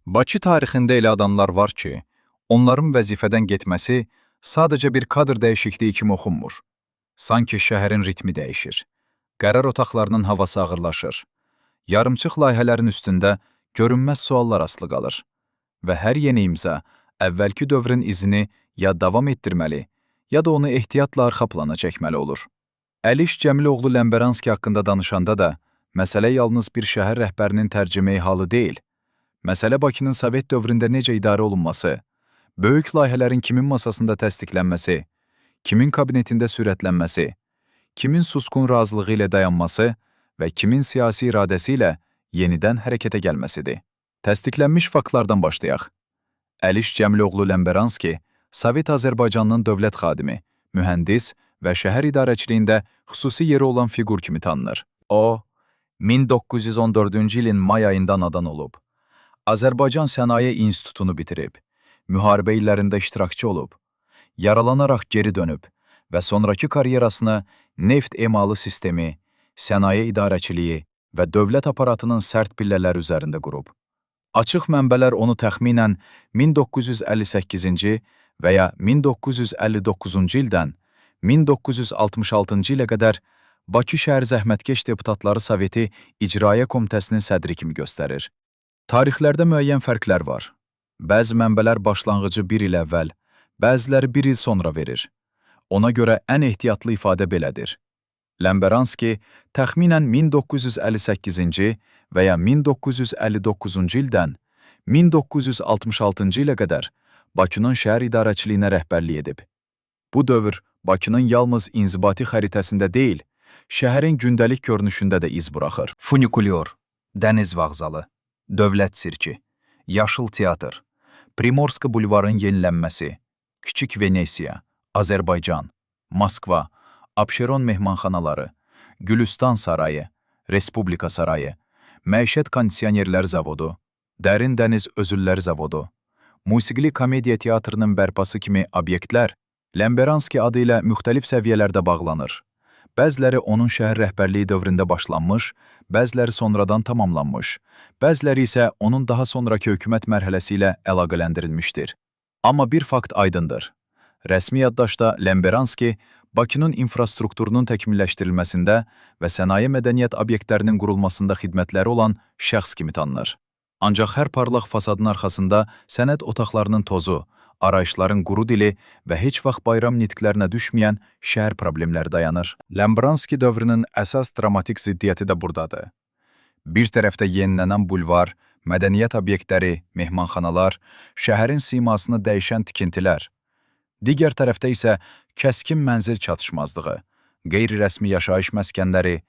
Bakı tarixində elə adamlar var ki, onların vəzifədən getməsi sadəcə bir kadr dəyişikliyi kimi oxunmur. Sanki şəhərin ritmi dəyişir. Qərar otaqlarının havası ağırlaşır. Yarımçıq layihələrin üstündə görünməz suallar asılı qalır. Və hər yeni imza əvvəlki dövrün izini ya davam etdirməli, ya da onu ehtiyatla arxa plana çəkməli olur. Əliş Cəmiloğlu Ləmbəranski haqqında danışanda da məsələ yalnız bir şəhər rəhbərinin tərcümeyi halı deyil. Məsələ Bakının Sovet dövründə necə idarə olunması, böyük layihələrin kimin masasında təsdiqlənməsi, kimin kabinetində sürətlənməsi, kimin susqun razılığı ilə dayanması və kimin siyasi iradəsi ilə yenidən hərəkətə gəlməsidir. Təsdiqlənmiş faktlardan başlayaq. Əliş Cəmiloğlu Ləmbəranski Sovet Azərbaycanının dövlət xadimi, mühəndis və şəhər idarəçiliyində xüsusi yeri olan fiqur kimi tanınır. O, 1914-cü ilin may ayında anadan olub. Azərbaycan Sənaye İnstitutunu bitirib, müharibə illərində iştirakçı olub, yaralanaraq geri dönüb və sonrakı karyerasını neft emalı sistemi, sənaye idarəçiliyi və dövlət aparatının sərt pillələri üzərində qurub. Açıq mənbələr onu təxminən 1958-ci və ya 1959-cu ildən 1966-cı ilə qədər Bakı şəhər Zəhmətkeş Deputatları Soveti İcraiyyə Komitəsinin sədri kimi göstərir. Tarixlərdə müəyyən fərqlər var. Bəzi mənbələr başlanğıcı bir il əvvəl, bəziləri bir il sonra verir. Ona görə ən ehtiyatlı ifadə belədir. Ləmbəranski təxminən 1958-ci və ya 1959-cu ildən 1966-cı ilə qədər Bakının şəhər idarəçiliyinə rəhbərlik edib. Bu dövr Bakının yalnız inzibati xəritəsində deyil, şəhərin gündəlik görünüşündə də iz buraxır. Funikulyor, Dəniz vağzalı, Dövlət sirki, Yaşıl teatr, Primorska bulvarın yenilənməsi, Kiçik Venesiya, Azərbaycan, Moskva, Abşeron mehmanxanaları, Gülüstan Sarayı, Respublika Sarayı, Məişət Kondisionerlər Zavodu, Dərin Dəniz Özüllər Zavodu, Musiqili Komediya Teatrının bərpası kimi obyektlər Ləmbəranski adı ilə müxtəlif səviyyələrdə bağlanır. Bəziləri onun şəhər rəhbərliyi dövründə başlanmış, bəziləri sonradan tamamlanmış, bəziləri isə onun daha sonrakı hökumət mərhələsi ilə əlaqələndirilmişdir. Amma bir fakt aydındır. Rəsmi yaddaşda Ləmbəranski Bakının infrastrukturunun təkmilləşdirilməsində və sənaye mədəniyyət obyektlərinin qurulmasında xidmətləri olan şəxs kimi tanınır. Ancaq hər parlaq fasadın arxasında sənəd otaqlarının tozu, arayışların quru dili və heç vaxt bayram nitqlərinə düşməyən şəhər problemləri dayanır. Ləmbəranski dövrünün əsas dramatik ziddiyyəti də burdadır. Bir tərəfdə yenilənən bulvar, mədəniyyət obyektləri, mehmanxanalar, şəhərin simasını dəyişən tikintilər. Digər tərəfdə isə kəskin mənzil çatışmazlığı, qeyri-rəsmi yaşayış məskənləri,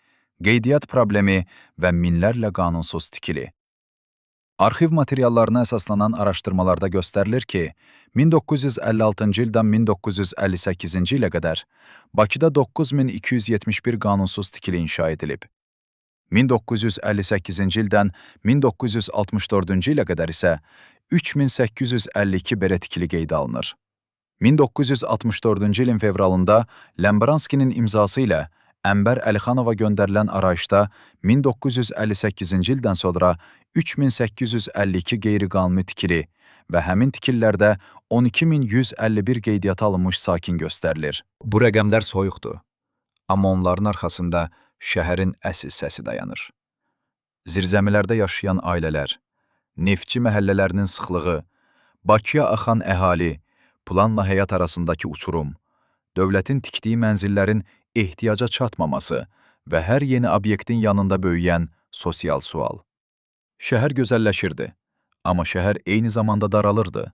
qeydiyyat problemi və minlərlə qanunsuz tikili. Arxiv materiallarına əsaslanan araşdırmalarda göstərilir ki, 1956-cı ildən 1958-ci ilə qədər Bakıda 9271 qanunsuz tikili inşa edilib. 1958-ci ildən 1964-cü ilə qədər isə 3852 belə tikili qeydə alınır. 1964-cü ilin fevralında Ləmbəranskinin imzası ilə Ənbər Əlixanova göndərilən arayışda 1958-ci ildən sonra 3852 qeyri-qanuni tikili və həmin tikililərdə 12151 qeydiyyata alınmış sakin göstərilir. Bu rəqəmlər soyuqdur, amma onların arxasında şəhərin əsl səsi dayanır. Zirzəmilərdə yaşayan ailələr, neftçi məhəllələrinin sıxlığı, Bakıya axan əhali, planla həyat arasındakı uçurum, dövlətin tikdiyi mənzillərin ehtiyaca çatmaması və hər yeni obyektin yanında böyüyən sosial sual. Şəhər gözəlləşirdi, amma şəhər eyni zamanda daralırdı.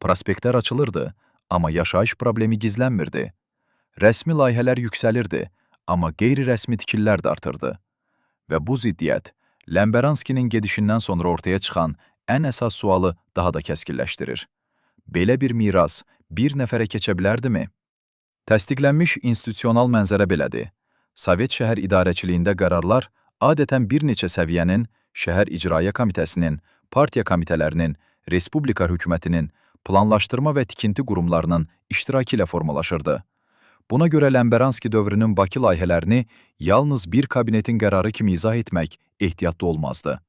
Prospektlər açılırdı, amma yaşayış problemi gizlənmirdi. Rəsmi layihələr yüksəlirdi, amma qeyri-rəsmi tikililər də artırdı. Və bu ziddiyyət Ləmbəranskinin gedişindən sonra ortaya çıxan ən əsas sualı daha da kəskinləşdirir. Belə bir miras bir nəfərə keçə bilərdimi? Təsdiqlənmiş institusional mənzərə belədir. Sovet şəhər idarəçiliyində qərarlar adətən bir neçə səviyyənin, şəhər icraiyyə komitəsinin, partiya komitələrinin, respublika hökumətinin, planlaşdırma və tikinti qurumlarının iştirakı ilə formalaşırdı. Buna görə Ləmbəranski dövrünün Bakı layihələrini yalnız bir kabinetin qərarı kimi izah etmək ehtiyatlı olmazdı.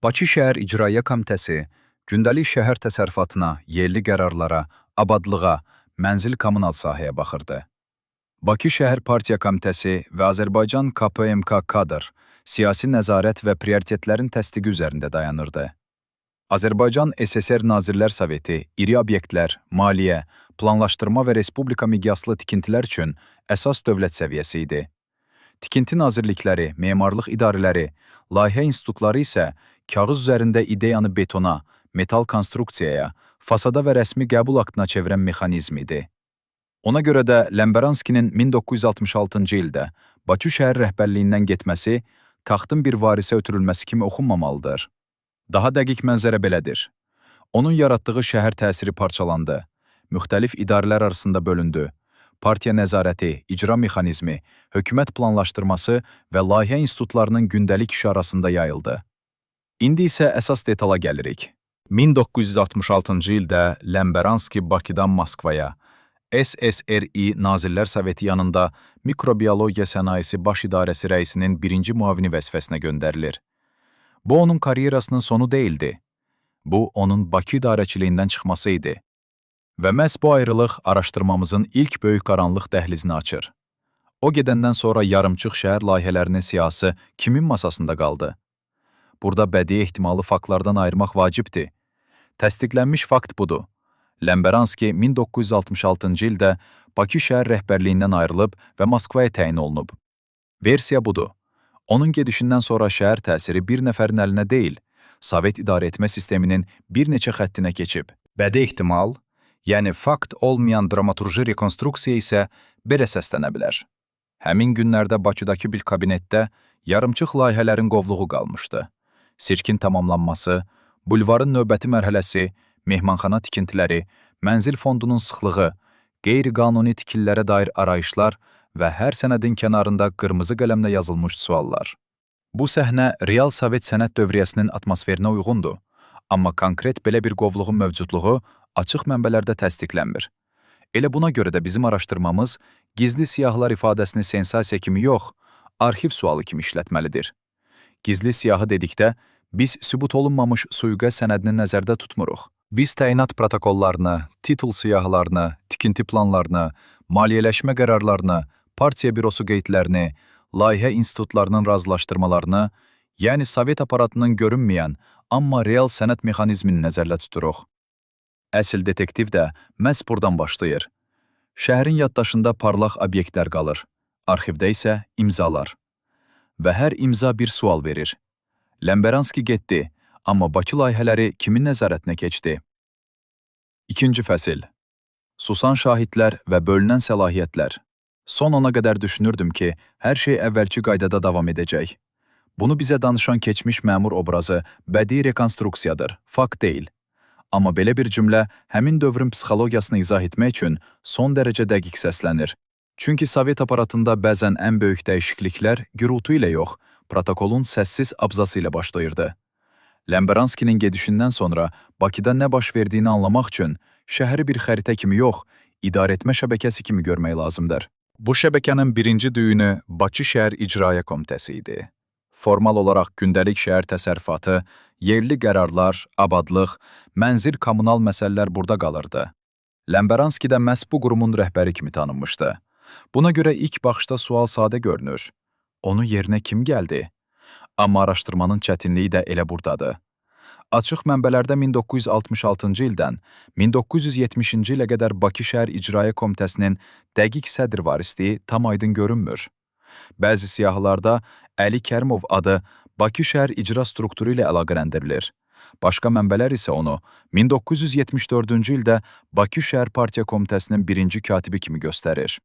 Bakı şəhər İcraiyyə Komitəsi Gündəlik şəhər təsərrüfatına, yerli qərarlara, abadlığa, mənzil kommunal sahəyə baxırdı. Bakı Şəhər Partiya Komitəsi və Azərbaycan KPMK kadr, siyasi nəzarət və prioritetlərin təsdiqi üzərində dayanırdı. Azərbaycan SSR Nazirlər Soveti iri obyektlər, maliyyə, planlaşdırma və respublika miqyaslı tikintilər üçün əsas dövlət səviyyəsi idi. Tikinti nazirlikləri, memarlıq idarələri, layihə institutları isə kağız üzərində ideyanı betona, metal konstruksiyaya, fasada və rəsmi qəbul aktına çevirən mexanizm idi. Ona görə də Ləmbəranskinin 1966-cı ildə Bakı şəhər rəhbərliyindən getməsi taxtın bir varisə ötürülməsi kimi oxunmamalıdır. Daha dəqiq mənzərə belədir. Onun yaratdığı şəhər təsiri parçalandı, müxtəlif idarələr arasında bölündü. Partiya nəzarəti, icra mexanizmi, hökumət planlaşdırması və layihə institutlarının gündəlik işi arasında yayıldı. İndi isə əsas detala gəlirik. 1966-cı ildə Ləmbəranski Bakıdan Moskvaya, SSRİ Nazirlər Soveti yanında Mikrobiologiya Sənayesi Baş İdarəsi rəisinin birinci müavini vəzifəsinə göndərilir. Bu onun karyerasının sonu deyildi. Bu onun Bakı idarəçiliyindən çıxması idi. Və məhz bu ayrılıq araşdırmamızın ilk böyük qaranlıq dəhlizini açır. O gedəndən sonra yarımçıq şəhər layihələrinin siyahısı kimin masasında qaldı? Burada bədii ehtimalı faktlardan ayırmaq vacibdir. Təsdiqlənmiş fakt budur. Ləmbəranski 1966-cı ildə Bakı şəhər rəhbərliyindən ayrılıb və Moskvaya təyin olunub. Versiya budur. Onun gedişindən sonra şəhər təsiri bir nəfərin əlinə deyil, Sovet idarəetmə sisteminin bir neçə xəttinə keçib. Bədii ehtimal, yəni fakt olmayan dramaturji rekonstruksiya isə belə səslənə bilər. Həmin günlərdə Bakıdakı bir kabinetdə yarımçıq layihələrin qovluğu qalmışdı. Sirkin tamamlanması, bulvarın növbəti mərhələsi, mehmanxana tikintiləri, mənzil fondunun sıxlığı, qeyri-qanuni tikililərə dair arayışlar və hər sənədin kənarında qırmızı qələmlə yazılmış suallar. Bu səhnə real Sovet sənət dövriyyəsinin atmosferinə uyğundur, amma konkret belə bir qovluğun mövcudluğu açıq mənbələrdə təsdiqlənmir. Elə buna görə də bizim araşdırmamız gizli siyahılar ifadəsini sensasiya kimi yox, arxiv sualı kimi işlətməlidir. Gizli siyahı dedikdə biz sübut olunmamış sui-qəsd sənədini nəzərdə tutmuruq. Biz təyinat protokollarını, titul siyahılarını, tikinti planlarını, maliyyələşmə qərarlarını, partiya bürosu qeydlərini, layihə institutlarının razılaşdırmalarını, yəni Sovet aparatının görünməyən, amma real sənəd mexanizmini nəzərdə tuturuq. Əsl detektiv də məhz burdan başlayır. Şəhərin yaddaşında parlaq obyektlər qalır, arxivdə isə imzalar. Və hər imza bir sual verir. Ləmbəranski getdi, amma Bakı layihələri kimin nəzarətinə keçdi? İkinci fəsil. Susan şahidlər və bölünən səlahiyyətlər. Son ana qədər düşünürdüm ki, hər şey əvvəlki qaydada davam edəcək. Bunu bizə danışan keçmiş məmur obrazı bədii rekonstruksiyadır, fakt deyil. Amma belə bir cümlə həmin dövrün psixologiyasını izah etmək üçün son dərəcə dəqiq səslənir. Çünki Sovet aparatında bəzən ən böyük dəyişikliklər gürultu ilə yox, protokolun səssiz abzası ilə başlayırdı. Ləmbəranskinin gedişindən sonra Bakıda nə baş verdiyini anlamaq üçün şəhəri bir xəritə kimi yox, idarəetmə şəbəkəsi kimi görmək lazımdır. Bu şəbəkənin birinci düyünü Bakı Şəhər İcraiyyə Komitəsi idi. Formal olaraq gündəlik şəhər təsərrüfatı, yerli qərarlar, abadlıq, mənzil kommunal məsələlər burada qalırdı. Ləmbəranski də məhz bu qurumun rəhbəri kimi tanınmışdı. Buna görə ilk baxışda sual sadə görünür. Onun yerinə kim gəldi? Amma araşdırmanın çətinliyi də elə burdadır. Açıq mənbələrdə 1966-cı ildən 1970-ci ilə qədər Bakı Şəhər İcraiyyə Komitəsinin dəqiq sədr varisliyi tam aydın görünmür. Bəzi siyahılarda Əli Kərimov adı Bakı şəhər icra strukturu ilə əlaqələndirilir. Başqa mənbələr isə onu 1974-cü ildə Bakı Şəhər Partiya Komitəsinin birinci katibi kimi göstərir.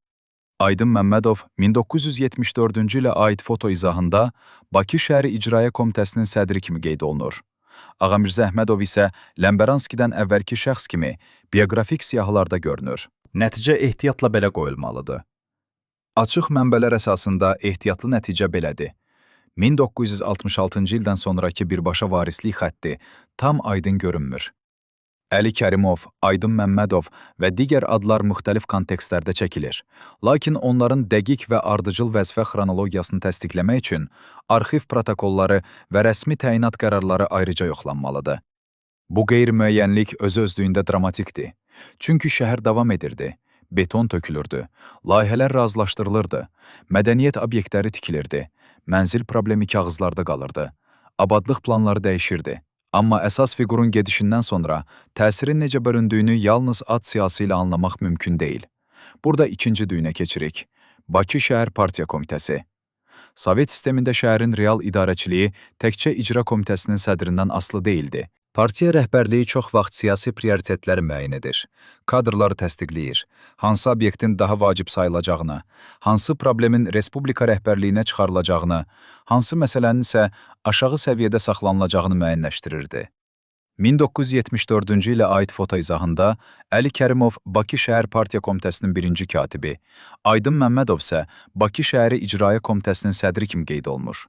Aydın Məmmədov 1974-cü ilə aid foto izahında Bakı Şəhəri İcraiyyə Komitəsinin sədri kimi qeyd olunur. Ağamirzə Əhmədov isə Ləmbəranskidən əvvəlki şəxs kimi bioqrafik siyahılarda görünür. Nəticə ehtiyatla belə qoyulmalıdır. Açıq mənbələr əsasında ehtiyatlı nəticə belədir. 1966-cı ildən sonrakı birbaşa varislik xətti tam aydın görünmür. Əli Kərimov, Aydın Məmmədov və digər adlar müxtəlif kontekstlərdə çəkilir. Lakin onların dəqiq və ardıcıl vəzifə xronologiyasını təsdiqləmək üçün arxiv protokolları və rəsmi təyinat qərarları ayrıca yoxlanmalıdır. Bu qeyri-müəyyənlik özü-özlüyündə dramatikdir. Çünki şəhər davam edirdi, beton tökülürdü, layihələr razılaşdırılırdı, mədəniyyət obyektləri tikilirdi, mənzil problemi kağızlarda qalırdı, abadlıq planları dəyişirdi. Amma əsas fiqurun gedişindən sonra təsirin necə bölündüyünü yalnız ad siyahısı ilə anlamaq mümkün deyil. Burada ikinci düyünə keçirik. Bakı Şəhər Partiya Komitəsi. Sovet sistemində şəhərin real idarəçiliyi təkcə icra komitəsinin sədrindən asılı deyildi. Partiya rəhbərliyi çox vaxt siyasi prioritetləri müəyyən edir, kadrları təsdiqləyir, hansı obyektin daha vacib sayılacağını, hansı problemin respublika rəhbərliyinə çıxarılacağını, hansı məsələnin isə aşağı səviyyədə saxlanılacağını müəyyənləşdirirdi. 1974-cü ilə aid foto izahında Əli Kərimov Bakı Şəhər Partiya Komitəsinin birinci katibi, Aydın Məmmədov isə Bakı Şəhəri İcraiyyə Komitəsinin sədri kimi qeyd olunur.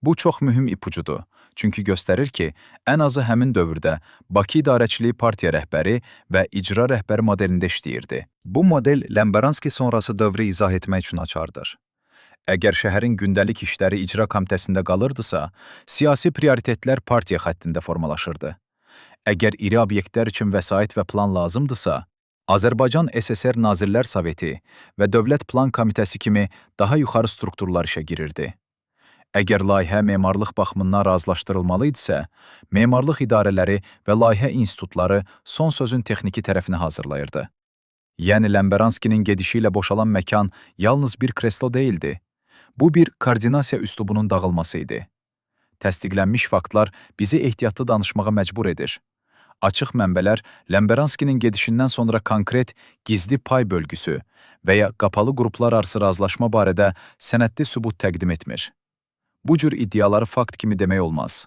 Bu çox mühüm ipucudur. Çünki göstərir ki, ən azı həmin dövrdə Bakı idarəçiliyi partiya rəhbəri və icra rəhbəri modelində işləyirdi. Bu model Ləmbəranski sonrası dövrü izah etmək üçün açardır. Əgər şəhərin gündəlik işləri icra komitəsində qalırdısa, siyasi prioritetlər partiya xəttində formalaşırdı. Əgər iri obyektlər üçün vəsait və plan lazımdırsa, Azərbaycan SSR Nazirlər Soveti və Dövlət Plan Komitəsi kimi daha yuxarı strukturlar işə girirdi. Əgər layihə memarlıq baxımından razılaşdırılmalı idisə, memarlıq idarələri və layihə institutları son sözün texniki tərəfini hazırlayırdı. Yəni Ləmbəranskinin gedişi ilə boşalan məkan yalnız bir kreslo deyildi. Bu bir koordinasiya üslubunun dağılması idi. Təsdiqlənmiş faktlar bizi ehtiyatlı danışmağa məcbur edir. Açıq mənbələr Ləmbəranskinin gedişindən sonra konkret gizli pay bölgüsü və ya qapalı qruplar arası razılaşma barədə sənədli sübut təqdim etmir. Bu cür iddiaları fakt kimi demək olmaz.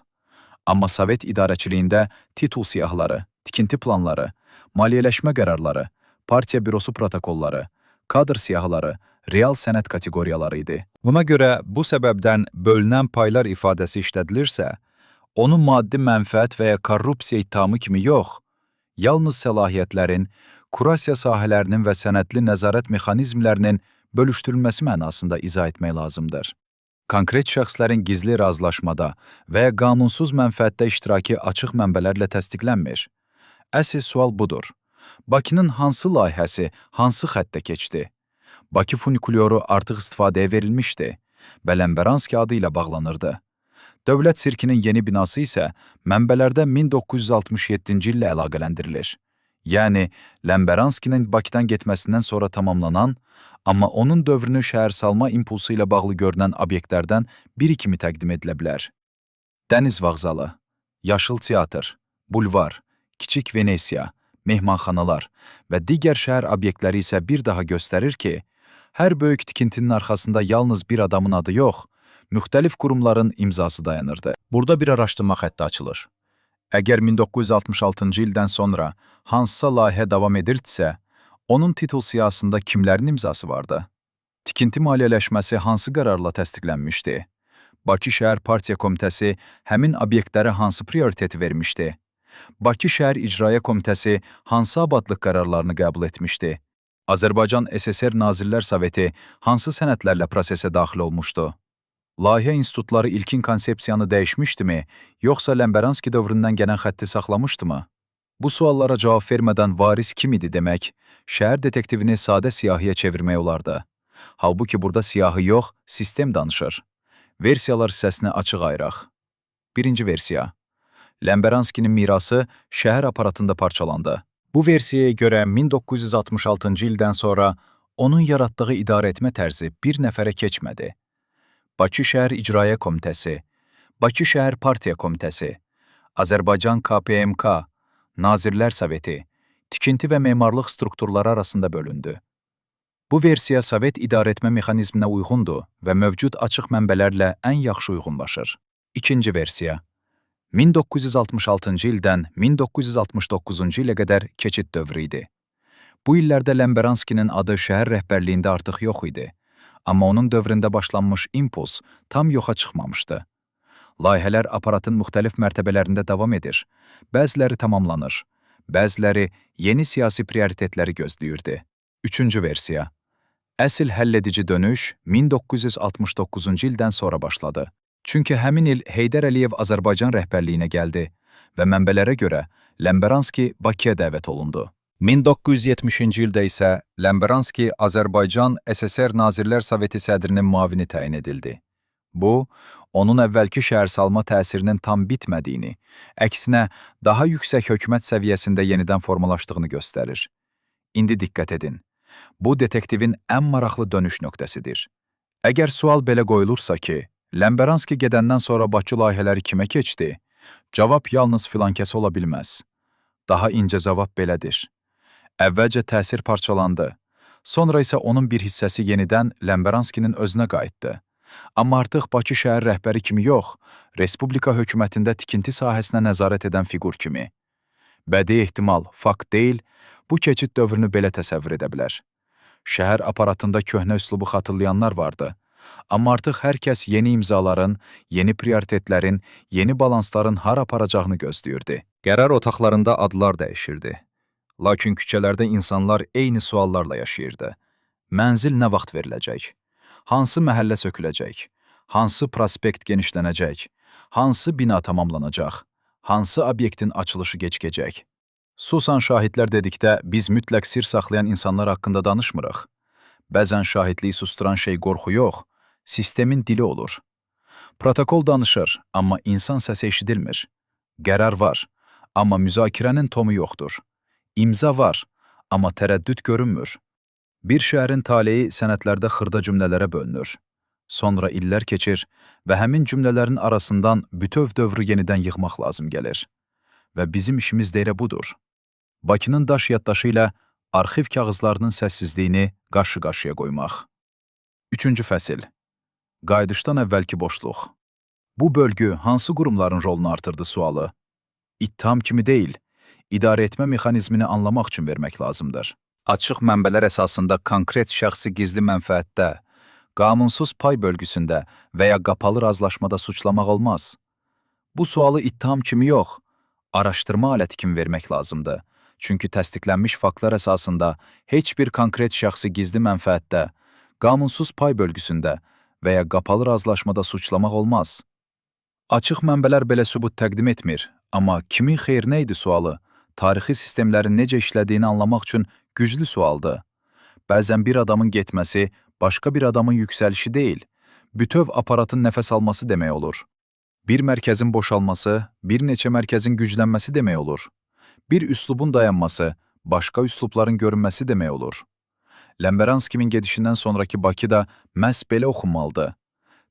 Amma Sovet idarəçiliyində titul siyahıları, tikinti planları, maliyyələşmə qərarları, partiya bürosu protokolları, kadr siyahıları real sənəd kateqoriyaları idi. Buna görə bu səbəbdən bölünən paylar ifadəsi işlədilirsə, onu maddi mənfəət və ya korrupsiya ittihamı kimi yox, yalnız səlahiyyətlərin, kurasiya sahələrinin və sənədli nəzarət mexanizmlərinin bölüşdürülməsi mənasında izah etmək lazımdır. Konkret şəxslərin gizli razılaşmada və ya qanunsuz mənfəətdə iştirakı açıq mənbələrlə təsdiqlənmir. Əsl sual budur. Bakının hansı layihəsi hansı xəttə keçdi? Bakı funikulyoru artıq istifadəyə verilmişdi və Ləmbəranski adı ilə bağlanırdı. Dövlət sirkinin yeni binası isə mənbələrdə 1967-ci illə əlaqələndirilir. Yəni Ləmbəranskinin Bakıdan getməsindən sonra tamamlanan, amma onun dövrünü şəhərsalma impulsu ilə bağlı görünən obyektlərdən biri kimi təqdim edilə bilər. Dəniz vağzalı, Yaşıl teatr, bulvar, Kiçik Venesiya, mehmanxanalar və digər şəhər obyektləri isə bir daha göstərir ki, hər böyük tikintinin arxasında yalnız bir adamın adı yox, müxtəlif qurumların imzası dayanırdı. Burada bir araşdırma xətti açılır. Əgər 1966-cı ildən sonra hansısa layihə davam edirdisə, onun titul siyahısında kimlərin imzası vardı? Tikinti maliyyələşməsi hansı qərarla təsdiqlənmişdi? Bakı Şəhər Partiya Komitəsi həmin obyektlərə hansı prioriteti vermişdi? Bakı Şəhər İcraiyyə Komitəsi hansı abadlıq qərarlarını qəbul etmişdi? Azərbaycan SSR Nazirlər Soveti hansı sənədlərlə prosesə daxil olmuşdu? Layihə institutları ilkin konsepsiyanı dəyişmişdimi, yoxsa Ləmbəranski dövründən gələn xətti saxlamışdımı? Bu suallara cavab vermədən varis kim idi demək, şəhər detektivini sadə siyahıya çevirmək olardı. Halbuki burada siyahı yox, sistem danışır. Versiyalar hissəsini açıq ayıraq. Birinci versiya. Ləmbəranskinin mirası şəhər aparatında parçalandı. Bu versiyaya görə 1966-cı ildən sonra onun yaratdığı idarəetmə tərzi bir nəfərə keçmədi. Bakı Şəhər İcraiyyə Komitəsi, Bakı Şəhər Partiya Komitəsi, Azərbaycan KPMK, Nazirlər Soveti, tikinti və memarlıq strukturları arasında bölündü. Bu versiya Sovet idarəetmə mexanizminə uyğundur və mövcud açıq mənbələrlə ən yaxşı uyğunlaşır. İkinci versiya. 1966-cı ildən 1969-cu ilə qədər keçid dövrü idi. Bu illərdə Ləmbəranskinin adı şəhər rəhbərliyində artıq yox idi. Amma onun dövründə başlanmış impuls tam yoxa çıxmamışdı. Layihələr aparatın müxtəlif mərtəbələrində davam edir. Bəziləri tamamlanır, bəziləri yeni siyasi prioritetləri gözləyirdi. Üçüncü versiya. Əsl həlledici dönüş 1969-cu ildən sonra başladı. Çünki həmin il Heydər Əliyev Azərbaycan rəhbərliyinə gəldi və mənbələrə görə Ləmbəranski Bakıya dəvət olundu. 1970-ci ildə isə Ləmbəranski Azərbaycan SSR Nazirlər Soveti sədrinin müavini təyin edildi. Bu, onun əvvəlki şəhərsalma təsirinin tam bitmədiyini, əksinə daha yüksək hökumət səviyyəsində yenidən formalaşdığını göstərir. İndi diqqət edin. Bu detektivin ən maraqlı dönüş nöqtəsidir. Əgər sual belə qoyulursa ki, Ləmbəranski gedəndən sonra Bakı layihələri kimə keçdi? Cavab yalnız filankəs ola bilməz. Daha incə cavab belədir. Əvvəlcə təsir parçalandı. Sonra isə onun bir hissəsi yenidən Ləmbəranskinin özünə qayıtdı. Amma artıq Bakı şəhər rəhbəri kimi yox, Respublika hökumətində tikinti sahəsinə nəzarət edən fiqur kimi. Bədii ehtimal, fakt deyil, bu keçid dövrünü belə təsəvvür edə bilər. Şəhər aparatında köhnə üslubu xatırlayanlar vardı. Amma artıq hər kəs yeni imzaların, yeni prioritetlərin, yeni balansların hara aparacağını gözləyirdi. Qərar otaqlarında adlar dəyişirdi. Lakin küçələrdə insanlar eyni suallarla yaşayırdı. Mənzil nə vaxt veriləcək? Hansı məhəllə söküləcək? Hansı prospekt genişlənəcək? Hansı bina tamamlanacaq? Hansı obyektin açılışı gecikəcək? Susan şahidlər dedikdə biz mütləq sir saxlayan insanlar haqqında danışmırıq. Bəzən şahidliyi susturan şey qorxu yox, sistemin dili olur. Protokol danışır, amma insan səsi eşidilmir. Qərar var, amma müzakirənin tomu yoxdur. İmza var, amma tərəddüd görünmür. Bir şəhərin taleyi sənədlərdə xırda cümlələrə bölünür. Sonra illər keçir və həmin cümlələrin arasından bütöv dövrü yenidən yığmaq lazım gəlir. Və bizim işimiz də elə budur. Bakının daş yaddaşı ilə arxiv kağızlarının səssizliyini qarşı-qarşıya qoymaq. Üçüncü fəsil. Qayıdışdan əvvəlki boşluq. Bu bölgü hansı qurumların rolunu artırdı sualı? İttiham kimi deyil, idarə etmə mexanizmini anlamaq üçün vermək lazımdır. Açıq mənbələr əsasında konkret şəxsi gizli mənfəətdə, qanunsuz pay bölgüsündə və ya qapalı razılaşmada suçlamaq olmaz. Bu sualı ittiham kimi yox, araşdırma aləti kimi vermək lazımdır. Çünki təsdiqlənmiş faktlar əsasında heç bir konkret şəxsi gizli mənfəətdə, qanunsuz pay bölgüsündə və ya qapalı razılaşmada suçlamaq olmaz. Açıq mənbələr belə sübut təqdim etmir, amma kimin xeyrinə idi sualı, tarixi sistemlərin necə işlədiyini anlamaq üçün güclü sualdır. Bəzən bir adamın getməsi başqa bir adamın yüksəlişi deyil, bütöv aparatın nəfəs alması demək olur. Bir mərkəzin boşalması, bir neçə mərkəzin güclənməsi demək olur. Bir üslubun dayanması, başqa üslubların görünməsi demək olur. Ləmbəranskinin gedişindən sonrakı Bakı da məhz belə oxunmalıdır.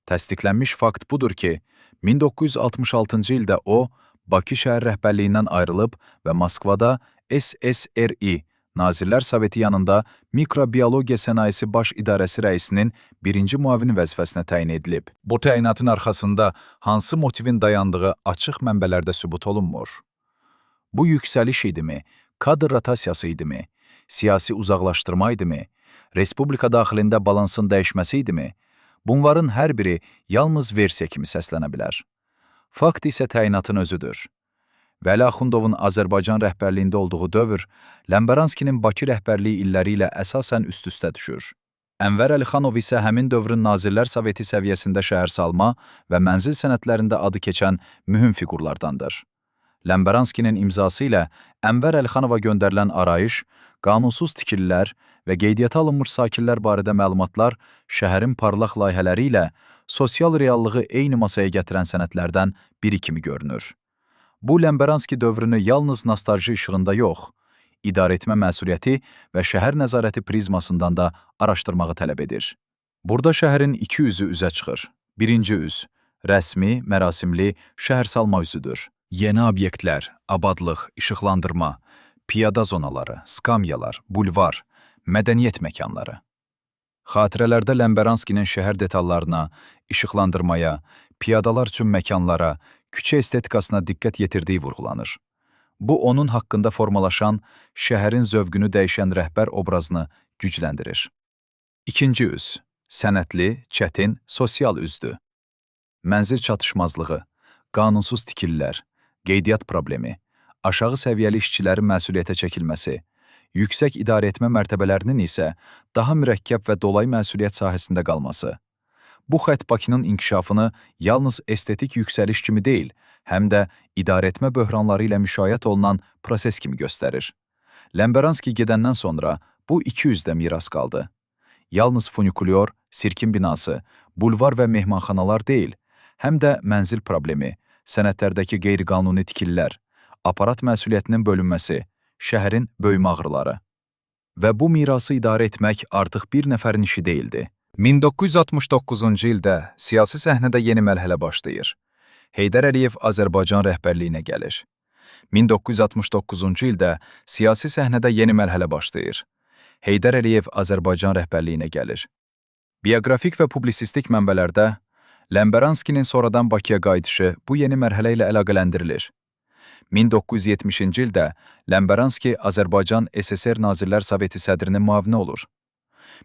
Təsdiqlənmiş fakt budur ki, 1966-cı ildə o, Bakı şəhər rəhbərliyindən ayrılıb və Moskvada SSRİ Nazirlər Soveti yanında Mikrobiologiya Sənayesi Baş İdarəsi rəisinin birinci müavini vəzifəsinə təyin edilib. Bu təyinatın arxasında hansı motivin dayandığı açıq mənbələrdə sübut olunmur. Bu yüksəliş idimi, kadr rotasiyası idimi, siyasi uzaqlaşdırma idimi, respublika daxilində balansın dəyişməsi idimi? Bunların hər biri yalnız versiya kimi səslənə bilər. Fakt isə təyinatın özüdür. Vəli Axundovun Azərbaycan rəhbərliyində olduğu dövr Ləmbəranskinin Bakı rəhbərliyi illəri ilə əsasən üst-üstə düşür. Ənvər Əlixanov isə həmin dövrün Nazirlər Soveti səviyyəsində şəhərsalma və mənzil sənədlərində adı keçən mühüm fiqurlardandır. Ləmbəranskinin imzası ilə Ənvər Əlixanova göndərilən arayış, qanunsuz tikililər və qeydiyyata alınmış sakinlər barədə məlumatlar şəhərin parlaq layihələri ilə sosial reallığı eyni masaya gətirən sənədlərdən biri kimi görünür. Bu, Ləmbəranski dövrünü yalnız nostalji işığında yox, idarəetmə məsuliyyəti və şəhər nəzarəti prizmasından da araşdırmağı tələb edir. Burada şəhərin iki üzü üzə çıxır. Birinci üz, rəsmi, mərasimli şəhərsalma üzüdür. Yeni obyektlər, abadlıq, işıqlandırma, piyada zonaları, skamyalar, bulvar, mədəniyyət məkanları. Xatirələrdə Ləmbəranskinin şəhər detallarına, işıqlandırmaya, piyadalar üçün məkanlara, küçə estetikasına diqqət yetirdiyi vurğulanır. Bu, onun haqqında formalaşan, şəhərin zövqünü dəyişən rəhbər obrazını gücləndirir. İkinci üz, sənətli, çətin, sosial üzdür. Mənzil çatışmazlığı, qanunsuz tikililər, qeydiyyat problemi, aşağı səviyyəli işçilərin məsuliyyətə çəkilməsi, yüksək idarəetmə mərtəbələrinin isə daha mürəkkəb və dolayı məsuliyyət sahəsində qalması. Bu xətt Bakının inkişafını yalnız estetik yüksəliş kimi deyil, həm də idarəetmə böhranları ilə müşayiət olunan proses kimi göstərir. Ləmbəranski gedəndən sonra bu 200 də miras qaldı. Yalnız funikulyor, sirkin binası, bulvar və mehmanxanalar deyil, həm də mənzil problemi, sənədlərdəki qeyri-qanuni tikililər, aparat məsuliyyətinin bölünməsi, şəhərin böyümə ağrıları. Və bu mirası idarə etmək artıq bir nəfərin işi deyildi. 1969-cu ildə siyasi səhnədə yeni mərhələ başlayır. Heydər Əliyev Azərbaycan rəhbərliyinə gəlir. 1969-cu ildə siyasi səhnədə yeni mərhələ başlayır. Heydər Əliyev Azərbaycan rəhbərliyinə gəlir. Bioqrafik və publisistik mənbələrdə Ləmbəranskinin sonradan Bakıya qayıdışı bu yeni mərhələ ilə əlaqələndirilir. 1970-ci ildə Ləmbəranski Azərbaycan SSR Nazirlər Soveti sədrinin müavini olur.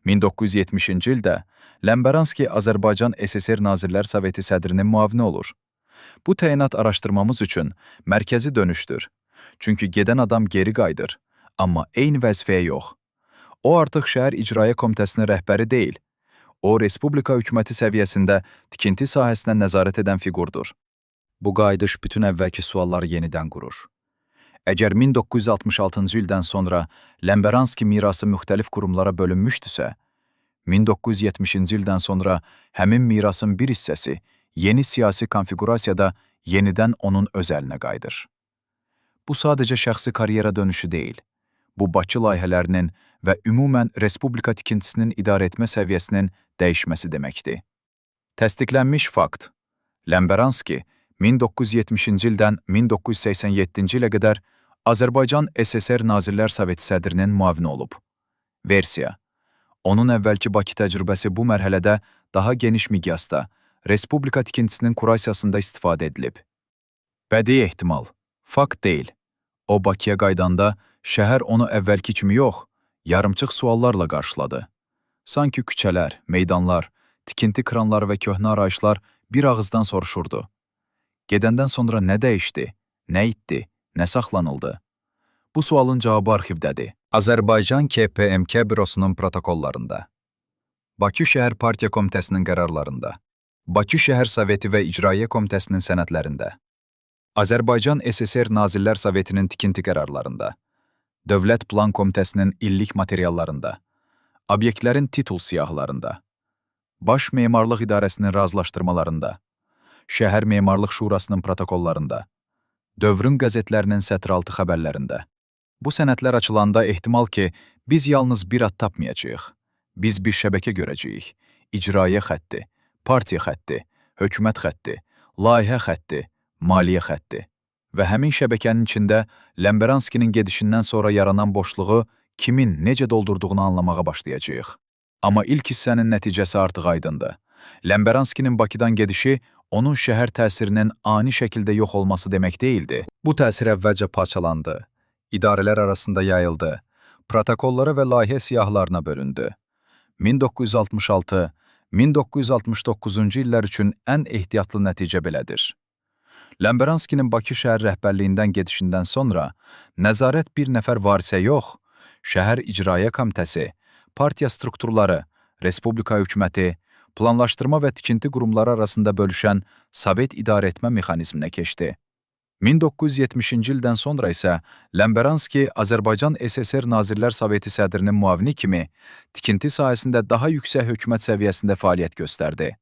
1970-ci ildə Ləmbəranski Azərbaycan SSR Nazirlər Soveti sədrinin müavini olur. Bu təyinat araşdırmamız üçün mərkəzi dönüşdür. Çünki gedən adam geri qayıdır, amma eyni vəzifəyə yox. O artıq şəhər İcraiyyə Komitəsinin rəhbəri deyil. O, Respublika hökuməti səviyyəsində tikinti sahəsinə nəzarət edən fiqurdur. Bu qayıdış bütün əvvəlki sualları yenidən qurur. Əgər 1966-cı ildən sonra Ləmbəranski mirası müxtəlif qurumlara bölünmüşdüsə, 1970-ci ildən sonra həmin mirasın bir hissəsi yeni siyasi konfiqurasiyada yenidən onun öz əlinə qayıdır. Bu sadəcə şəxsi karyera dönüşü deyil. Bu Bakı layihələrinin və ümumən Respublika tikintisinin idarəetmə səviyyəsinin dəyişməsi deməkdir. Təsdiqlənmiş fakt. Ləmbəranski 1970-ci ildən 1987-ci ilə qədər Azərbaycan SSR Nazirlər Soveti sədrinin müavini olub. Versiya. Onun əvvəlki Bakı təcrübəsi bu mərhələdə daha geniş miqyasda Respublika tikintisinin kurasiyasında istifadə edilib. Bədii ehtimal. Fakt deyil. O Bakıya qayıdanda şəhər onu əvvəlki kimi yox, yarımçıq suallarla qarşıladı. Sanki küçələr, meydanlar, tikinti kranları və köhnə arayışlar bir ağızdan soruşurdu. Gedəndən sonra nə dəyişdi, nə itdi, nə saxlanıldı? Bu sualın cavabı arxivdədir. Azərbaycan KPMK bürosunun protokollarında, Bakı Şəhər Partiya Komitəsinin qərarlarında, Bakı Şəhər Soveti və İcraiyyə Komitəsinin sənədlərində, Azərbaycan SSR Nazirlər Sovetinin tikinti qərarlarında, Dövlət Plan Komitəsinin illik materiallarında, obyektlərin titul siyahılarında, Baş Memarlıq İdarəsinin razılaşdırmalarında, Şəhər Memarlıq Şurasının protokollarında, dövrün qəzetlərinin sətiraltı xəbərlərində. Bu sənədlər açılanda ehtimal ki, biz yalnız bir ad tapmayacağıq. Biz bir şəbəkə görəcəyik. İcraiyyə xətti, partiya xətti, hökumət xətti, layihə xətti, maliyyə xətti. Və həmin şəbəkənin içində Ləmbəranskinin gedişindən sonra yaranan boşluğu kimin necə doldurduğunu anlamağa başlayacağıq. Amma ilk hissənin nəticəsi artıq aydındır. Ləmbəranskinin Bakıdan gedişi onun şəhər təsirinin ani şəkildə yox olması demək deyildi. Bu təsir əvvəlcə parçalandı, idarələr arasında yayıldı, protokollara və layihə siyahılarına bölündü. 1966-1969-cu illər üçün ən ehtiyatlı nəticə belədir. Ləmbəranskinin Bakı şəhər rəhbərliyindən gedişindən sonra nəzarət bir nəfər varisə yox, Şəhər İcraiyyə Komitəsi, partiya strukturları, Respublika hökuməti, planlaşdırma və tikinti qurumları arasında bölüşən Sovet idarəetmə mexanizminə keçdi. 1970-ci ildən sonra isə Ləmbəranski Azərbaycan SSR Nazirlər Soveti sədrinin müavini kimi tikinti sahəsində daha yüksək hökumət səviyyəsində fəaliyyət göstərdi.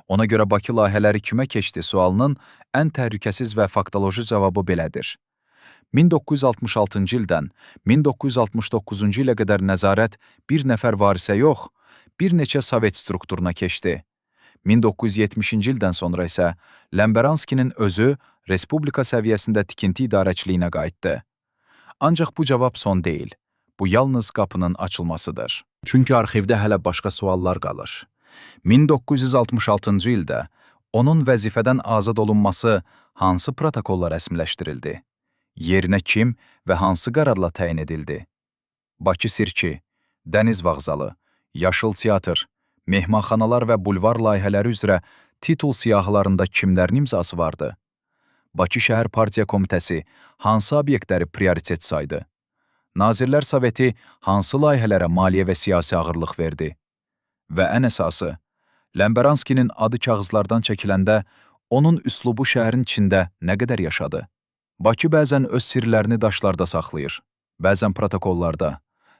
Ona görə Bakı layihələri kimə keçdi sualının ən təhlükəsiz və faktoloji cavabı belədir. 1966-cı ildən 1969-cu ilə qədər nəzarət bir nəfər varisə yox, bir neçə Sovet strukturuna keçdi. 1970-ci ildən sonra isə Ləmbəranskinin özü Respublika səviyyəsində tikinti idarəçiliyinə qayıtdı. Ancaq bu cavab son deyil. Bu yalnız qapının açılmasıdır. Çünki arxivdə hələ başqa suallar qalır. 1966-cı ildə onun vəzifədən azad olunması hansı protokolla rəsmiləşdirildi? Yerinə kim və hansı qərarla təyin edildi? Bakı sirki, Dəniz vağzalı, Yaşıl teatr, mehmanxanalar və bulvar layihələri üzrə titul siyahılarında kimlərin imzası vardı? Bakı Şəhər Partiya Komitəsi hansı obyektləri prioritet saydı? Nazirlər Soveti hansı layihələrə maliyyə və siyasi ağırlıq verdi? Və ən əsası, Ləmbəranskinin adı kağızlardan çəkiləndə Onun üslubu şəhərin içində nə qədər yaşadı? Bakı bəzən öz sirlərini daşlarda saxlayır, bəzən protokollarda,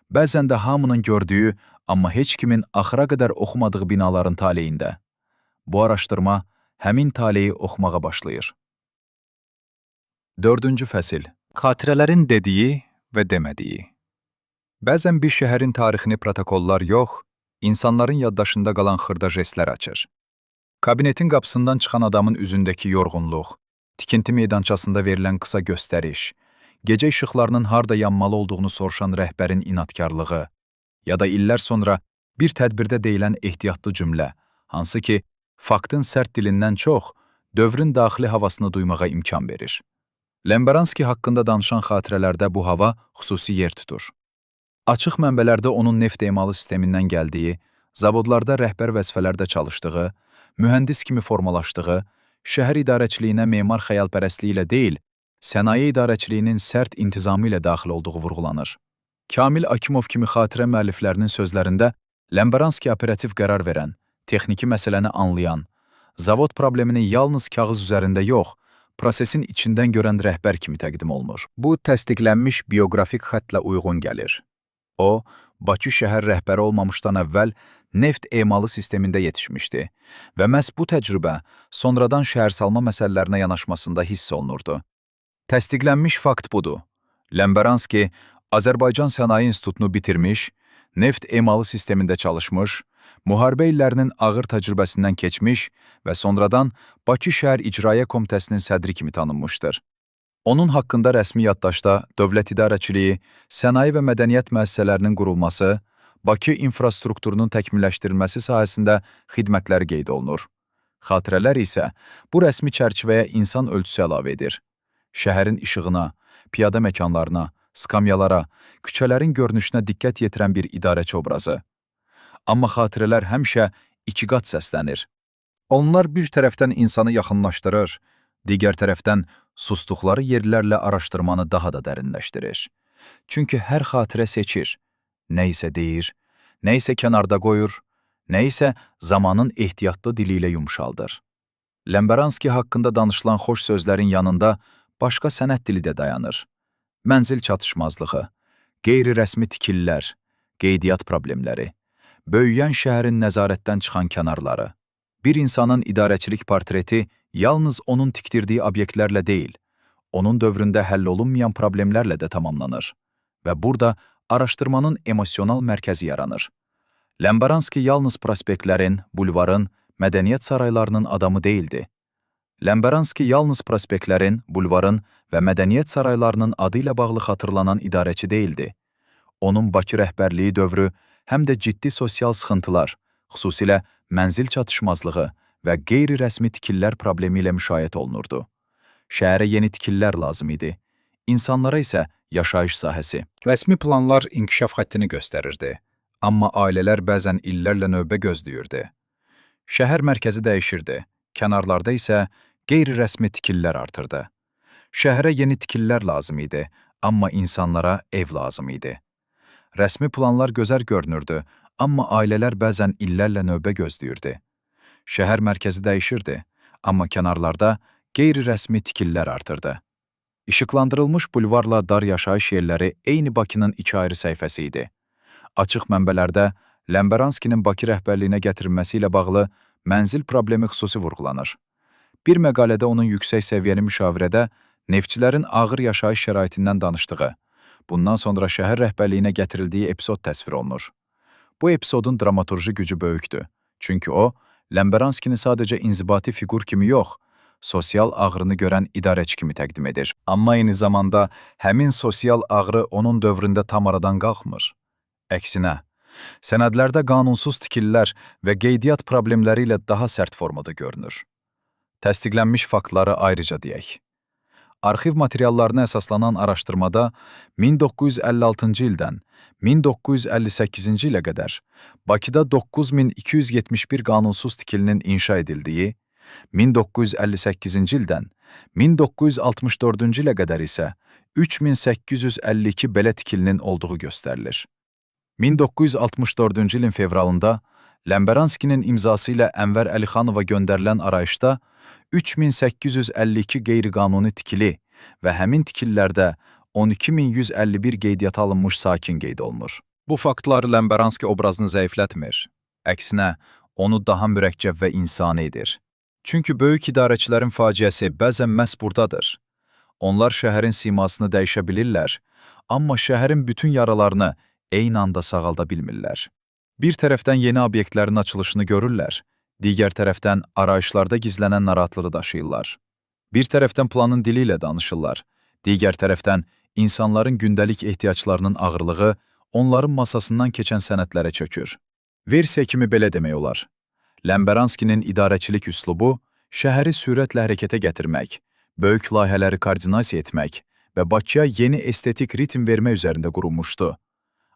bəzən də hamının gördüyü, amma heç kimin axıra qədər oxumadığı binaların taleyində. Bu araşdırma həmin taleyi oxumağa başlayır. Dördüncü fəsil. Xatirələrin dediyi və demədiyi. Bəzən bir şəhərin tarixini protokollar yox, insanların yaddaşında qalan xırda jestlər açır. Kabinetin qapısından çıxan adamın üzündəki yorğunluq, tikinti meydançasında verilən qısa göstəriş, gecə işıqlarının harda yanmalı olduğunu soruşan rəhbərin inadkarlığı ya da illər sonra bir tədbirdə deyilən ehtiyatlı cümlə, hansı ki, faktın sərt dilindən çox dövrün daxili havasını duymağa imkan verir. Lembaranski haqqında danışan xatirələrdə bu hava xüsusi yer tutur. Açıq mənbələrdə onun neft emalı sistemindən gəldiyi, zavodlarda rəhbər vəzifələrdə çalışdığı, mühəndis kimi formalaşdığı, şəhər idarəçiliyinə memar xəyalpərəstliyi ilə deyil, sənaye idarəçiliyinin sərt intizamı ilə daxil olduğu vurğulanır. Kamil Akimov kimi xatirə müəlliflərinin sözlərində Lembaranski operativ qərar verən, texniki məsələni anlayan, zavod problemini yalnız kağız üzərində yox, prosesin içindən görən rəhbər kimi təqdim olunur. Bu təsdiqlənmiş bioqrafik xəttlə uyğun gəlir. O, Bakı şəhər rəhbəri olmamışdan əvvəl neft emalı sistemində yetişmişdi və məhz bu təcrübə sonradan şəhərsalma məsələlərinə yanaşmasında hiss olunurdu. Təsdiqlənmiş fakt budur. Lembaranski Azərbaycan Sənaye İnstitutunu bitirmiş, neft emalı sistemində çalışmış, müharibə illərinin ağır təcrübəsindən keçmiş və sonradan Bakı Şəhər İcraiyyə Komitəsinin sədri kimi tanınmışdır. Onun haqqında rəsmi yaddaşda dövlət idarəçiliyi, sənaye və mədəniyyət müəssisələrinin qurulması, Bakı infrastrukturunun təkmilləşdirilməsi sahəsində xidmətləri qeyd olunur. Xatirələr isə bu rəsmi çərçivəyə insan ölçüsü əlavə edir. Şəhərin işığına, piyada məkanlarına, skamyalara, küçələrin görünüşünə diqqət yetirən bir idarəçi obrazı. Amma xatirələr həmişə iki qat səslənir. Onlar bir tərəfdən insanı yaxınlaşdırır, digər tərəfdən susduqları yerlərlə araşdırmanı daha da dərinləşdirir. Çünki hər xatirə seçir, nə isə deyir, nə isə kənarda qoyur, nə isə zamanın ehtiyatlı dili ilə yumşaldır. Lembaranski haqqında danışılan xoş sözlərin yanında başqa sənət dili də dayanır. Mənzil çatışmazlığı, qeyri-rəsmi tikililər, qeydiyyat problemləri, böyüyən şəhərin nəzarətdən çıxan kənarları. Bir insanın idarəçilik portreti yalnız onun tikdirdiyi obyektlərlə deyil, onun dövründə həll olunmayan problemlərlə də tamamlanır və burada araşdırmanın emosional mərkəzi yaranır. Lembaranski yalnız prospektlərin, bulvarın, mədəniyyət saraylarının adamı deyildi. Lembaranski yalnız prospektlərin, bulvarın və mədəniyyət saraylarının adı ilə bağlı xatırlanan idarəçi deyildi. Onun Bakı rəhbərliyi dövrü həm də ciddi sosial sıxıntılar, xüsusilə mənzil çatışmazlığı və qeyri-rəsmi tikililər problemi ilə müşayiət olunurdu. Şəhərə yeni tikililər lazım idi. İnsanlara isə yaşayış sahəsi. Rəsmi planlar inkişaf xəttini göstərirdi, amma ailələr bəzən illərlə növbə gözləyirdi. Şəhər mərkəzi dəyişirdi, kənarlarda isə qeyri-rəsmi tikililər artırdı. Şəhərə yeni tikililər lazım idi, amma insanlara ev lazım idi. Rəsmi planlar gözəl görünürdü, amma ailələr bəzən illərlə növbə gözləyirdi. Şəhər mərkəzi dəyişirdi, amma kənarlarda qeyri-rəsmi tikililər artırdı. İşıqlandırılmış bulvarla dar yaşayış yerləri eyni Bakının iki ayrı səhifəsi idi. Açıq mənbələrdə Lembaranskinin Bakı rəhbərliyinə gətirilməsi ilə bağlı mənzil problemi xüsusi vurğulanır. Bir məqalədə onun yüksək səviyyəli müşavirədə neftçilərin ağır yaşayış şəraitindən danışdığı, bundan sonra şəhər rəhbərliyinə gətirildiyi epizod təsvir olunur. Bu epizodun dramaturji gücü böyükdür. Çünki o, Lembaranskini sadəcə inzibati fiqur kimi yox, sosial ağrını görən idarəçi kimi təqdim edir. Amma eyni zamanda həmin sosial ağrı onun dövründə tam aradan qalxmır. Əksinə, sənədlərdə qanunsuz tikililər və qeydiyyat problemləri ilə daha sərt formada görünür. Təsdiqlənmiş faktları ayrıca deyək. Arxiv materiallarına əsaslanan araşdırmada 1956-cı ildən 1958-ci ilə qədər Bakıda 9271 qanunsuz tikilinin inşa edildiyi, 1958-ci ildən 1964-cü ilə qədər isə 3852 belə tikilinin olduğu göstərilir. 1964-cü ilin fevralında Ləmbəranskinin imzası ilə Ənvər Əlixanova göndərilən arayışda 3852 qeyri-qanuni tikili və həmin tikililərdə 12151 qeydiyyata alınmış sakin qeyd olunur. Bu faktlar Ləmbəranski obrazını zəiflətmir. Əksinə, onu daha mürəkkəb və insani edir. Çünki böyük idarəçilərin faciəsi bəzən məhz burdadır. Onlar şəhərin simasını dəyişə bilirlər, amma şəhərin bütün yaralarını eyni anda sağalda bilmirlər. Bir tərəfdən yeni obyektlərin açılışını görürlər, digər tərəfdən arayışlarda gizlənən narahatlığı daşıyırlar. Bir tərəfdən planın dili ilə danışırlar, digər tərəfdən insanların gündəlik ehtiyaclarının ağırlığı onların masasından keçən sənədlərə çökür. Versiya kimi belə demək olar. Ləmbəranskinin idarəçilik üslubu şəhəri sürətlə hərəkətə gətirmək, böyük layihələri koordinasiya etmək və Bakıya yeni estetik ritm vermək üzərində qurulmuşdu.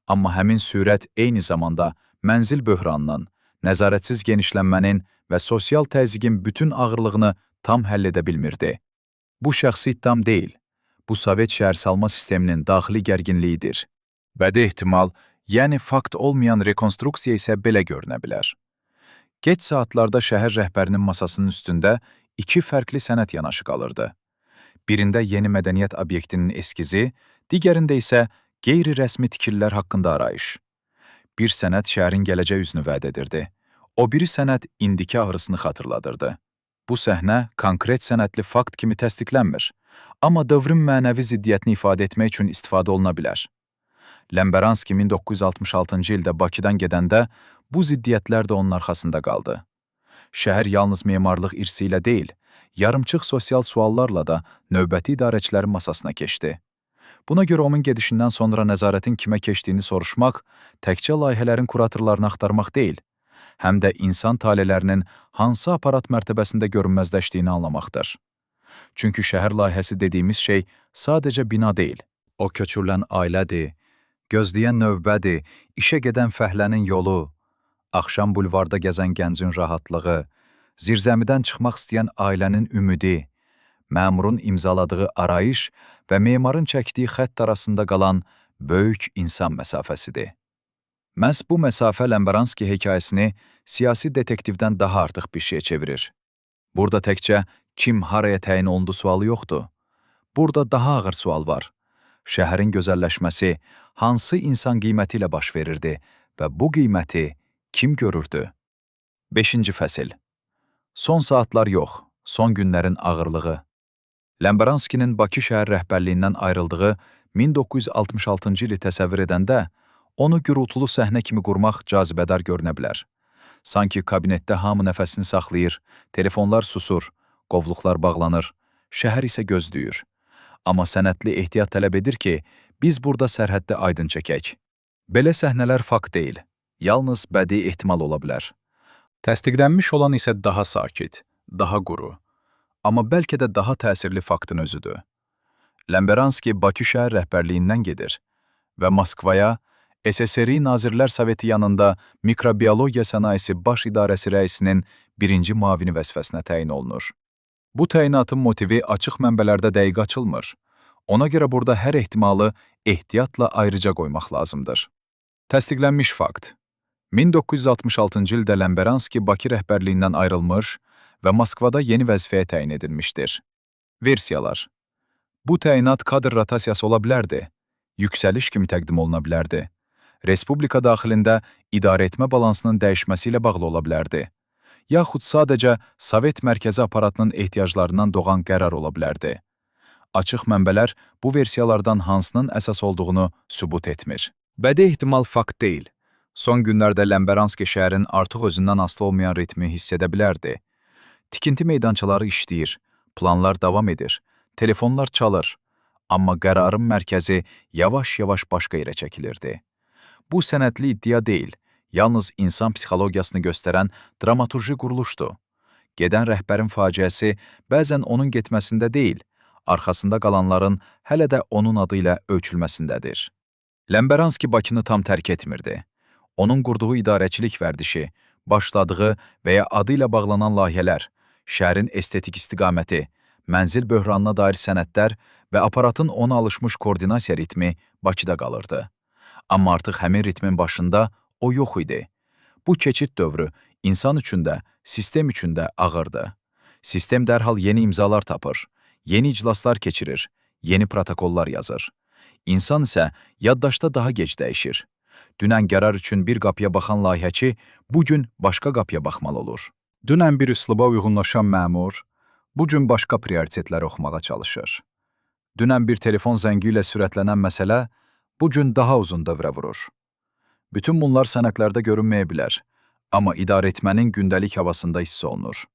Amma həmin sürət eyni zamanda mənzil böhranının, nəzarətsiz genişlənmənin və sosial təzyiqin bütün ağırlığını tam həll edə bilmirdi. Bu şəxsi ittiham deyil, bu Sovet şəhərsalma sisteminin daxili gərginliyidir. Bədi ehtimal, yəni fakt olmayan rekonstruksiya isə belə görünə bilər. Gec saatlarda şəhər rəhbərinin masasının üstündə iki fərqli sənəd yanaşı qalırdı. Birində yeni mədəniyyət obyektinin eskizi, digərində isə qeyri-rəsmi tikililər haqqında arayış. Bir sənəd şəhərin gələcək üzünü vəd edirdi. O biri sənəd indiki ağrısını xatırladırdı. Bu səhnə konkret sənədli fakt kimi təsdiqlənmir, amma dövrün mənəvi ziddiyyətini ifadə etmək üçün istifadə oluna bilər. Ləmbəranski 1966-cı ildə Bakıdan gedəndə bu ziddiyyətlər də onun arxasında qaldı. Şəhər yalnız memarlıq irsi ilə deyil, yarımçıq sosial suallarla da növbəti idarəçilərin masasına keçdi. Buna görə onun gedişindən sonra nəzarətin kimə keçdiyini soruşmaq, təkcə layihələrin kuratorlarını axtarmaq deyil, həm də insan talelərinin hansı aparat mərtəbəsində görünməzləşdiyini anlamaqdır. Çünki şəhər layihəsi dediyimiz şey sadəcə bina deyil. O köçürülən ailədir, gözləyən növbədir, işə gedən fəhlənin yolu, axşam bulvarda gəzən gəncin rahatlığı, zirzəmidən çıxmaq istəyən ailənin ümidi, məmurun imzaladığı arayış və memarın çəkdiyi xətt arasında qalan böyük insan məsafəsidir. Məhz bu məsafə Ləmbəranski hekayəsini siyasi detektivdən daha artıq bir şeyə çevirir. Burada təkcə kim haraya təyin olundu sualı yoxdur. Burada daha ağır sual var. Şəhərin gözəlləşməsi hansı insan qiyməti ilə baş verirdi və bu qiyməti kim görürdü? 5-ci fəsil. Son saatlar yox, son günlərin ağırlığı. Ləmbəranskinin Bakı şəhər rəhbərliyindən ayrıldığı 1966-cı ili təsəvvür edəndə onu gürultulu səhnə kimi qurmaq cazibədar görünə bilər. Sanki kabinetdə hamı nəfəsini saxlayır, telefonlar susur, qovluqlar bağlanır, şəhər isə gözləyir. Amma sənədli ehtiyat tələb edir ki, biz burada sərhəddə aydın çəkək. Belə səhnələr fakt deyil, yalnız bədii ehtimal ola bilər. Təsdiqlənmiş olan isə daha sakit, daha quru, amma bəlkə də daha təsirli faktın özüdür. Ləmbəranski Bakı şəhər rəhbərliyindən gedir və Moskvaya SSRİ Nazirlər Soveti yanında Mikrobiologiya Sənayesi Baş İdarəsi rəisinin birinci müavini vəzifəsinə təyin olunur. Bu təyinatın motivi açıq mənbələrdə dəqiq açılmır. Ona görə burada hər ehtimalı ehtiyatla ayrıca qoymaq lazımdır. Təsdiqlənmiş fakt. 1966-cı ildə Ləmbəranski Bakı rəhbərliyindən ayrılmış və Moskvada yeni vəzifəyə təyin edilmişdir. Versiyalar. Bu təyinat kadr rotasiyası ola bilərdi, yüksəliş kimi təqdim oluna bilərdi. Respublika daxilində idarəetmə balansının dəyişməsi ilə bağlı ola bilərdi. Yaxud sadəcə Sovet mərkəzi aparatının ehtiyaclarından doğan qərar ola bilərdi. Açıq mənbələr bu versiyalardan hansının əsas olduğunu sübut etmir. Bədi ehtimal fakt deyil. Son günlərdə Ləmbəranski şəhərin artıq özündən asılı olmayan ritmi hiss edə bilərdi. Tikinti meydançaları işləyir, planlar davam edir, telefonlar çalır. Amma qərarın mərkəzi yavaş-yavaş başqa yerə çəkilirdi. Bu sənədli iddia deyil, yalnız insan psixologiyasını göstərən dramaturji quruluşdu. Gedən rəhbərin faciəsi bəzən onun getməsində deyil, arxasında qalanların hələ də onun adı ilə ölçülməsindədir. Ləmbəranski Bakını tam tərk etmirdi. Onun qurduğu idarəçilik vərdişi, başladığı və ya adı ilə bağlanan layihələr, şəhərin estetik istiqaməti, mənzil böhranına dair sənədlər və aparatın ona alışmış koordinasiya ritmi Bakıda qalırdı. Amma artıq həmin ritmin başında o yox idi. Bu keçid dövrü insan üçün də, sistem üçün də ağırdı. Sistem dərhal yeni imzalar tapır, yeni iclaslar keçirir, yeni protokollar yazır. İnsan isə yaddaşda daha gec dəyişir. Dünən qərar üçün bir qapıya baxan layihəçi bu gün başqa qapıya baxmalı olur. Dünən bir üsluba uyğunlaşan məmur, bu gün başqa prioritetləri oxumağa çalışır. Dünən bir telefon zəngi ilə sürətlənən məsələ bu gün daha uzun dövrə vurur. Bütün bunlar sənədlərdə görünməyə bilər, amma idarə etmənin gündəlik havasında hiss olunur.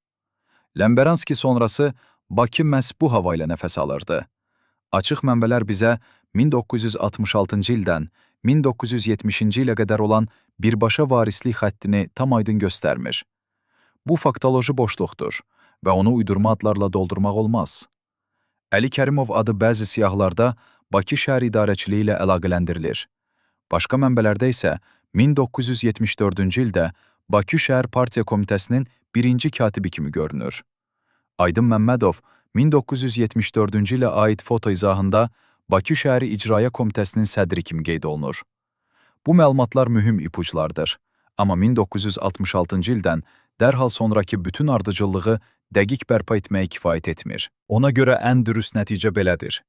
Ləmbəranski sonrası Bakı məhz bu hava ilə nəfəs alırdı. Açıq mənbələr bizə 1966-cı ildən 1970-ci ilə qədər olan birbaşa varislik xəttini tam aydın göstərmir. Bu faktoloji boşluqdur və onu uydurma adlarla doldurmaq olmaz. Əli Kərimov adı bəzi siyahılarda Bakı şəhər idarəçiliyi ilə əlaqələndirilir. Başqa mənbələrdə isə 1974-cü ildə Bakı şəhər partiya komitəsinin birinci katibi kimi görünür. Aydın Məmmədov 1974-cü ilə aid foto izahında Bakı şəhəri İcraiyyə Komitəsinin sədri kimi qeyd olunur. Bu məlumatlar mühüm ipuclardır. Amma 1966-cı ildən dərhal sonrakı bütün ardıcıllığı dəqiq bərpa etməyə kifayət etmir. Ona görə ən dürüst nəticə belədir.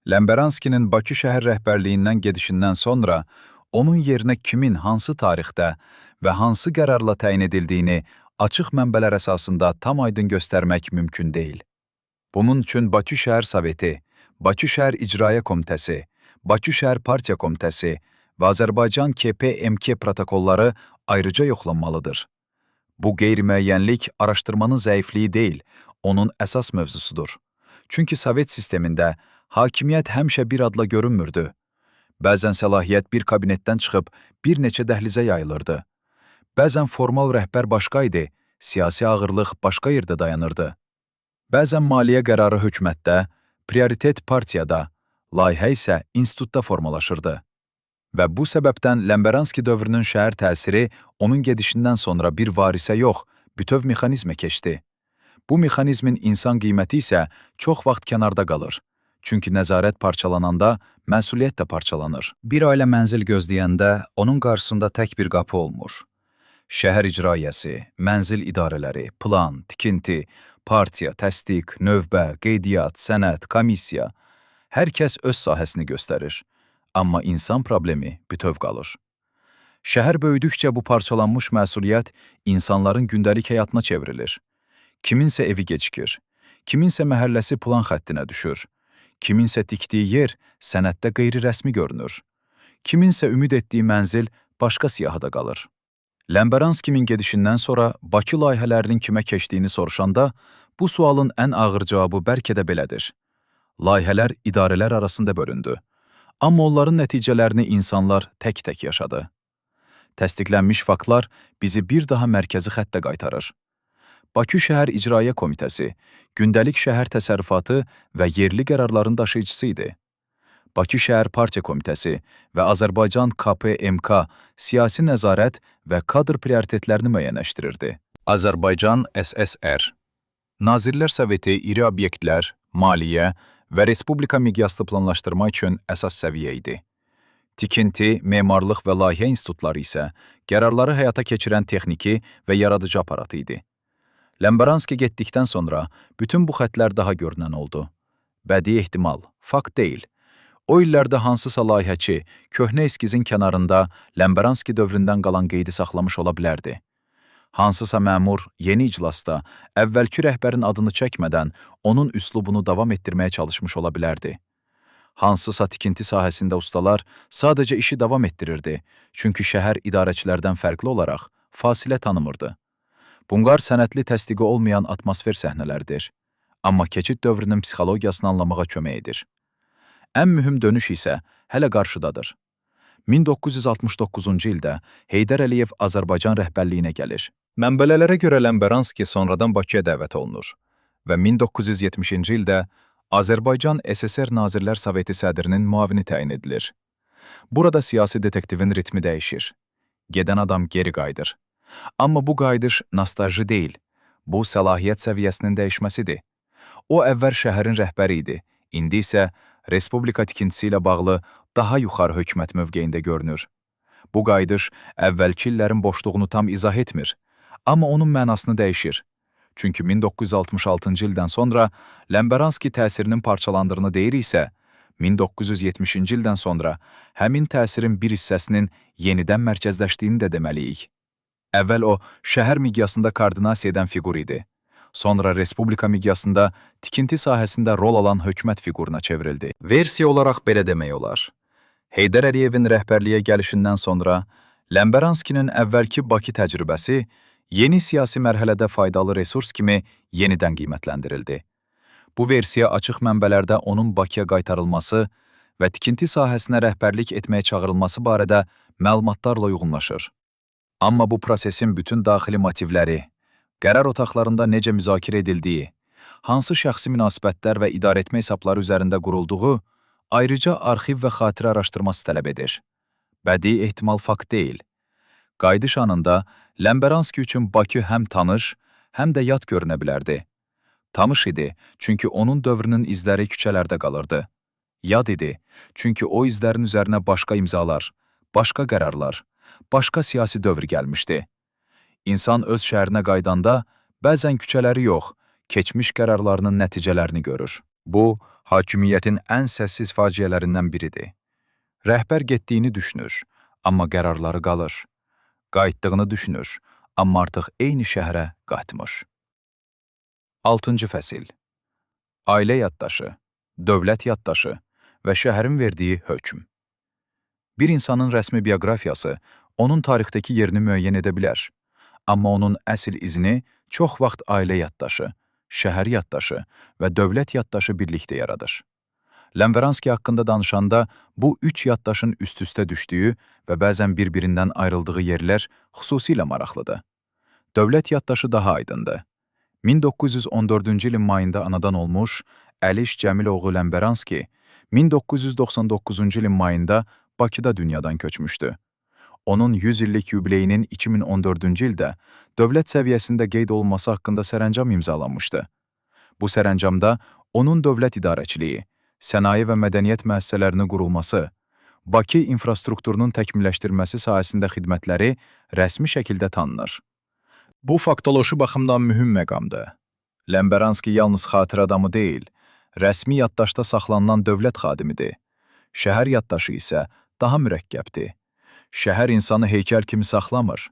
Ləmbəranskinin Bakı şəhər rəhbərliyindən gedişindən sonra onun yerinə kimin hansı tarixdə və hansı qərarla təyin edildiyini açıq mənbələr əsasında tam aydın göstərmək mümkün deyil. Bunun üçün Bakı Şəhər Soveti, Bakı Şəhər İcraiyyə Komitəsi, Bakı Şəhər Partiya Komitəsi və Azərbaycan KPMK protokolları ayrıca yoxlanmalıdır. Bu qeyri-müəyyənlik araşdırmanın zəifliyi deyil, onun əsas mövzusudur. Çünki Sovet sistemində hakimiyyət həmişə bir adla görünmürdü. Bəzən səlahiyyət bir kabinetdən çıxıb bir neçə dəhlizə yayılırdı. Bəzən formal rəhbər başqa idi, siyasi ağırlıq başqa yerdə dayanırdı. Bəzən maliyyə qərarı hökumətdə, prioritet partiyada, layihə isə institutda formalaşırdı. Və bu səbəbdən Ləmbəranski dövrünün şəhər təsiri onun gedişindən sonra bir varisə yox, bütöv mexanizmə keçdi. Bu mexanizmin insan qiyməti isə çox vaxt kənarda qalır. Çünki nəzarət parçalananda məsuliyyət də parçalanır. Bir ailə mənzil gözləyəndə onun qarşısında tək bir qapı olmur. Şəhər icraiyəsi, mənzil idarələri, plan, tikinti, partiya, təsdiq, növbə, qeydiyyat, sənəd, komissiya. Hər kəs öz sahəsini göstərir. Amma insan problemi bütöv qalır. Şəhər böyüdükcə bu parçalanmış məsuliyyət insanların gündəlik həyatına çevrilir. Kiminsə evi gecikir, kiminsə məhəlləsi plan xəttinə düşür, kiminsə tikdiyi yer sənəddə qeyri-rəsmi görünür, kiminsə ümid etdiyi mənzil başqa siyahıda qalır. Ləmbəranskinin gedişindən sonra Bakı layihələrinin kimə keçdiyini soruşanda, bu sualın ən ağır cavabı bəlkə də belədir. Layihələr idarələr arasında bölündü. Amma onların nəticələrini insanlar tək-tək yaşadı. Təsdiqlənmiş faktlar bizi bir daha mərkəzi xəttə qaytarır. Bakı Şəhər İcraiyyə Komitəsi gündəlik şəhər təsərrüfatı və yerli qərarların daşıyıcısı idi. Bakı Şəhər Partiya Komitəsi və Azərbaycan KPMK siyasi nəzarət və kadr prioritetlərini müəyyənləşdirirdi. Azərbaycan SSR Nazirlər Soveti iri obyektlər, maliyyə və respublika miqyaslı planlaşdırma üçün əsas səviyyə idi. Tikinti, memarlıq və layihə institutları isə qərarları həyata keçirən texniki və yaradıcı aparatı idi. Ləmbəranski getdikdən sonra bütün bu xətlər daha görünən oldu. Bədii ehtimal, fakt deyil. O illərdə hansısa layihəçi köhnə eskizin kənarında Ləmbəranski dövründən qalan qeydi saxlamış ola bilərdi. Hansısa məmur yeni iclasda əvvəlki rəhbərin adını çəkmədən onun üslubunu davam etdirməyə çalışmış ola bilərdi. Hansısa tikinti sahəsində ustalar sadəcə işi davam etdirirdi, çünki şəhər idarəçilərdən fərqli olaraq fasilə tanımırdı. Bunlar sənədli təsdiqi olmayan atmosfer səhnələrdir. Amma keçid dövrünün psixologiyasını anlamağa kömək edir. Ən mühüm dönüş isə hələ qarşıdadır. 1969-cu ildə Heydər Əliyev Azərbaycan rəhbərliyinə gəlir. Mənbələrə görə Ləmbəranski sonradan Bakıya dəvət olunur və 1970-ci ildə Azərbaycan SSR Nazirlər Soveti sədrinin müavini təyin edilir. Burada siyasi detektivin ritmi dəyişir. Gedən adam geri qayıdır. Amma bu qayıdış nostalji deyil. Bu səlahiyyət səviyyəsinin dəyişməsidir. O əvvəl şəhərin rəhbəri idi, indi isə respublika tikintisi ilə bağlı daha yuxarı hökumət mövqeyində görünür. Bu qayıdış əvvəlki illərin boşluğunu tam izah etmir, amma onun mənasını dəyişir. Çünki 1966-cı ildən sonra Ləmbəranski təsirinin parçalandığını deyiriksə, 1970-ci ildən sonra həmin təsirin bir hissəsinin yenidən mərkəzləşdiyini də deməliyik. Əvvəl o, şəhər miqyasında koordinasiya edən fiqur idi. Sonra respublika miqyasında tikinti sahəsində rol alan hökumət fiquruna çevrildi. Versiya olaraq belə demək olar. Heydər Əliyevin rəhbərliyə gəlişindən sonra Ləmbəranskinin əvvəlki Bakı təcrübəsi yeni siyasi mərhələdə faydalı resurs kimi yenidən qiymətləndirildi. Bu versiya açıq mənbələrdə onun Bakıya qaytarılması və tikinti sahəsinə rəhbərlik etməyə çağırılması barədə məlumatlarla uyğunlaşır. Amma bu prosesin bütün daxili motivləri, qərar otaqlarında necə müzakirə edildiyi, hansı şəxsi münasibətlər və idarəetmə hesabları üzərində qurulduğu ayrıca arxiv və xatirə araşdırması tələb edir. Bədii ehtimal fakt deyil. Qayıdış anında Ləmbəranski üçün Bakı həm tanış, həm də yad görünə bilərdi. Tanış idi, çünki onun dövrünün izləri küçələrdə qalırdı. Yad idi, çünki o izlərin üzərinə başqa imzalar, başqa qərarlar, başqa siyasi dövr gəlmişdi. İnsan öz şəhərinə qayıdanda bəzən küçələri yox, keçmiş qərarlarının nəticələrini görür. Bu, hakimiyyətin ən səssiz faciələrindən biridir. Rəhbər getdiyini düşünür, amma qərarları qalır. Qayıtdığını düşünür, amma artıq eyni şəhərə qayıtmır. 6-cı fəsil. Ailə yaddaşı, dövlət yaddaşı və şəhərin verdiyi hökm. Bir insanın rəsmi bioqrafiyası onun tarixdəki yerini müəyyən edə bilər. Amma onun əsl izini çox vaxt ailə yaddaşı, şəhər yaddaşı və dövlət yaddaşı birlikdə yaradır. Ləmbəranski haqqında danışanda bu üç yaddaşın üst-üstə düşdüyü və bəzən bir-birindən ayrıldığı yerlər xüsusilə maraqlıdır. Dövlət yaddaşı daha aydındır. 1914-cü ilin mayında anadan olmuş Əliş Cəmiloğlu Ləmbəranski 1999-cu ilin mayında Bakıda dünyadan köçmüşdü. Onun 100 illik yubileyinin 2014-cü ildə dövlət səviyyəsində qeyd olunması haqqında sərəncam imzalanmışdı. Bu sərəncamda onun dövlət idarəçiliyi, sənaye və mədəniyyət müəssisələrinin qurulması, Bakı infrastrukturunun təkmilləşdirilməsi sahəsində xidmətləri rəsmi şəkildə tanınır. Bu faktoloji baxımdan mühüm məqamdır. Ləmbəranski yalnız xatirə adamı deyil, rəsmi yaddaşda saxlanılan dövlət xadimidir. Şəhər yaddaşı isə daha mürəkkəbdir. Şəhər insanı heykəl kimi saxlamır.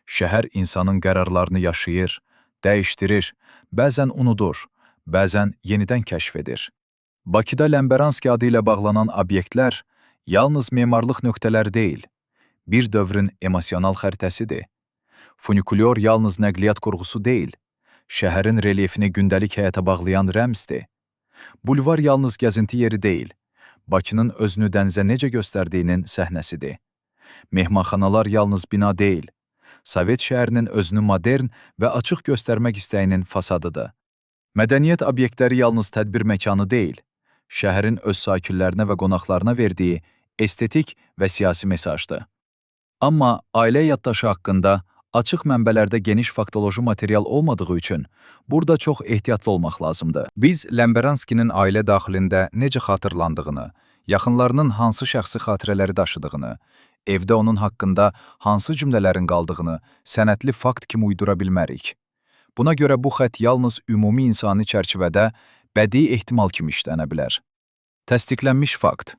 Şəhər insanın qərarlarını yaşayır, dəyişdirir, bəzən unudur, bəzən yenidən kəşf edir. Bakıda Ləmbəranski adı ilə bağlanan obyektlər yalnız memarlıq nöqtələri deyil, bir dövrün emosional xəritəsidir. Funikulyor yalnız nəqliyyat qurğusu deyil, şəhərin relyefini gündəlik həyata bağlayan rəmzdir. Bulvar yalnız gəzinti yeri deyil, Bakının özünü dənizə necə göstərdiyinin səhnəsidir. Mehmanxanalar yalnız bina deyil, Sovet şəhərinin özünü modern və açıq göstərmək istəyinin fasadıdır. Mədəniyyət obyektləri yalnız tədbir məkanı deyil, şəhərin öz sakinlərinə və qonaqlarına verdiyi estetik və siyasi mesajdır. Amma ailə yaddaşı haqqında açıq mənbələrdə geniş faktoloji material olmadığı üçün burada çox ehtiyatlı olmaq lazımdır. Biz Ləmbəranskinin ailə daxilində necə xatırlandığını, yaxınlarının hansı şəxsi xatirələri daşıdığını, evdə onun haqqında hansı cümlələrin qaldığını sənədli fakt kimi uydura bilmərik. Buna görə bu xətt yalnız ümumi insani çərçivədə bədii ehtimal kimi işlənə bilər. Təsdiqlənmiş fakt.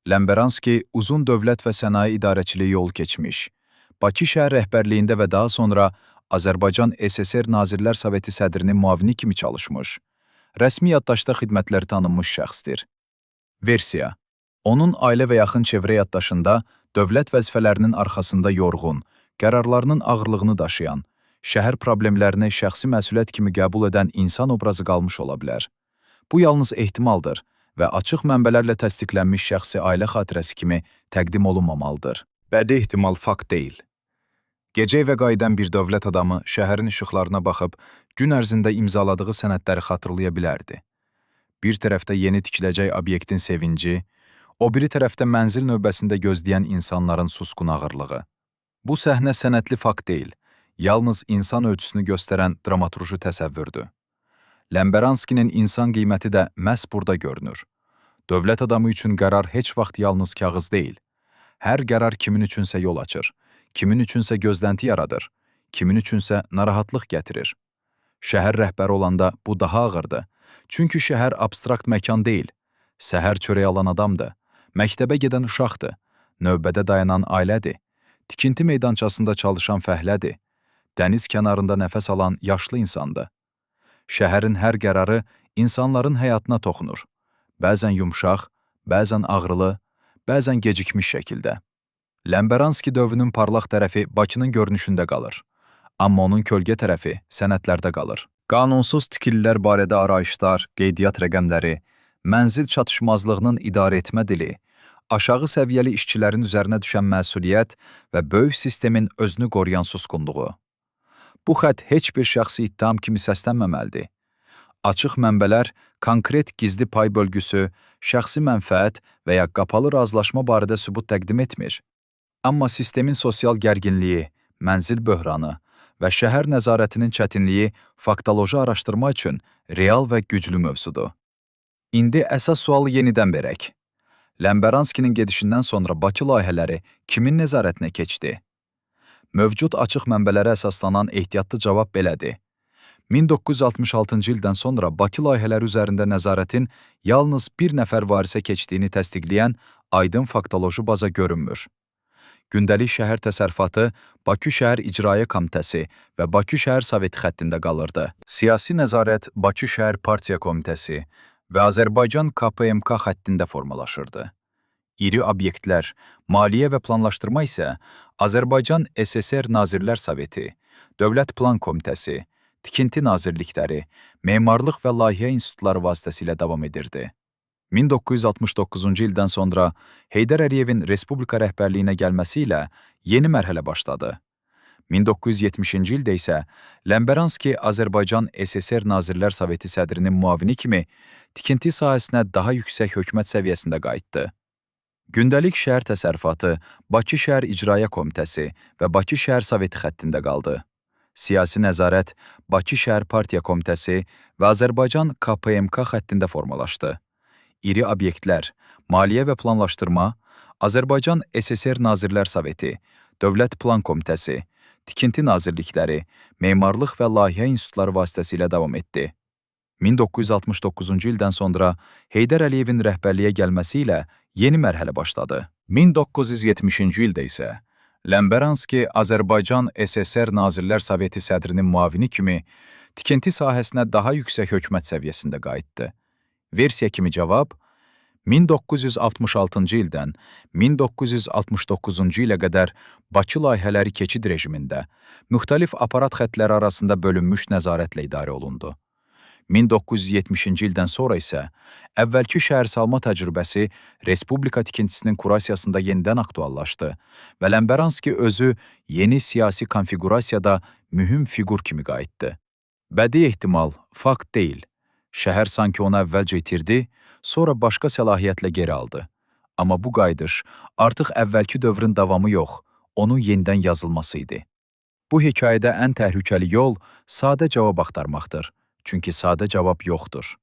Ləmbəranski uzun dövlət və sənaye idarəçiliyi yolu keçmiş, Bakı şəhər rəhbərliyində və daha sonra Azərbaycan SSR Nazirlər Soveti sədrinin müavini kimi çalışmış, rəsmi yaddaşda xidmətləri tanınmış şəxsdir. Versiya. Onun ailə və yaxın çevrə yaddaşında dövlət vəzifələrinin arxasında yorğun, qərarlarının ağırlığını daşıyan, şəhər problemlərini şəxsi məsuliyyət kimi qəbul edən insan obrazı qalmış ola bilər. Bu yalnız ehtimaldır və açıq mənbələrlə təsdiqlənmiş şəxsi ailə xatirəsi kimi təqdim olunmamalıdır. Bədii ehtimal fakt deyil. Gecə evə qayıdan bir dövlət adamı şəhərin işıqlarına baxıb gün ərzində imzaladığı sənədləri xatırlaya bilərdi. Bir tərəfdə yeni tikiləcək obyektin sevinci, o biri tərəfdə mənzil növbəsində gözləyən insanların susqun ağırlığı. Bu səhnə sənədli fakt deyil, yalnız insan ölçüsünü göstərən dramaturji təsəvvürdür. Ləmbəranskinin insan qiyməti də məhz burada görünür. Dövlət adamı üçün qərar heç vaxt yalnız kağız deyil. Hər qərar kimin üçünsə yol açır, kimin üçünsə gözlənti yaradır, kimin üçünsə narahatlıq gətirir. Şəhər rəhbəri olanda bu daha ağırdır. Çünki şəhər abstrakt məkan deyil. Səhər çörək alan adamdır, məktəbə gedən uşaqdır, növbədə dayanan ailədir, tikinti meydançasında çalışan fəhlədir, dəniz kənarında nəfəs alan yaşlı insandır. Şəhərin hər qərarı insanların həyatına toxunur. Bəzən yumşaq, bəzən ağrılı, bəzən gecikmiş şəkildə. Ləmbəranski dövrünün parlaq tərəfi Bakının görünüşündə qalır. Amma onun kölgə tərəfi sənədlərdə qalır. Qanunsuz tikililər barədə arayışlar, qeydiyyat rəqəmləri, mənzil çatışmazlığının idarə etmə dili, aşağı səviyyəli işçilərin üzərinə düşən məsuliyyət və böyük sistemin özünü qoruyan susqunluğu. Bu xətt heç bir şəxsi ittiham kimi səslənməməlidir. Açıq mənbələr konkret gizli pay bölgüsü, şəxsi mənfəət və ya qapalı razılaşma barədə sübut təqdim etmir. Amma sistemin sosial gərginliyi, mənzil böhranı və şəhər nəzarətinin çətinliyi faktoloji araşdırma üçün real və güclü mövzudur. İndi əsas sualı yenidən verək. Ləmbəranskinin gedişindən sonra Bakı layihələri kimin nəzarətinə keçdi? Mövcud açıq mənbələrə əsaslanan ehtiyatlı cavab belədir. 1966-cı ildən sonra Bakı layihələri üzərində nəzarətin yalnız bir nəfər varisə keçdiyini təsdiqləyən aydın faktoloji baza görünmür. Gündəlik şəhər təsərrüfatı Bakı Şəhər İcraiyyə Komitəsi və Bakı Şəhər Soveti xəttində qalırdı. Siyasi nəzarət Bakı Şəhər Partiya Komitəsi və Azərbaycan KPMK xəttində formalaşırdı. İri obyektlər, maliyyə və planlaşdırma isə Azərbaycan SSR Nazirlər Soveti, Dövlət Plan Komitəsi, Tikinti Nazirlikləri, Memarlıq və Layihə İnstitutları vasitəsilə davam edirdi. 1969-cu ildən sonra Heydər Əliyevin Respublika rəhbərliyinə gəlməsi ilə yeni mərhələ başladı. 1970-ci ildə isə Ləmbəranski Azərbaycan SSR Nazirlər Soveti sədrinin müavini kimi tikinti sahəsinə daha yüksək hökumət səviyyəsində qayıtdı. Gündəlik şəhər təsərrüfatı Bakı Şəhər İcraiyyə Komitəsi və Bakı Şəhər Soveti xəttində qaldı. Siyasi nəzarət Bakı Şəhər Partiya Komitəsi və Azərbaycan KPMK xəttində formalaşdı. İri obyektlər, maliyyə və planlaşdırma, Azərbaycan SSR Nazirlər Soveti, Dövlət Plan Komitəsi, Tikinti Nazirlikləri, Memarlıq və Layihə İnstitutları vasitəsilə davam etdi. 1969-cu ildən sonra Heydər Əliyevin rəhbərliyə gəlməsi ilə yeni mərhələ başladı. 1970-ci ildə isə Ləmbəranski Azərbaycan SSR Nazirlər Soveti sədrinin müavini kimi tikinti sahəsinə daha yüksək hökumət səviyyəsində qayıtdı. Versiya kimi cavab 1966-cı ildən 1969-cu ilə qədər Bakı layihələri keçid rejimində müxtəlif aparat xəttləri arasında bölünmüş nəzarətlə idarə olundu. 1970-ci ildən sonra isə əvvəlki şəhərsalma təcrübəsi Respublika tikintisinin kurasiyasında yenidən aktuallaşdı və Ləmbəranski özü yeni siyasi konfiqurasiyada mühüm fiqur kimi qayıtdı. Bədii ehtimal, fakt deyil. Şəhər sanki onu əvvəlcə itirdi, sonra başqa səlahiyyətlə geri aldı. Amma bu qayıdış artıq əvvəlki dövrün davamı yox, onun yenidən yazılması idi. Bu hekayədə ən təhlükəli yol sadə cavab axtarmaqdır. Çünki sadə cavab yoxdur.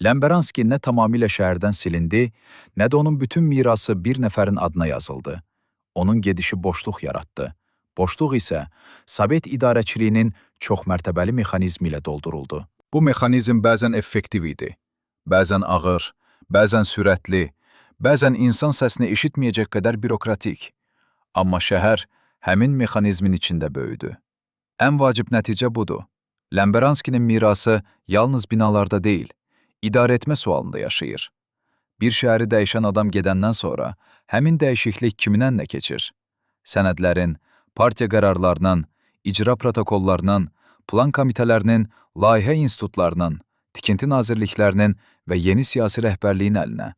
Ləmbəranski nə tamamilə şəhərdən silindi, nə də onun bütün mirası bir nəfərin adına yazıldı. Onun gedişi boşluq yaratdı. Boşluq isə Sovet idarəçiliyinin çoxmərtəbəli mexanizmi ilə dolduruldu. Bu mexanizm bəzən effektiv idi, bəzən ağır, bəzən sürətli, bəzən insan səsini eşitməyəcək qədər bürokratik. Amma şəhər həmin mexanizmin içində böyüdü. Ən vacib nəticə budur. Ləmbəranskinin mirası yalnız binalarda deyil, idarə etmə sualında yaşayır. Bir şəhəri dəyişən adam gedəndən sonra həmin dəyişiklik kimin əlinə keçir? Sənədlərin, partiya qərarlarının, icra protokollarının, plan komitələrinin, layihə institutlarının, tikinti nazirliklərinin və yeni siyasi rəhbərliyin əlinə.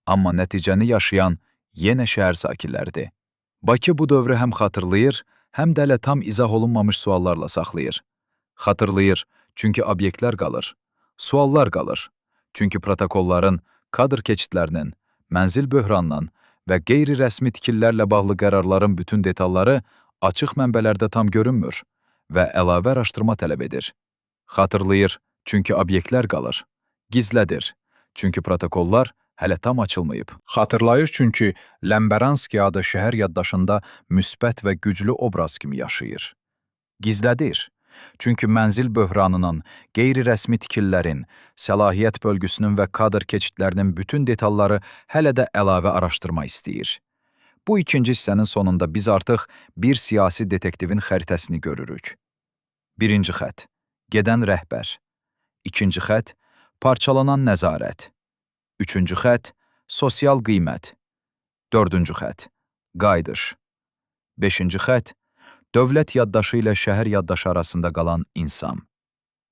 Amma nəticəni yaşayan yenə şəhər sakinləridir. Bakı bu dövrü həm xatırlayır, həm də hələ tam izah olunmamış suallarla saxlayır. Xatırlayır, çünki obyektlər qalır. Suallar qalır. Çünki protokolların, kadr keçidlərinin, mənzil böhranının və qeyri-rəsmi tikililərlə bağlı qərarların bütün detalları açıq mənbələrdə tam görünmür və əlavə araşdırma tələb edir. Xatırlayır, çünki obyektlər qalır. Gizlədir, çünki protokollar Hələ tam açılmayıb. Xatırlayır çünki Ləmbəranski adı şəhər yaddaşında müsbət və güclü obraz kimi yaşayır. Gizlədir. Çünki mənzil böhranının, qeyri-rəsmi tikililərin, səlahiyyət bölgüsünün və kadr keçidlərinin bütün detalları hələ də əlavə araşdırma istəyir. Bu ikinci hissənin sonunda biz artıq bir siyasi detektivin xəritəsini görürük. Birinci xətt, gedən rəhbər. İkinci xətt, parçalanan nəzarət. Üçüncü xətt, sosial qiymət. Dördüncü xətt, qayıdış. Beşinci xətt, dövlət yaddaşı ilə şəhər yaddaşı arasında qalan insan.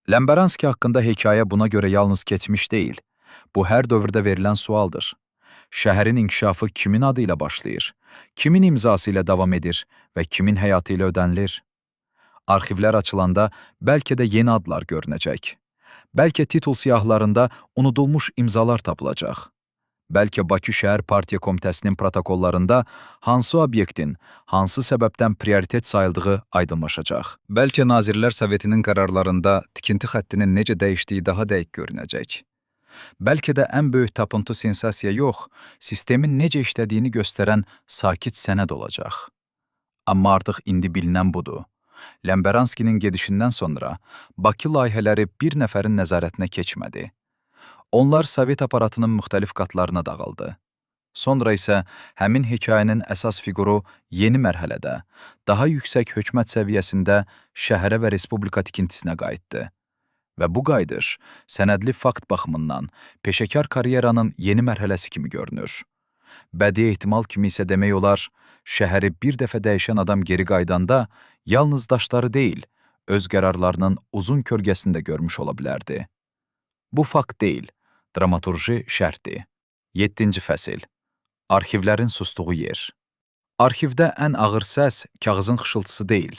Ləmbəranski haqqında hekayə buna görə yalnız keçmiş deyil. Bu hər dövrdə verilən sualdır. Şəhərin inkişafı kimin adı ilə başlayır? Kimin imzası ilə davam edir və kimin həyatı ilə ödənilir? Arxivlər açılanda bəlkə də yeni adlar görünəcək. Bəlkə titul siyahılarında unudulmuş imzalar tapılacaq. Bəlkə Bakı Şəhər Partiya Komitəsinin protokollarında hansı obyektin hansı səbəbdən prioritet sayıldığı aydınlaşacaq. Bəlkə Nazirlər Sovetinin qərarlarında tikinti xəttinin necə dəyişdiyi daha dəqiq görünəcək. Bəlkə də ən böyük tapıntı sensasiya yox, sistemin necə işlədiyini göstərən sakit sənəd olacaq. Amma artıq indi bilinən budur. Ləmbəranskinin gedişindən sonra Bakı layihələri bir nəfərin nəzarətinə keçmədi. Onlar Sovet aparatının müxtəlif qatlarına dağıldı. Sonra isə həmin hekayənin əsas fiquru yeni mərhələdə, daha yüksək hökumət səviyyəsində şəhərə və respublika tikintisinə qayıtdı. Və bu qayıdış sənədli fakt baxımından peşəkar karyeranın yeni mərhələsi kimi görünür. Bədii ehtimal kimi isə demək olar, şəhəri bir dəfə dəyişən adam geri qayıdanda yalnız daşları deyil, öz qərarlarının uzun kölgəsini də görmüş ola bilərdi. Bu fakt deyil, dramaturji şərtdir. 7-ci fəsil. Arxivlərin sustuğu yer. Arxivdə ən ağır səs kağızın xışıltısı deyil.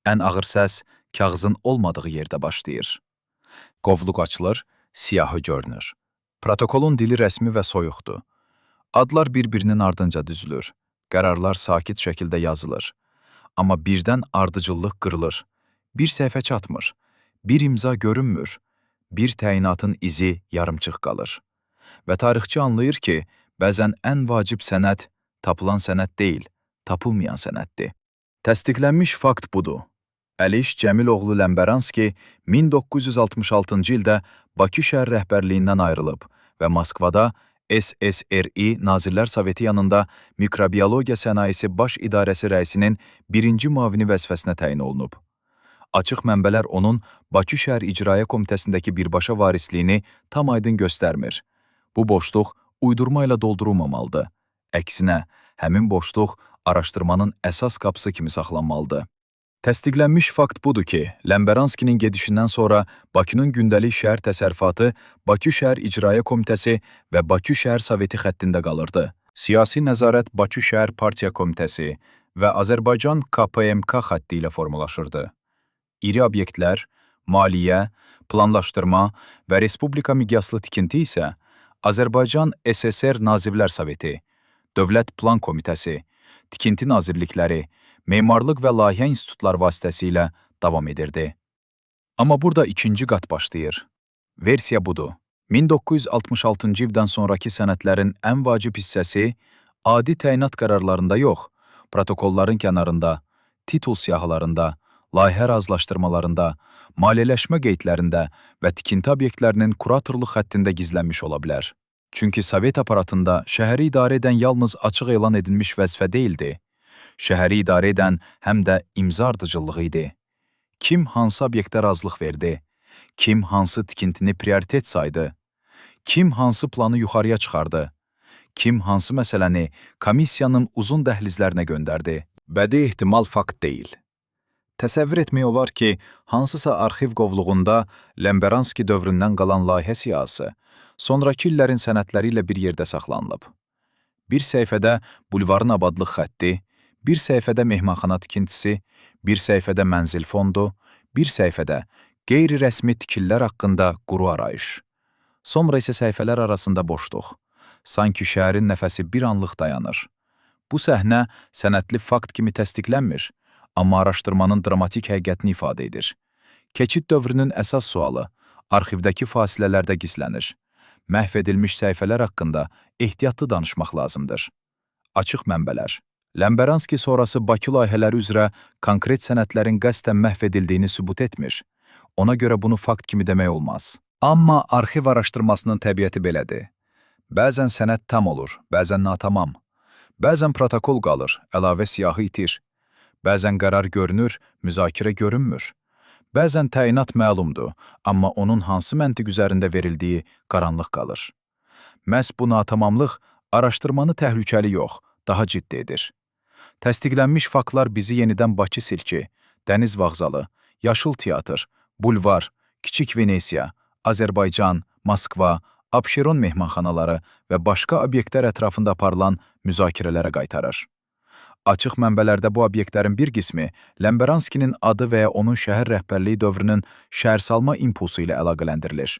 Ən ağır səs kağızın olmadığı yerdə başlayır. Qovluq açılır, siyahı görünür. Protokolun dili rəsmi və soyuqdur. Adlar bir-birinin ardınca düzülür. Qərarlar sakit şəkildə yazılır. Amma birdən ardıcıllıq qırılır. Bir səhifə çatmır. Bir imza görünmür. Bir təyinatın izi yarımçıq qalır. Və tarixçi anlayır ki, bəzən ən vacib sənəd tapılan sənəd deyil, tapılmayan sənəddir. Təsdiqlənmiş fakt budur. Əliş Cəmiloğlu Ləmbəranski 1966-cı ildə Bakı şəhər rəhbərliyindən ayrılıb və Moskvada SSRİ Nazirlər Soveti yanında Mikrobiologiya Sənayesi Baş İdarəsi rəisinin birinci müavini vəzifəsinə təyin olunub. Açıq mənbələr onun Bakı şəhər İcraiyyə Komitəsindəki birbaşa varisliyini tam aydın göstərmir. Bu boşluq uydurma ilə doldurulmamalıdır. Əksinə, həmin boşluq araşdırmanın əsas qapısı kimi saxlanmalıdır. Təsdiqlənmiş fakt budur ki, Ləmbəranskinin gedişindən sonra Bakının gündəlik şəhər təsərrüfatı Bakı Şəhər İcraiyyə Komitəsi və Bakı Şəhər Soveti xəttində qalırdı. Siyasi nəzarət Bakı Şəhər Partiya Komitəsi və Azərbaycan KPMK xətti ilə formalaşırdı. İri obyektlər, maliyyə, planlaşdırma və respublika miqyaslı tikinti isə Azərbaycan SSR Nazirlər Soveti, Dövlət Plan Komitəsi, tikinti nazirlikləri, memarlıq və layihə institutları vasitəsilə davam edirdi. Amma burada ikinci qat başlayır. Versiya budur. 1966-cı ildən sonrakı sənədlərin ən vacib hissəsi adi təyinat qərarlarında yox, protokolların kənarında, titul siyahılarında, layihə razılaşdırmalarında, maliyyələşmə qeydlərində və tikinti obyektlərinin kuratorluq xəttində gizlənmiş ola bilər. Çünki Sovet aparatında şəhəri idarə edən yalnız açıq elan edilmiş vəzifə deyildi. Şəhəri idarə edən həm də imza ardıcıllığı idi. Kim hansı obyektə razılıq verdi? Kim hansı tikintini prioritet saydı? Kim hansı planı yuxarıya çıxardı? Kim hansı məsələni komissiyanın uzun dəhlizlərinə göndərdi? Bədii ehtimal fakt deyil. Təsəvvür etmək olar ki, hansısa arxiv qovluğunda Ləmbəranski dövründən qalan layihə siyahısı sonrakı illərin sənədləri ilə bir yerdə saxlanılıb. Bir səhifədə bulvarın abadlıq xətti, bir səhifədə mehmanxana tikintisi, bir səhifədə mənzil fondu, bir səhifədə qeyri-rəsmi tikililər haqqında quru arayış. Sonra isə səhifələr arasında boşluq. Sanki şəhərin nəfəsi bir anlıq dayanır. Bu səhnə sənədli fakt kimi təsdiqlənmir, amma araşdırmanın dramatik həqiqətini ifadə edir. Keçid dövrünün əsas sualı arxivdəki fasilələrdə gizlənir. Məhv edilmiş səhifələr haqqında ehtiyatlı danışmaq lazımdır. Açıq mənbələr. Lemberanski sonrası Bakı layihələri üzrə konkret sənədlərin qəsdən məhv edildiyini sübut etmir. Ona görə bunu fakt kimi demək olmaz. Amma arxiv araşdırmasının təbiəti belədir. Bəzən sənəd tam olur, bəzən natamam. Bəzən protokol qalır, əlavə siyahı itir. Bəzən qərar görünür, müzakirə görünmür. Bəzən təyinat məlumdur, amma onun hansı məntiq üzərində verildiyi qaranlıq qalır. Məhz bu natamamlıq araşdırmanı təhlükəli yox, daha ciddi edir. Təsdiqlənmiş faktlar bizi yenidən Bakı Sirki, Dəniz Vağzalı, Yaşıl Teatr, Bulvar, Kiçik Venesiya, Azərbaycan, Moskva, Abşeron mehmanxanaları və başqa obyektlər ətrafında aparılan müzakirələrə qaytarır. Açıq mənbələrdə bu obyektlərin bir qismi Lemberanskinin adı və ya onun şəhər rəhbərliyi dövrünün şəhərsalma impulsu ilə əlaqələndirilir.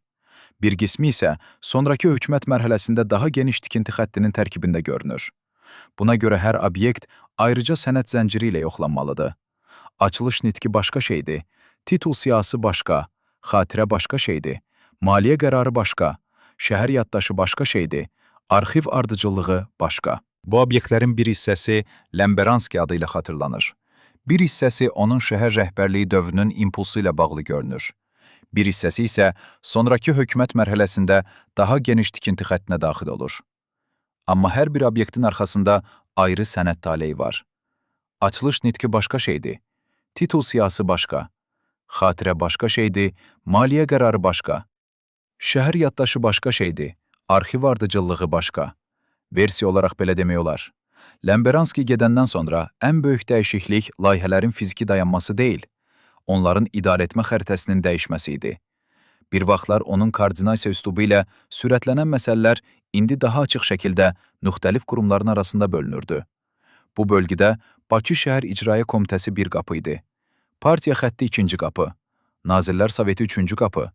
Bir qismi isə sonrakı hökumət mərhələsində daha geniş tikinti xəttinin tərkibində görünür. Buna görə hər obyekt ayrıca sənəd zənciri ilə yoxlanmalıdır. Açılış nitqi başqa şeydir, titul siyahısı başqa, xatirə başqa şeydir, maliyyə qərarı başqa, şəhər yaddaşı başqa şeydir, arxiv ardıcıllığı başqa. Bu obyektlərin bir hissəsi Lemberanski adı ilə xatırlanır. Bir hissəsi onun şəhər rəhbərliyi dövrünün impulsu ilə bağlı görünür. Bir hissəsi isə sonrakı hökumət mərhələsində daha geniş tikinti xəttinə daxil olur. Amma hər bir obyektin arxasında ayrı sənəd taleyi var. Açılış nitqi başqa şeydir, titul siyahısı başqa, xatirə başqa şeydir, maliyyə qərarı başqa. Şəhər yaddaşı başqa şeydir, arxiv ardıcıllığı başqa. Versiya olaraq belə demək olar. Lemberanski gedəndən sonra ən böyük dəyişiklik layihələrin fiziki dayanması deyil, onların idarəetmə xəritəsinin dəyişməsi idi. Bir vaxtlar onun koordinasiya üslubu ilə sürətlənən məsələlər indi daha açıq şəkildə müxtəlif qurumların arasında bölünürdü. Bu bölgüdə Bakı Şəhər İcraiyyə Komitəsi bir qapı idi. Partiya xətti ikinci qapı, Nazirlər Soveti üçüncü qapı,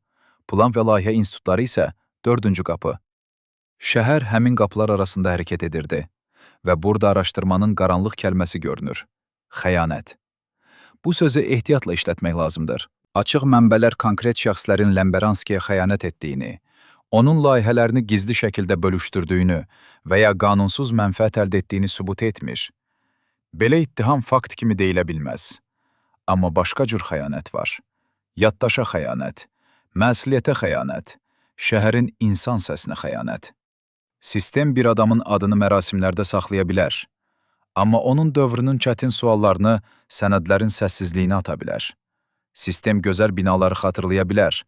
Plan və Layihə İnstitutları isə dördüncü qapı. Şəhər həmin qapılar arasında hərəkət edirdi və burada araşdırmanın qaranlıq kəlməsi görünür: xəyanət. Bu sözü ehtiyatla işlətmək lazımdır. Açıq mənbələr konkret şəxslərin Lemberanskiyə xəyanət etdiyini, onun layihələrini gizli şəkildə bölüşdürdüyünü və ya qanunsuz mənfəət əldə etdiyini sübut etmir. Belə ittiham fakt kimi deyilə bilməz. Amma başqa cür xəyanət var. Yaddaşa xəyanət, məsuliyyətə xəyanət, şəhərin insan səsinə xəyanət. Sistem bir adamın adını mərasimlərdə saxlaya bilər. Amma onun dövrünün çətin suallarını sənədlərin səssizliyinə ata bilər. Sistem gözəl binaları xatırlaya bilər,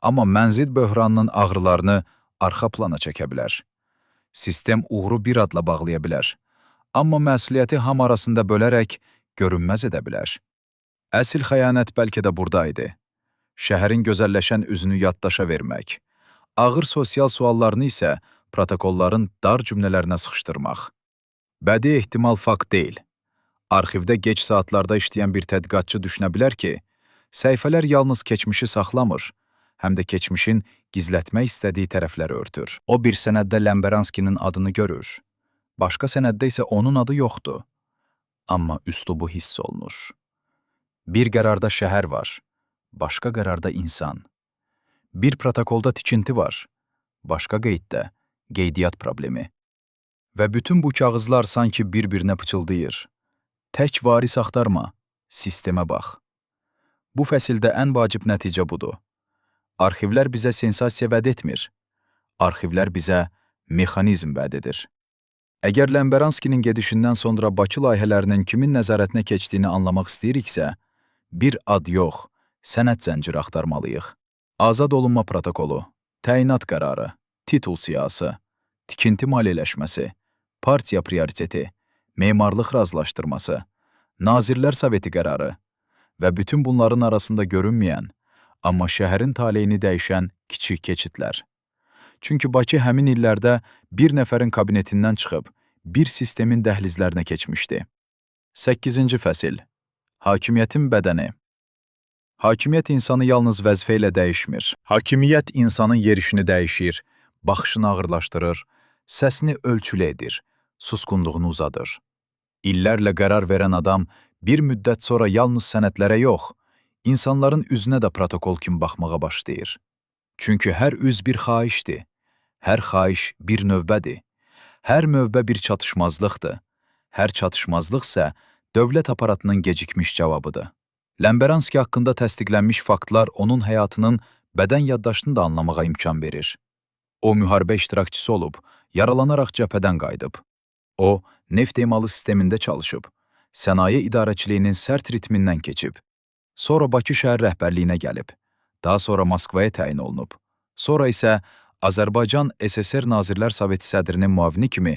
amma mənzil böhranının ağrılarını arxa plana çəkə bilər. Sistem uğuru bir adla bağlaya bilər, amma məsuliyyəti hamı arasında bölərək görünməz edə bilər. Əsl xəyanət bəlkə də buradaydı. Şəhərin gözəlləşən üzünü yaddaşa vermək, ağır sosial suallarını isə protokolların dar cümlələrinə sıxışdırmaq. Bədii ehtimal fakt deyil. Arxivdə gec saatlarda işləyən bir tədqiqatçı düşünə bilər ki, səhifələr yalnız keçmişi saxlamır, həm də keçmişin gizlətmək istədiyi tərəfləri örtür. O bir sənəddə Lemberanskinin adını görür. Başqa sənəddə isə onun adı yoxdur. Amma üslubu hiss olunur. Bir qərarda şəhər var, başqa qərarda insan. Bir protokolda tikinti var, başqa qeyddə qeydiyyat problemi. Və bütün bu kağızlar sanki bir-birinə pıçıldayır. Tək varis axtarma, sistemə bax. Bu fəsildə ən vacib nəticə budur. Arxivlər bizə sensasiya vəd etmir. Arxivlər bizə mexanizm vəd edir. Əgər Lemberanskinin gedişindən sonra Bakı layihələrinin kimin nəzarətinə keçdiyini anlamaq istəyiriksə, bir ad yox, sənəd zənciri axtarmalıyıq. Azad olunma protokolu, təyinat qərarı, titul siyahısı, tikinti maliyyələşməsi, partiya prioriteti, memarlıq razılaşdırması, Nazirlər Soveti qərarı və bütün bunların arasında görünməyən, amma şəhərin taleyini dəyişən kiçik keçidlər. Çünki Bakı həmin illərdə bir nəfərin kabinetindən çıxıb bir sistemin dəhlizlərinə keçmişdi. 8-ci fəsil. Hakimiyyətin bədəni. Hakimiyyət insanı yalnız vəzifə ilə dəyişmir. Hakimiyyət insanın yerişini dəyişir, baxışını ağırlaşdırır, səsini ölçülü edir, susqunluğunu uzadır. İllərlə qərar verən adam bir müddət sonra yalnız sənədlərə yox, insanların üzünə də protokol kimi baxmağa başlayır. Çünki hər üz bir xahişdir, Hər xahiş bir növbədir. Hər növbə bir çatışmazlıqdır. Hər çatışmazlıq isə dövlət aparatının gecikmiş cavabıdır. Ləmbəranski haqqında təsdiqlənmiş faktlar onun həyatının bədən yaddaşını da anlamağa imkan verir. O, müharibə iştirakçısı olub, yaralanaraq cəbhədən qayıdıb. O, neft emalı sistemində çalışıb, sənaye idarəçiliyinin sərt ritmindən keçib. Sonra Bakı şəhər rəhbərliyinə gəlib. Daha sonra Moskvaya təyin olunub. Sonra isə Azərbaycan SSR Nazirlər Soveti sədrinin müavini kimi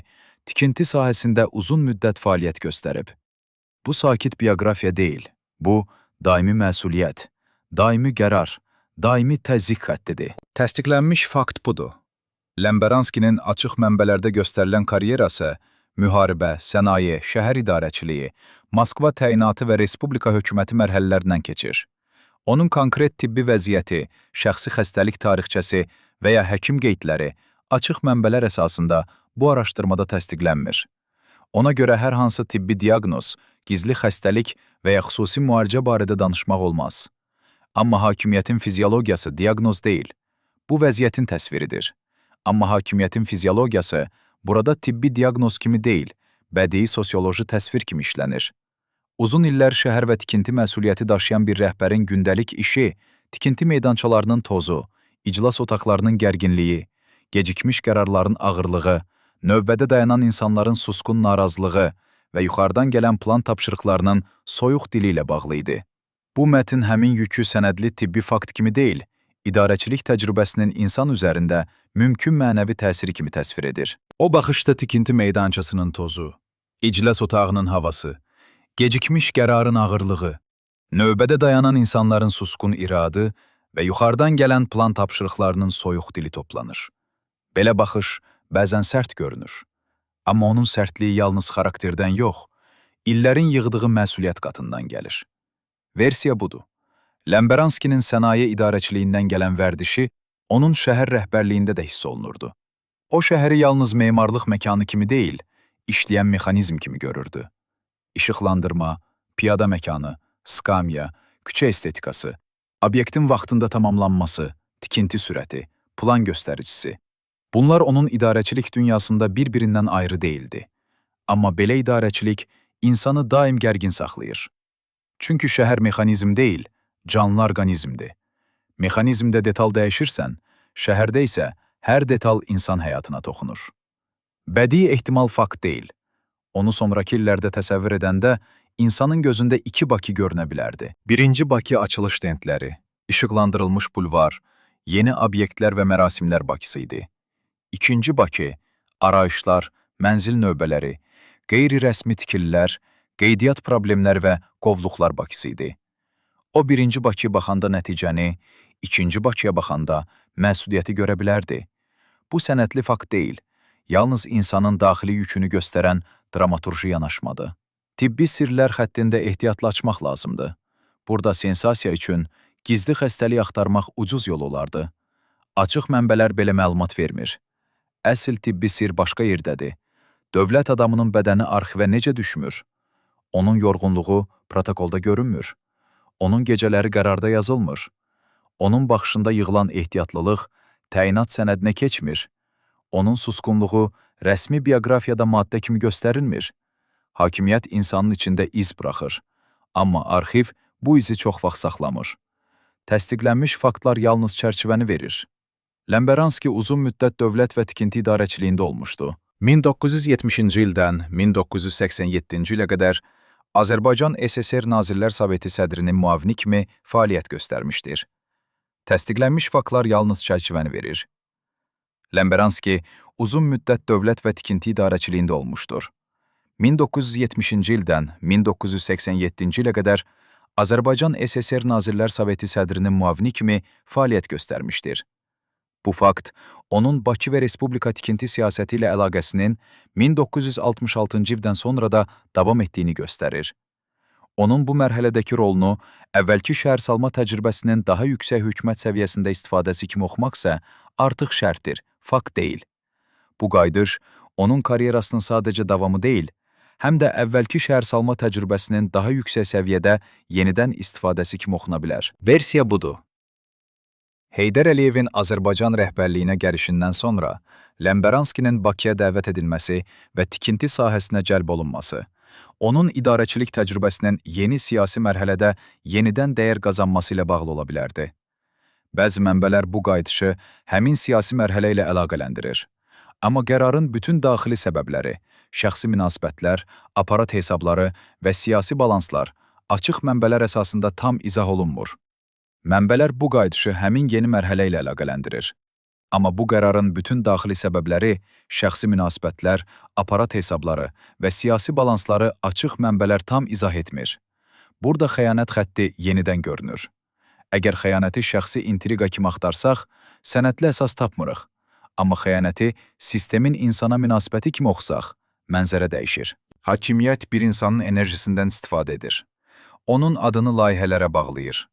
tikinti sahəsində uzun müddət fəaliyyət göstərib. Bu sakit bioqrafiya deyil. Bu, daimi məsuliyyət, daimi qərar, daimi təzyiq xəttidir. Təsdiqlənmiş fakt budur. Ləmbəranskinin açıq mənbələrdə göstərilən karyerası müharibə, sənaye, şəhər idarəçiliyi, Moskva təyinatı və Respublika hökuməti mərhələlərindən keçir. Onun konkret tibbi vəziyyəti, şəxsi xəstəlik tarixçəsi və ya həkim qeydləri açıq mənbələr əsasında bu araşdırmada təsdiqlənmir. Ona görə hər hansı tibbi diaqnoz, gizli xəstəlik və ya xüsusi müalicə barədə danışmaq olmaz. Amma hakimiyyətin fiziologiyası diaqnoz deyil. Bu vəziyyətin təsviridir. Amma hakimiyyətin fiziologiyası burada tibbi diaqnoz kimi deyil, bədii sosioloji təsvir kimi işlənir. Uzun illər şəhər və tikinti məsuliyyəti daşıyan bir rəhbərin gündəlik işi, tikinti meydançalarının tozu, iclas otaqlarının gərginliyi, gecikmiş qərarların ağırlığı, növbədə dayanan insanların susqun narazılığı və yuxarıdan gələn plan tapşırıqlarının soyuq dili ilə bağlı idi. Bu mətn həmin yükü sənədli tibbi fakt kimi deyil, idarəçilik təcrübəsinin insan üzərində mümkün mənəvi təsiri kimi təsvir edir. O baxışda tikinti meydançasının tozu, iclas otağının havası, gecikmiş qərarın ağırlığı, növbədə dayanan insanların susqun iradı və yuxarıdan gələn plan tapşırıqlarının soyuq dili toplanır. Belə baxış bəzən sərt görünür. Amma onun sərtliyi yalnız xarakterdən yox, illərin yığdığı məsuliyyət qatından gəlir. Versiya budur. Ləmbəranskinin sənaye idarəçiliyindən gələn vərdişi onun şəhər rəhbərliyində də hiss olunurdu. O şəhəri yalnız memarlıq məkanı kimi deyil, işləyən mexanizm kimi görürdü. İşıqlandırma, piyada məkanı, skamya, küçə estetikası, obyektin vaxtında tamamlanması, tikinti sürəti, plan göstəricisi. Bunlar onun idarəçilik dünyasında bir-birindən ayrı deyildi. Amma belə idarəçilik insanı daim gərgin saxlayır. Çünki şəhər mexanizm deyil, canlı orqanizmdir. Mexanizmdə detal dəyişirsən, şəhərdə isə hər detal insan həyatına toxunur. Bədii ehtimal fakt deyil. Onu sonrakı illərdə təsəvvür edəndə insanın gözündə iki Bakı görünə bilərdi. Birinci Bakı açılış tentləri, işıqlandırılmış bulvar, yeni obyektlər və mərasimlər Bakısı idi. İkinci Bakı, arayışlar, mənzil növbələri, qeyri-rəsmi tikililər, qeydiyyat problemləri və qovluqlar Bakısı idi. O birinci Bakıya baxanda nəticəni, ikinci Bakıya baxanda məsuliyyəti görə bilərdi. Bu sənədli fakt deyil, yalnız insanın daxili yükünü göstərən dramaturji yanaşmadır. Tibbi sirlər xəttində ehtiyatlı açmaq lazımdır. Burada sensasiya üçün gizli xəstəlik axtarmaq ucuz yol olardı. Açıq mənbələr belə məlumat vermir. Əsl tibbi sir başqa yerdədir. Dövlət adamının bədəni arxivə necə düşmür? Onun yorğunluğu protokolda görünmür. Onun gecələri qərarda yazılmır. Onun baxışında yığılan ehtiyatlılıq təyinat sənədinə keçmir. Onun susqunluğu rəsmi bioqrafiyada maddə kimi göstərilmir. Hakimiyyət insanın içində iz buraxır. Amma arxiv bu izi çox vaxt saxlamır. Təsdiqlənmiş faktlar yalnız çərçivəni verir. Ləmbəranski uzun müddət dövlət və tikinti idarəçiliyində olmuşdu. 1970-ci ildən 1987-ci ilə qədər Azərbaycan SSR Nazirlər Soveti sədrinin müavini kimi fəaliyyət göstərmişdir. Təsdiqlənmiş faktlar yalnız çərçivəni verir. Ləmbəranski uzun müddət dövlət və tikinti idarəçiliyində olmuşdur. 1970-ci ildən 1987-ci ilə qədər Azərbaycan SSR Nazirlər Soveti sədrinin müavini kimi fəaliyyət göstərmişdir. Bu fakt onun Bakı və Respublika tikinti siyasəti ilə əlaqəsinin 1966-cı ildən sonra da davam etdiyini göstərir. Onun bu mərhələdəki rolunu əvvəlki şəhərsalma təcrübəsinin daha yüksək hökumət səviyyəsində istifadəsi kimi oxumaqsa artıq şərtdir, fakt deyil. Bu qayıdış onun karyerasının sadəcə davamı deyil, həm də əvvəlki şəhərsalma təcrübəsinin daha yüksək səviyyədə yenidən istifadəsi kimi oxuna bilər. Versiya budur. Heydər Əliyevin Azərbaycan rəhbərliyinə gəlişindən sonra Ləmbəranskinin Bakıya dəvət edilməsi və tikinti sahəsinə cəlb olunması, onun idarəçilik təcrübəsinin yeni siyasi mərhələdə yenidən dəyər qazanması ilə bağlı ola bilərdi. Bəzi mənbələr bu qayıdışı həmin siyasi mərhələ ilə əlaqələndirir. Amma qərarın bütün daxili səbəbləri, şəxsi münasibətlər, aparat hesabları və siyasi balanslar açıq mənbələr əsasında tam izah olunmur. Mənbələr bu qayıdışı həmin yeni mərhələ ilə əlaqələndirir. Amma bu qərarın bütün daxili səbəbləri, şəxsi münasibətlər, aparat hesabları və siyasi balansları açıq mənbələr tam izah etmir. Burada xəyanət xətti yenidən görünür. Əgər xəyanəti şəxsi intriqa kimi axtarsaq, sənədli əsas tapmırıq. Amma xəyanəti sistemin insana münasibəti kimi oxusaq, mənzərə dəyişir. Hakimiyyət bir insanın enerjisindən istifadə edir. Onun adını layihələrə bağlayır.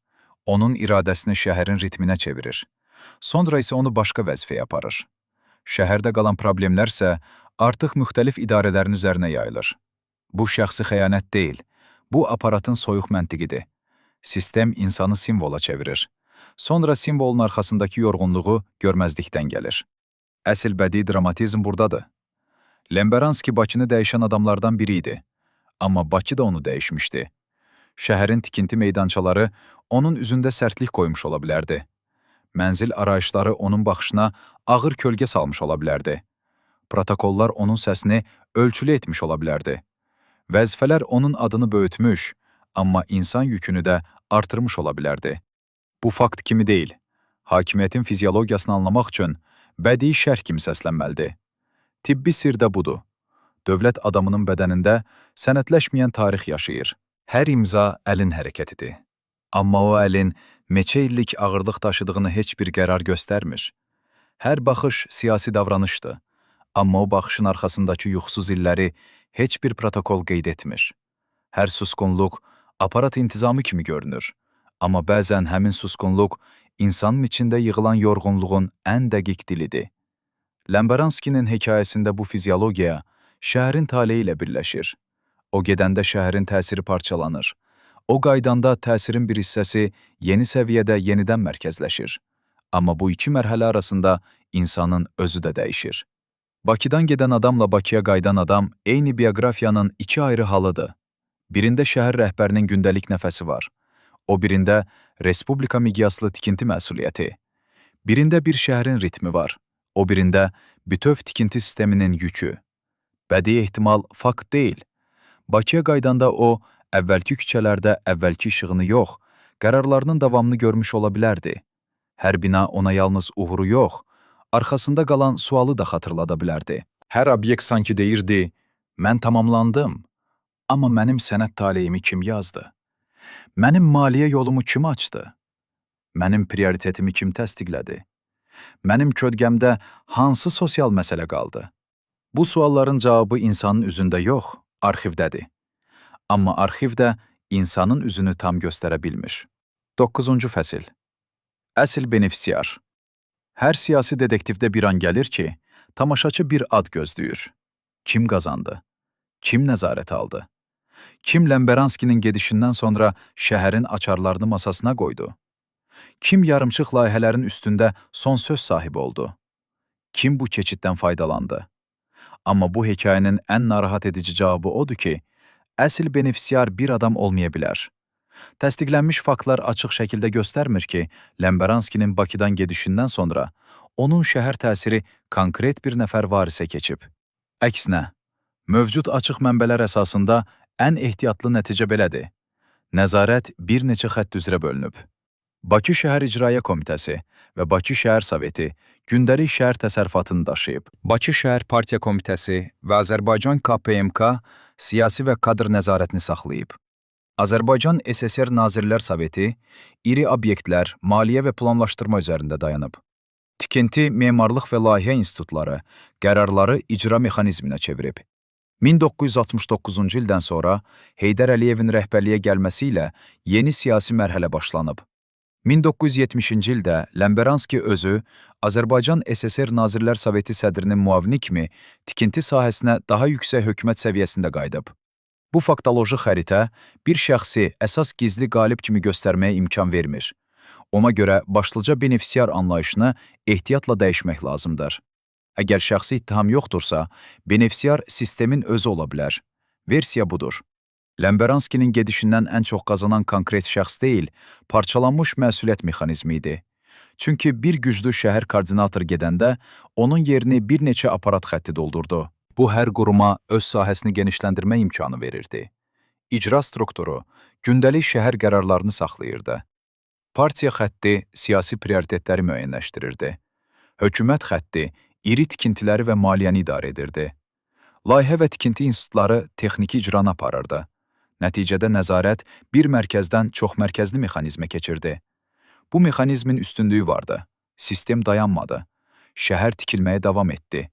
Onun iradəsini şəhərin ritminə çevirir. Sonra isə onu başqa vəzifəyə aparır. Şəhərdə qalan problemlər isə artıq müxtəlif idarələrin üzərinə yayılır. Bu şəxsi xəyanət deyil, bu aparatın soyuq məntiqidir. Sistem insanı simvola çevirir. Sonra simvolun arxasındakı yorğunluğu görməzlikdən gəlir. Əsl bədii dramatizm burdadır. Lemberanski Bakını dəyişən adamlardan biri idi. Amma Bakı da onu dəyişmişdi. Şəhərin tikinti meydançaları onun üzündə sərtlik qoymuş ola bilərdi. Mənzil arayışları onun baxışına ağır kölgə salmış ola bilərdi. Protokollar onun səsini ölçülü etmiş ola bilərdi. Vəzifələr onun adını böyütmüş, amma insan yükünü də artırmış ola bilərdi. Bu fakt kimi deyil, hakimiyyətin fiziologiyasını anlamaq üçün bədii şərh kimi səslənməlidir. Tibbi sirr də budur. Dövlət adamının bədənində sənədləşməyən tarix yaşayır. Hər imza əlin hərəkətidir. Amma o əlin neçə illik ağırlıq daşıdığını heç bir qərar göstərmir. Hər baxış siyasi davranışdır. Amma o baxışın arxasındakı yuxusuz illəri heç bir protokol qeyd etmir. Hər susqunluq aparat intizamı kimi görünür. Amma bəzən həmin susqunluq insanın içində yığılan yorğunluğun ən dəqiq dilidir. Ləmbəranskinin hekayəsində bu fiziologiya şəhərin taleyi ilə birləşir. O gedəndə şəhərin təsiri parçalanır. O qaydanda təsirin bir hissəsi yeni səviyyədə yenidən mərkəzləşir. Amma bu iki mərhələ arasında insanın özü də dəyişir. Bakıdan gedən adamla Bakıya qayıdan adam eyni bioqrafiyanın iki ayrı halıdır. Birində şəhər rəhbərinin gündəlik nəfəsi var. O birində respublika miqyaslı tikinti məsuliyyəti. Birində bir şəhərin ritmi var. O birində bütöv tikinti sisteminin yükü. Bədii ehtimal fakt deyil. Bakıya qaydanda o, əvvəlki küçələrdə əvvəlki işığını yox, qərarlarının davamını görmüş ola bilərdi. Hər bina ona yalnız uğuru yox, arxasında qalan sualı da xatırlada bilərdi. Hər obyekt sanki deyirdi, mən tamamlandım, amma mənim sənət taleyimi kim yazdı? Mənim maliyyə yolumu kim açdı? Mənim prioritetimi kim təsdiqlədi? Mənim kölgəmdə hansı sosial məsələ qaldı? Bu sualların cavabı insanın üzündə yox, arxivdədir. Amma arxiv də insanın üzünü tam göstərə bilmir. 9-cu fəsil. Əsl benefisiar. Hər siyasi detektivdə bir an gəlir ki, tamaşaçı bir ad gözləyir. Kim qazandı? Kim nəzarət aldı? Kim Ləmbəranskinin gedişindən sonra şəhərin açarlarını masasına qoydu? Kim yarımçıq layihələrin üstündə son söz sahibi oldu? Kim bu keçiddən faydalandı? Amma bu hekayənin ən narahat edici cavabı odur ki, əsl benefisiar bir adam olmaya bilər. Təsdiqlənmiş faktlar açıq şəkildə göstərmir ki, Ləmbəranskinin Bakıdan gedişindən sonra onun şəhər təsiri konkret bir nəfər varisə keçib. Əksinə, mövcud açıq mənbələr əsasında ən ehtiyatlı nəticə belədir. Nəzarət bir neçə xətt üzrə bölünüb. Bakı Şəhər İcraiyyə Komitəsi və Bakı Şəhər Soveti gündəlik şəhər təsərrüfatını daşıyıb. Bakı Şəhər Partiya Komitəsi və Azərbaycan KPMK siyasi və kadr nəzarətini saxlayıb. Azərbaycan SSR Nazirlər Soveti iri obyektlər, maliyyə və planlaşdırma üzərində dayanıb. Tikinti, memarlıq və layihə institutları qərarları icra mexanizminə çevirib. 1969-cu ildən sonra Heydər Əliyevin rəhbərliyə gəlməsi ilə yeni siyasi mərhələ başlanıb. 1970-ci ildə Ləmbəranski özü Azərbaycan SSR Nazirlər Soveti sədrinin müavini kimi tikinti sahəsinə daha yüksək hökumət səviyyəsində qayıdıb. Bu faktoloji xəritə bir şəxsi əsas gizli qalib kimi göstərməyə imkan vermir. Ona görə başlıca benefisiar anlayışını ehtiyatla dəyişmək lazımdır. Əgər şəxsi ittiham yoxdursa, benefisiar sistemin özü ola bilər. Versiya budur. Lemberanskinin gedişindən ən çox qazanan konkret şəxs deyil, parçalanmış məsuliyyət mexanizmi idi. Çünki bir güclü şəhər koordinatoru gedəndə onun yerini bir neçə aparat xətti doldurdu. Bu hər quruma öz sahəsini genişləndirmə imkanı verirdi. İcra strukturu gündəlik şəhər qərarlarını saxlayırdı. Partiya xətti siyasi prioritetləri müəyyənləşdirirdi. Hökumət xətti iri tikintiləri və maliyyəni idarə edirdi. Layihə və tikinti institutları texniki icranı aparırdı. Nəticədə nəzarət bir mərkəzdən çoxmərkəzli mexanizmə keçirdi. Bu mexanizmin üstünlüyü vardı. Sistem dayanmadı. Şəhər tikilməyə davam etdi.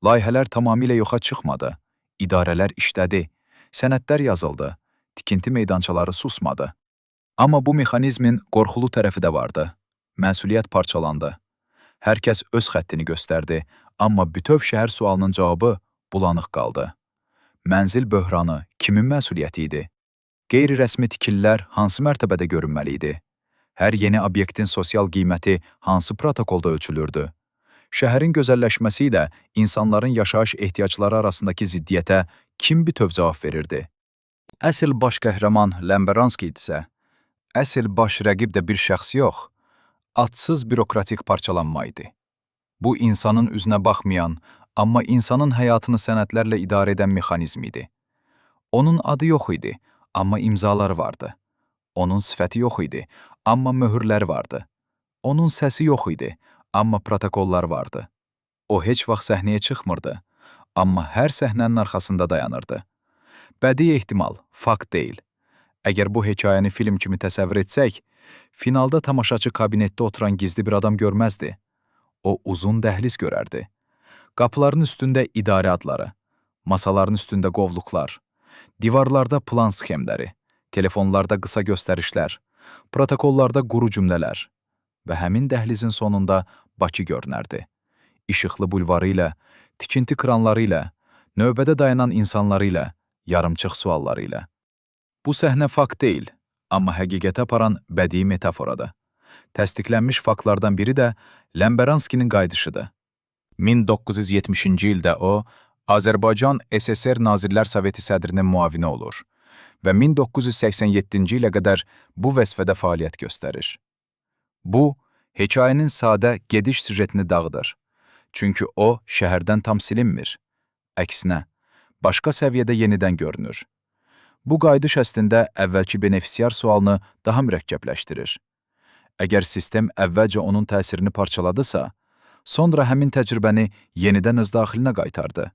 Layihələr tamamilə yoxa çıxmadı. İdarələr işlədi. Sənədlər yazıldı. Tikinti meydançaları susmadı. Amma bu mexanizmin qorxulu tərəfi də vardı. Məsuliyyət parçalandı. Hər kəs öz xəttini göstərdi, amma bütöv şəhər sualının cavabı bulanıq qaldı. Mənzil böhranı kimin məsuliyyəti idi? Qeyri-rəsmi tikililər hansı mərtəbədə görünməli idi? Hər yeni obyektin sosial qiyməti hansı protokolda ölçülürdü? Şəhərin gözəlləşməsi ilə insanların yaşayış ehtiyacları arasındakı ziddiyyətə kim bütöv cavab verirdi? Əsl baş qəhrəman Lemberanski idisə, əsl baş rəqib də bir şəxs yox, adsız bürokratik parçalanma idi. Bu insanın üzünə baxmayan, amma insanın həyatını sənədlərlə idarə edən mexanizm idi. Onun adı yox idi, amma imzaları vardı. Onun sifəti yox idi, amma möhürləri vardı. Onun səsi yox idi, amma protokollar vardı. O heç vaxt səhnəyə çıxmırdı, amma hər səhnənin arxasında dayanırdı. Bədii ehtimal, fakt deyil. Əgər bu hekayəni film kimi təsəvvür etsək, finalda tamaşaçı kabinetdə oturan gizli bir adam görməzdi. O uzun dəhliz görərdi. Qapıların üstündə idarə adları, masaların üstündə qovluqlar, divarlarda plan sxemləri, telefonlarda qısa göstərişlər, protokollarda quru cümlələr və həmin dəhlizin sonunda Bakı görünərdi. İşıqlı bulvarı ilə, tikinti kranları ilə, növbədə dayanan insanları ilə, yarımçıq sualları ilə. Bu səhnə fakt deyil, amma həqiqətə aparan bədii metaforadır. Təsdiqlənmiş faktlardan biri də Lemberanskinin qayıdışıdır. 1970-ci ildə o, Azərbaycan SSR Nazirlər Soveti sədrinin müavini olur və 1987-ci ilə qədər bu vəzifədə fəaliyyət göstərir. Bu, hekayənin sadə gediş süjetini dağıdır. Çünki o, şəhərdən tam silinmir. Əksinə, başqa səviyyədə yenidən görünür. Bu qayıdış əslində əvvəlki benefisiar sualını daha mürəkkəbləşdirir. Əgər sistem əvvəlcə onun təsirini parçaladısa, sonra həmin təcrübəni yenidən öz daxilinə qaytardı.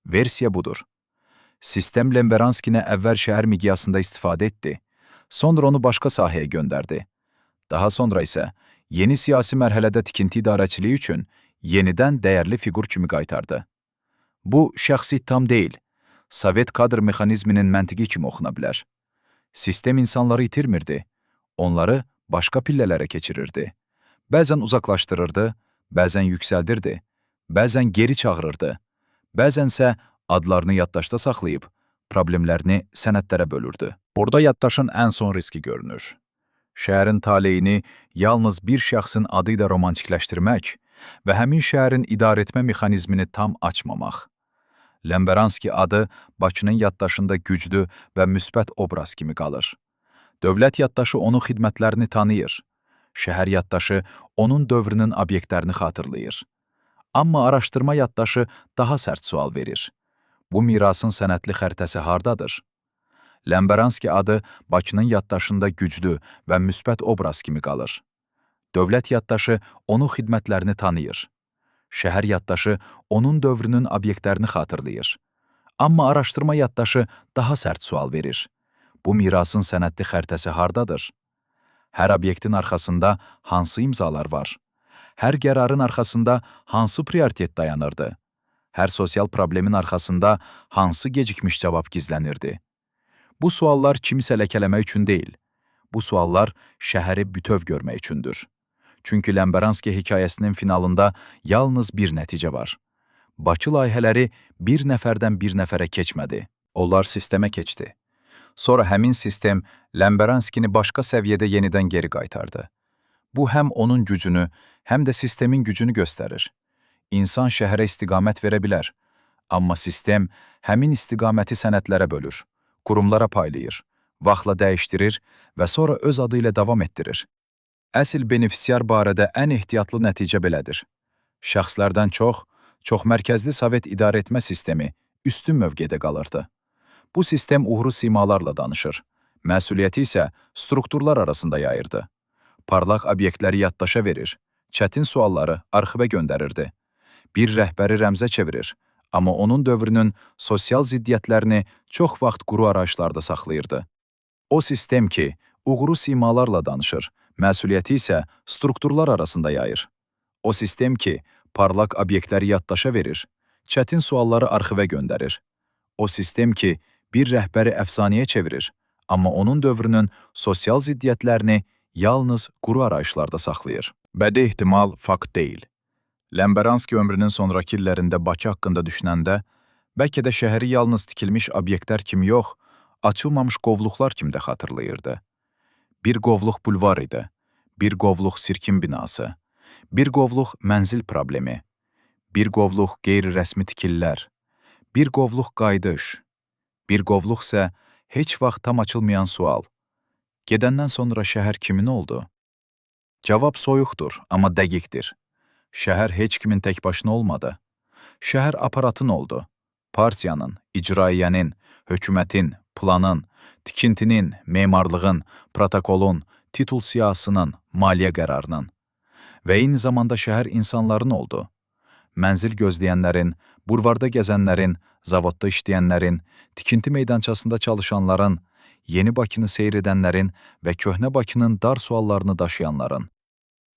Versiya budur. Sistem Lemberanskini əvvəl şəhər miqyasında istifadə etdi, sonra onu başqa sahəyə göndərdi. Daha sonra isə yeni siyasi mərhələdə tikinti idarəçiliyi üçün yenidən dəyərli fiqur kimi qaytardı. Bu, şəxsi ittiham deyil, Sovet kadr mexanizminin məntiqi kimi oxuna bilər. Sistem insanları itirmirdi, onları başqa pillələrə keçirirdi. Bəzən uzaqlaşdırırdı, bəzən yüksəldirdi, bəzən geri çağırırdı, bəzənsə adlarını yaddaşda saxlayıb problemlərini sənədlərə bölürdü. Burada yaddaşın ən son riski görünür. Şəhərin taleyini yalnız bir şəxsin adı ilə romantikləşdirmək və həmin şəhərin idarəetmə mexanizmini tam açmamaq. Lemberanski adı Bakının yaddaşında güclü və müsbət obraz kimi qalır. Dövlət yaddaşı onun xidmətlərini tanıyır. Şəhər yaddaşı onun dövrünün obyektlərini xatırlayır. Amma araşdırma yaddaşı daha sərt sual verir. Bu mirasın sənədli xəritəsi hardadır? Lemberanski adı Bakının yaddaşında güclü və müsbət obraz kimi qalır. Dövlət yaddaşı onun xidmətlərini tanıyır. Şəhər yaddaşı onun dövrünün obyektlərini xatırlayır. Amma araşdırma yaddaşı daha sərt sual verir. Bu mirasın sənədli xəritəsi hardadır? Hər obyektin arxasında hansı imzalar var? Hər qərarın arxasında hansı prioritet dayanırdı? Hər sosial problemin arxasında hansı gecikmiş cavab gizlənirdi? Bu suallar kimisə ləkələmək üçün deyil. Bu suallar şəhəri bütöv görmək üçündür. Çünki Lemberanski hekayəsinin finalında yalnız bir nəticə var. Bakı layihələri bir nəfərdən bir nəfərə keçmədi. Onlar sistemə keçdi. Sonra həmin sistem Lemberanskini başqa səviyyədə yenidən geri qaytardı. Bu həm onun gücünü, həm də sistemin gücünü göstərir. İnsan şəhərə istiqamət verə bilər, amma sistem həmin istiqaməti sənədlərə bölür, qurumlara paylayır, vaxtla dəyişdirir və sonra öz adı ilə davam etdirir. Əsl benefisiar barədə ən ehtiyatlı nəticə belədir. Şəxslərdən çox, çoxmərkəzli Sovet idarəetmə sistemi üstün mövqedə qalırdı. Bu sistem uğuru simalarla danışır, məsuliyyəti isə strukturlar arasında yayırdı. Parlaq obyektləri yaddaşa verir, çətin sualları arxivə göndərirdi. Bir rəhbəri rəmzə çevirir, amma onun dövrünün sosial ziddiyyətlərini çox vaxt quru arayışlarda saxlayırdı. O sistem ki, uğuru simalarla danışır, məsuliyyəti isə strukturlar arasında yayır. O sistem ki, parlaq obyektləri yaddaşa verir, çətin sualları arxivə göndərir. O sistem ki, bir rəhbəri əfsanəyə çevirir, amma onun dövrünün sosial ziddiyyətlərini yalnız quru arayışlarda saxlayır. Bədi ehtimal fakt deyil. Ləmbəranski ömrünün sonrakı illərində Bakı haqqında düşünəndə, bəlkə də şəhəri yalnız tikilmiş obyektlər kimi yox, açılmamış qovluqlar kimi də xatırlayırdı. Bir qovluq bulvar idi, bir qovluq sirkin binası, bir qovluq mənzil problemi, bir qovluq qeyri-rəsmi tikililər, bir qovluq qayıdış, bir qovluq isə heç vaxt tam açılmayan sual. Gedəndən sonra şəhər kimin oldu? Cavab soyuqdur, amma dəqiqdir. Şəhər heç kimin tək başına olmadı. Şəhər aparatın oldu. Partiyanın, icraiyyənin, hökumətin, planın, tikintinin, memarlığın, protokolun, titul siyahısının, maliyyə qərarının. Və eyni zamanda şəhər insanların oldu. Mənzil gözləyənlərin, bulvarda gəzənlərin, zavodda işləyənlərin, tikinti meydançasında çalışanların, yeni Bakını seyr edənlərin və köhnə Bakının dar suallarını daşıyanların.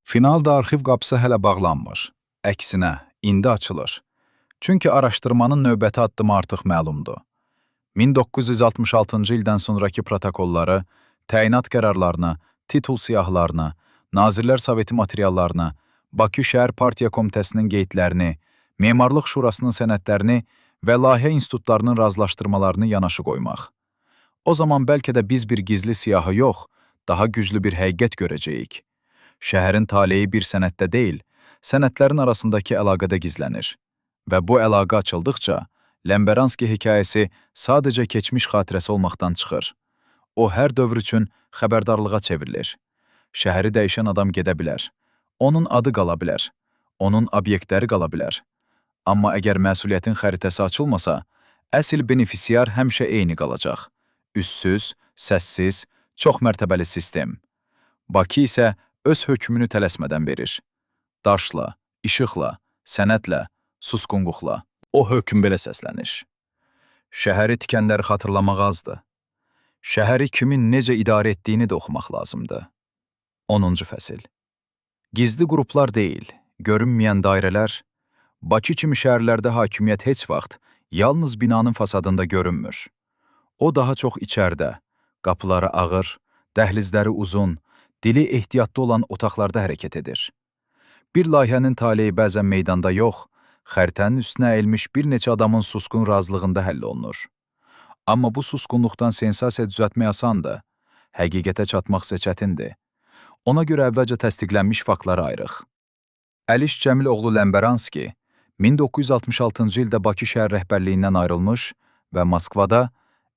Finalda arxiv qapısı hələ bağlanmır. Əksinə, indi açılır. Çünki araşdırmanın növbəti addımı artıq məlumdur. 1966-cı ildən sonrakı protokolları, təyinat qərarlarını, titul siyahılarını, Nazirlər Soveti materiallarını, Bakı Şəhər Partiya Komitəsinin qeydlərini, Memarlıq Şurasının sənədlərini və layihə institutlarının razılaşdırmalarını yanaşı qoymaq. O zaman bəlkə də biz bir gizli siyahı yox, daha güclü bir həqiqət görəcəyik. Şəhərin taleyi bir sənəddə deyil, sənədlərin arasındakı əlaqədə gizlənir. Və bu əlaqə açıldıqca, Ləmbəranski hekayəsi sadəcə keçmiş xatirəsi olmaqdan çıxır. O, hər dövr üçün xəbərdarlığa çevrilir. Şəhəri dəyişən adam gedə bilər. Onun adı qala bilər. Onun obyektləri qala bilər. Amma əgər məsuliyyətin xəritəsi açılmasa, əsl benefisiar həmişə eyni qalacaq. Üssüz, səssiz, çox mərtəbəli sistem. Bakı isə öz hökmünü tələsmədən verir. Daşla, işıqla, sənətlə, susqunluqla. O hökm belə səslənir. Şəhəri tikənləri xatırlamaq azdır. Şəhəri kimin necə idarə etdiyini də oxumaq lazımdır. 10-cu fəsil. Gizli qruplar deyil, görünməyən dairələr, Bakı kimi şəhərlərdə hakimiyyət heç vaxt yalnız binanın fasadında görünmür. O daha çox içərdə, qapıları ağır, dəhlizləri uzun, dili ehtiyatlı olan otaqlarda hərəkət edir. Bir layihənin taleyi bəzən meydanda yox, xəritənin üstünə əyilmiş bir neçə adamın susqun razılığında həll olunur. Amma bu susqunluqdan sensasiya düzəltmək asandır, həqiqətə çatmaq isə çətindir. Ona görə əvvəlcə təsdiqlənmiş faktları ayırıq. Əliş Cəmiloğlu Ləmbəranski 1966-cı ildə Bakı şəhər rəhbərliyindən ayrılmış və Moskvada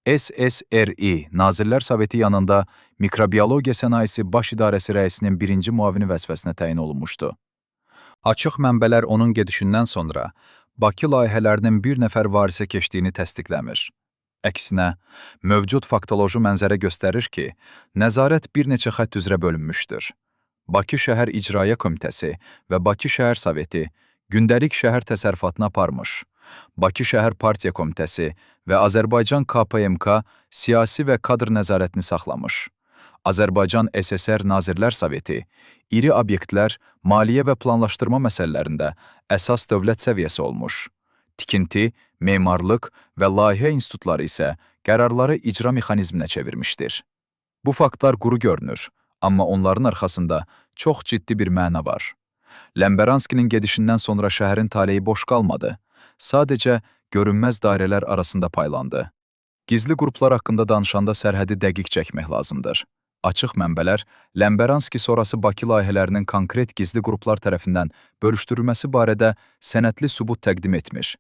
SSRİ Nazirlər Soveti yanında Mikrobiologiya Sənayesi Baş İdarəsi rəisinin birinci müavini vəzifəsinə təyin olunmuşdu. Açıq mənbələr onun gedişindən sonra Bakı layihələrinin bir nəfər varisə keçdiyini təsdiqləmir. Əksinə, mövcud faktoloji mənzərə göstərir ki, nəzarət bir neçə xətt üzrə bölünmüşdür. Bakı Şəhər İcraiyyə Komitəsi və Bakı Şəhər Soveti gündəlik şəhər təsərrüfatını aparmış. Bakı Şəhər Partiya Komitəsi və Azərbaycan KPMK siyasi və kadr nəzarətini saxlamış. Azərbaycan SSR Nazirlər Soveti iri obyektlər, maliyyə və planlaşdırma məsələlərində əsas dövlət səviyyəsi olmuş. Tikinti, memarlıq və layihə institutları isə qərarları icra mexanizminə çevirmişdir. Bu faktlar quru görünür, amma onların arxasında çox ciddi bir məna var. Ləmbəranskinin gedişindən sonra şəhərin taleyi boş qalmadı. Sadəcə görünməz dairələr arasında paylandı. Gizli qruplar haqqında danışanda sərhədi dəqiq çəkmək lazımdır. Açıq mənbələr Ləmbəranski sonrası Bakı layihələrinin konkret gizli qruplar tərəfindən bölüşdürülməsi barədə sənədli sübut təqdim etmir.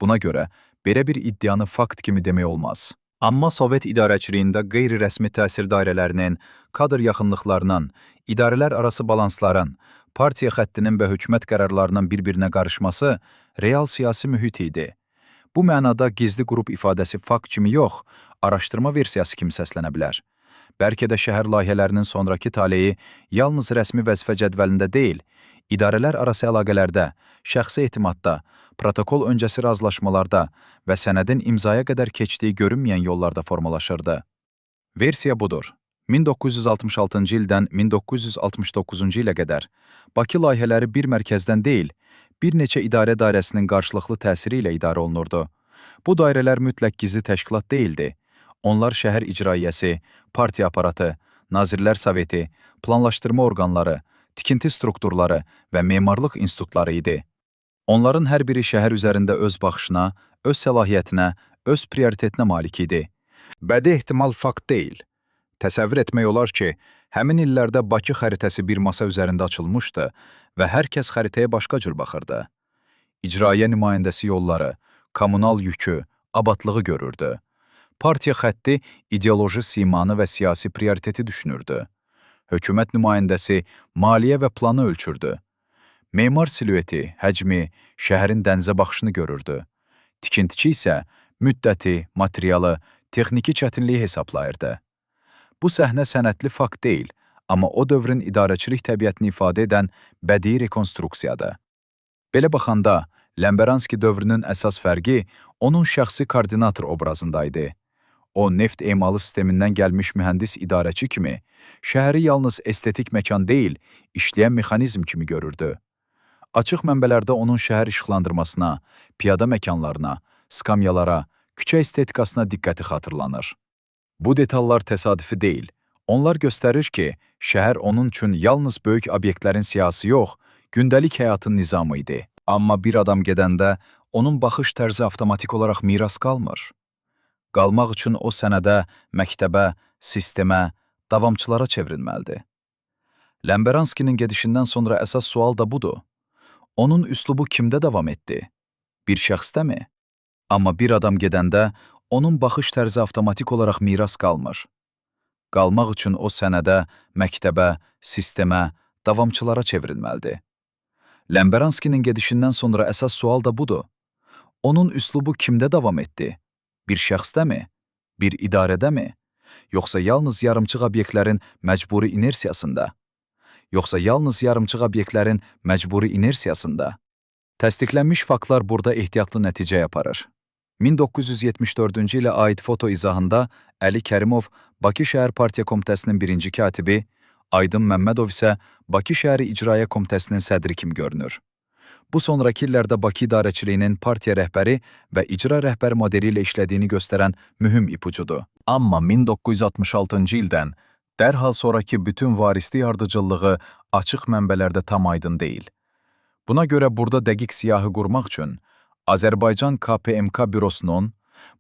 Buna görə belə bir iddianı fakt kimi demək olmaz. Amma Sovet idarəçiliyində qeyri-rəsmi təsir dairələrinin, kadr yaxınlıqlarının, idarələr arası balansların, partiya xəttinin və hökumət qərarlarının bir-birinə qarışması real siyasi mühit idi. Bu mənada gizli qrup ifadəsi fakt kimi yox, araşdırma versiyası kimi səslənə bilər. Bəlkə də şəhər layihələrinin sonrakı taleyi yalnız rəsmi vəzifə cədvəlində deyil, idarələr arası əlaqələrdə, şəxsi etimadda, protokol öncəsi razılaşmalarda və sənədin imzaya qədər keçdiyi görünməyən yollarda formalaşırdı. Versiya budur. 1966-cı ildən 1969-cu ilə qədər Bakı layihələri bir mərkəzdən deyil, bir neçə idarə dairəsinin qarşılıqlı təsiri ilə idarə olunurdu. Bu dairələr mütləq gizli təşkilat deyildi. Onlar şəhər icraiyyəsi, partiya aparatı, Nazirlər Soveti, planlaşdırma orqanları, tikinti strukturları və memarlıq institutları idi. Onların hər biri şəhər üzərində öz baxışına, öz səlahiyyətinə, öz prioritetinə malik idi. Bədi ehtimal fakt deyil. Təsəvvür etmək olar ki, həmin illərdə Bakı xəritəsi bir masa üzərində açılmışdı və hər kəs xəritəyə başqa cür baxırdı. İcraiyyə nümayəndəsi yolları, kommunal yükü, abadlığı görürdü. Partiya xətti ideoloji simanı və siyasi prioriteti düşünürdü. Hökumət nümayəndəsi maliyyə və planı ölçürdü. Memar silueti, həcmi, şəhərin dənizə baxışını görürdü. Tikintiçi isə müddəti, materialı, texniki çətinliyi hesablayırdı. Bu səhnə sənədli fakt deyil, amma o dövrün idarəçilik təbiətini ifadə edən bədii rekonstruksiyadır. Belə baxanda, Ləmbəranski dövrünün əsas fərqi onun şəxsi koordinator obrazında idi. O, neft emalı sistemindən gəlmiş mühəndis idarəçi kimi şəhəri yalnız estetik məkan deyil, işləyən mexanizm kimi görürdü. Açıq mənbələrdə onun şəhər işıqlandırmasına, piyada məkanlarına, skamyalara, küçə estetikasına diqqəti xatırlanır. Bu detallar təsadüfi deyil. Onlar göstərir ki, şəhər onun üçün yalnız böyük obyektlərin siyahısı yox, gündəlik həyatın nizamı idi. Amma bir adam gedəndə onun baxış tərzi avtomatik olaraq miras qalmır. Qalmaq üçün o sənədə, məktəbə, sistemə, davamçılara çevrilməlidir. Ləmbəranskinin gedişindən sonra əsas sual da budur. Onun üslubu kimdə davam etdi? Bir şəxsdəmi? Amma bir adam gedəndə onun baxış tərzi avtomatik olaraq miras qalmır. Qalmaq üçün o sənədə, məktəbə, sistemə, davamçılara çevrilməlidir. Ləmbəranskinin gedişindən sonra əsas sual da budur. Onun üslubu kimdə davam etdi? Bir şəxsdəmi? Bir idarədəmi? Yoxsa yalnız yarımçıq obyektlərin məcburi inersiyasında? Yoxsa yalnız yarımçıq obyektlərin məcburi inersiyasında? Təsdiqlənmiş faktlar burada ehtiyatlı nəticə aparır. 1974-cü ilə aid foto izahında Əli Kərimov Bakı Şəhər Partiya Komitəsinin birinci katibi, Aydın Məmmədov isə Bakı Şəhəri İcraiyyə Komitəsinin sədri kimi görünür. Bu sonrakı illərdə Bakı idarəçiliyinin partiya rəhbəri və icra rəhbəri modeli ilə işlədiyini göstərən mühüm ipucudur. Amma 1966-cı ildən dərhal sonrakı bütün varislik ardıcıllığı açıq mənbələrdə tam aydın deyil. Buna görə burada dəqiq siyahı qurmaq üçün Azərbaycan KPMK bürosunun,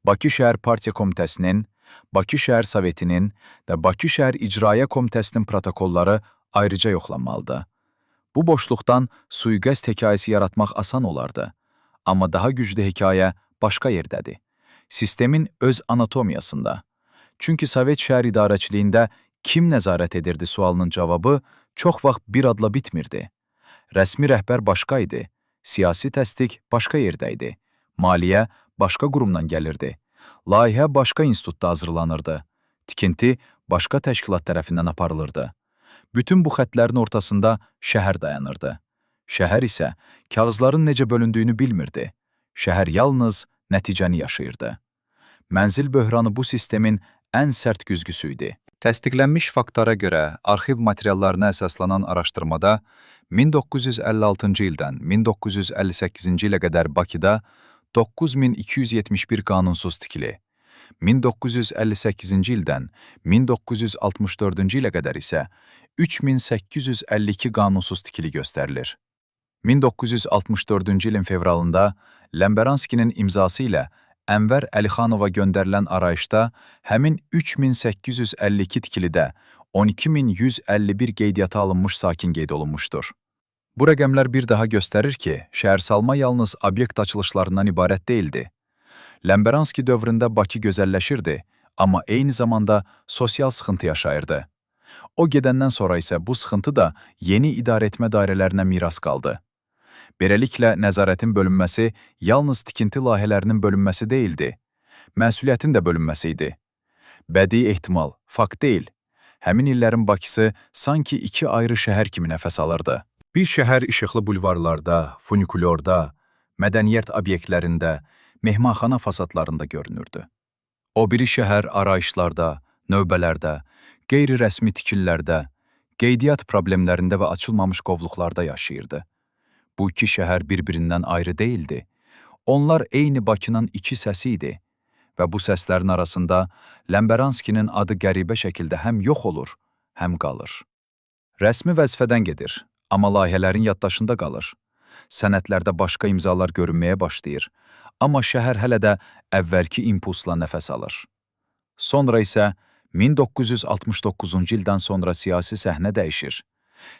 Bakı Şəhər Partiya Komitəsinin, Bakı Şəhər Sovetinin və Bakı Şəhər İcraiyyə Komitəsinin protokolları ayrıca yoxlanmalıdır. Bu boşluqdan sui-qəsd hekayəsi yaratmaq asan olardı. Amma daha güclü hekayə başqa yerdədir. Sistemin öz anatomiyasında. Çünki Sovet şəhər idarəçiliyində kim nəzarət edirdi sualının cavabı çox vaxt bir adla bitmirdi. Rəsmi rəhbər başqa idi, siyasi təsdiq başqa yerdə idi, maliyyə başqa qurumdan gəlirdi, layihə başqa institutda hazırlanırdı, tikinti başqa təşkilat tərəfindən aparılırdı. Bütün bu xətlərin ortasında şəhər dayanırdı. Şəhər isə kağızların necə bölündüyünü bilmirdi. Şəhər yalnız nəticəni yaşayırdı. Mənzil böhranı bu sistemin ən sərt güzgüsü idi. Təsdiqlənmiş faktlara görə arxiv materiallarına əsaslanan araşdırmada 1956-cı ildən 1958-ci ilə qədər Bakıda 9271 qanunsuz tikili, 1958-ci ildən 1964-cü ilə qədər isə 3852 qanunsuz tikili göstərilir. 1964-cü ilin fevralında Ləmbəranskinin imzası ilə Ənvər Əlixanova göndərilən arayışda həmin 3852 tikilidə 12.151 qeydiyyata alınmış sakin qeyd olunmuşdur. Bu rəqəmlər bir daha göstərir ki, şəhərsalma yalnız obyekt açılışlarından ibarət deyildi. Ləmbəranski dövründə Bakı gözəlləşirdi, amma eyni zamanda sosial sıxıntı yaşayırdı. O gedəndən sonra isə bu sıxıntı da yeni idarəetmə dairələrinə miras qaldı. Beləliklə, nəzarətin bölünməsi yalnız tikinti layihələrinin bölünməsi deyildi, məsuliyyətin də bölünməsi idi. Bədii ehtimal, fakt deyil. Həmin illərin Bakısı sanki iki ayrı şəhər kimi nəfəs alırdı. Bir şəhər işıqlı bulvarlarda, funikulyorda, mədəniyyət obyektlərində, mehmanxana fasadlarında görünürdü. O biri şəhər arayışlarda, növbələrdə, qeyri-rəsmi tikililərdə, qeydiyyat problemlərində və açılmamış qovluqlarda yaşayırdı. Bu iki şəhər bir-birindən ayrı deyildi. Onlar eyni Bakının iki səsi idi və bu səslərin arasında Ləmbəranskinin adı qəribə şəkildə həm yox olur, həm qalır. Rəsmi vəzifədən gedir, amma layihələrin yaddaşında qalır. Sənədlərdə başqa imzalar görünməyə başlayır, amma şəhər hələ də əvvəlki impulsla nəfəs alır. Sonra isə 1969-cu ildən sonra siyasi səhnə dəyişir.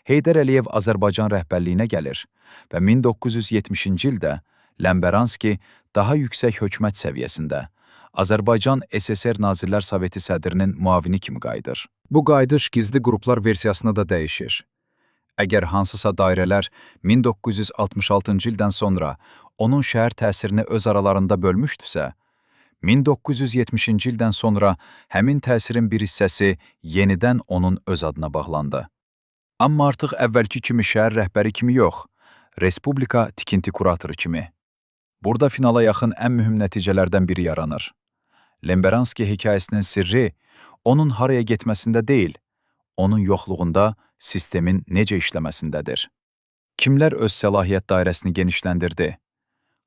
Heydər Əliyev Azərbaycan rəhbərliyinə gəlir və 1970-ci ildə Ləmbəranski daha yüksək hökumət səviyyəsində Azərbaycan SSR Nazirlər Soveti sədrinin müavini kimi qayıdır. Bu qayıdış gizli qruplar versiyasına da dəyişir. Əgər hansısa dairələr 1966-cı ildən sonra onun şəhər təsirini öz aralarında bölmüşdüsə, 1970-ci ildən sonra həmin təsirin bir hissəsi yenidən onun öz adına bağlandı. Amma artıq əvvəlki kimi şəhər rəhbəri kimi yox, Respublika tikinti kuratoru kimi. Burada finala yaxın ən mühüm nəticələrdən biri yaranır. Lemberanski hekayəsinin sirri onun haraya getməsində deyil, onun yoxluğunda sistemin necə işləməsindədir. Kimlər öz səlahiyyət dairəsini genişləndirdi?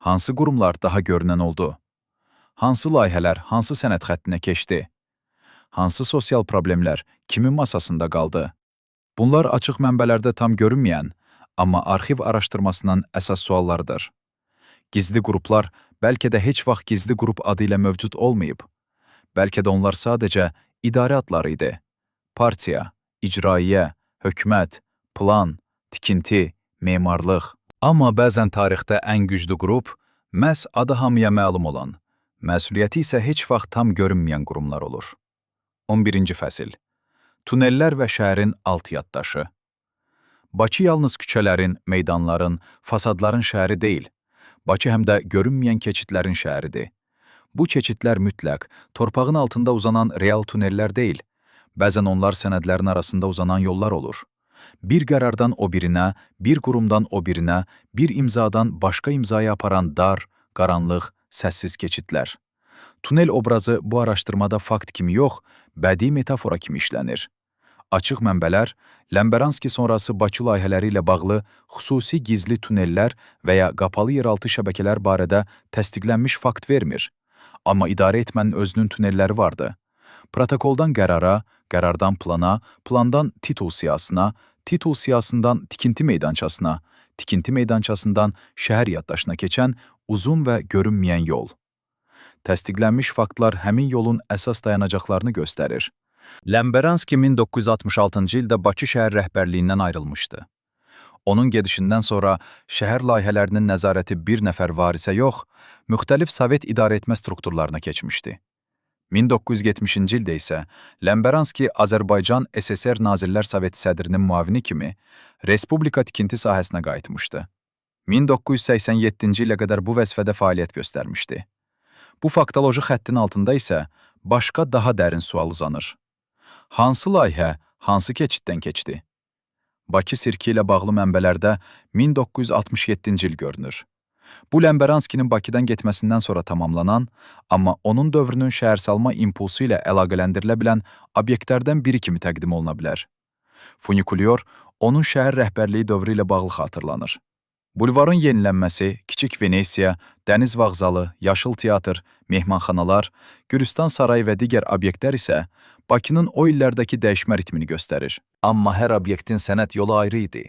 Hansı qurumlar daha görünən oldu? Hansı layihələr hansı sənəd xəttinə keçdi? Hansı sosial problemlər kimin masasında qaldı? Bunlar açıq mənbələrdə tam görünməyən, amma arxiv araşdırmasının əsas suallarıdır. Gizli qruplar bəlkə də heç vaxt gizli qrup adı ilə mövcud olmayıb. Bəlkə də onlar sadəcə idarə adları idi. Partiya, icraiyyə, hökumət, plan, tikinti, memarlıq. Amma bəzən tarixdə ən güclü qrup məhz adı hamıya məlum olan, məsuliyyəti isə heç vaxt tam görünməyən qurumlar olur. 11-ci fəsil. Tunellər və şəhərin alt yaddaşı. Bakı yalnız küçələrin, meydanların, fasadların şəhəri deyil. Bakı həm də görünməyən keçidlərin şəhəridir. Bu keçidlər mütləq torpağın altında uzanan real tunellər deyil. Bəzən onlar sənədlərin arasında uzanan yollar olur. Bir qərardan o birinə, bir qurumdan o birinə, bir imzadan başqa imzaya aparan dar, qaranlıq, səssiz keçidlər. Tunel obrazı bu araşdırmada fakt kimi yox, bədii metafora kimi işlənir. Açıq mənbələr Ləmbəranski sonrası Bakı layihələri ilə bağlı xüsusi gizli tunellər və ya qapalı yeraltı şəbəkələr barədə təsdiqlənmiş fakt vermir. Amma idarə etmənin özünün tunelləri vardı. Protokoldan qərara, qərardan plana, plandan titul siyahısına, titul siyahısından tikinti meydançasına, tikinti meydançasından şəhər yaddaşına keçən uzun və görünməyən yol. Təsdiqlənmiş faktlar həmin yolun əsas dayanacaqlarını göstərir. Ləmbəranski 1966-cı ildə Bakı şəhər rəhbərliyindən ayrılmışdı. Onun gedişindən sonra şəhər layihələrinin nəzarəti bir nəfər varisə yox, müxtəlif Sovet idarəetmə strukturlarına keçmişdi. 1970-ci ildə isə Ləmbəranski Azərbaycan SSR Nazirlər Soveti sədrinin müavini kimi Respublika tikinti sahəsinə qayıtmışdı. 1987-ci ilə qədər bu vəzifədə fəaliyyət göstərmişdi. Bu faktoloji xəttin altında isə başqa daha dərin sual uzanır. Hansı layihə hansı keçiddən keçdi? Bakı sirki ilə bağlı mənbələrdə 1967-ci il görünür. Bu Ləmbəranskinin Bakıdan getməsindən sonra tamamlanan, amma onun dövrünün şəhərsalma impulsu ilə əlaqələndirilə bilən obyektlərdən biri kimi təqdim oluna bilər. Funikulyor onun şəhər rəhbərliyi dövrü ilə bağlı xatırlanır. Bulvarın yenilənməsi, Kiçik Venesiya, Dəniz vağzalı, Yaşıl teatr, mehmanxanalar, Gülüstan sarayı və digər obyektlər isə Bakının o illərdəki dəyişmə ritmini göstərir. Amma hər obyektin sənəd yolu ayrı idi.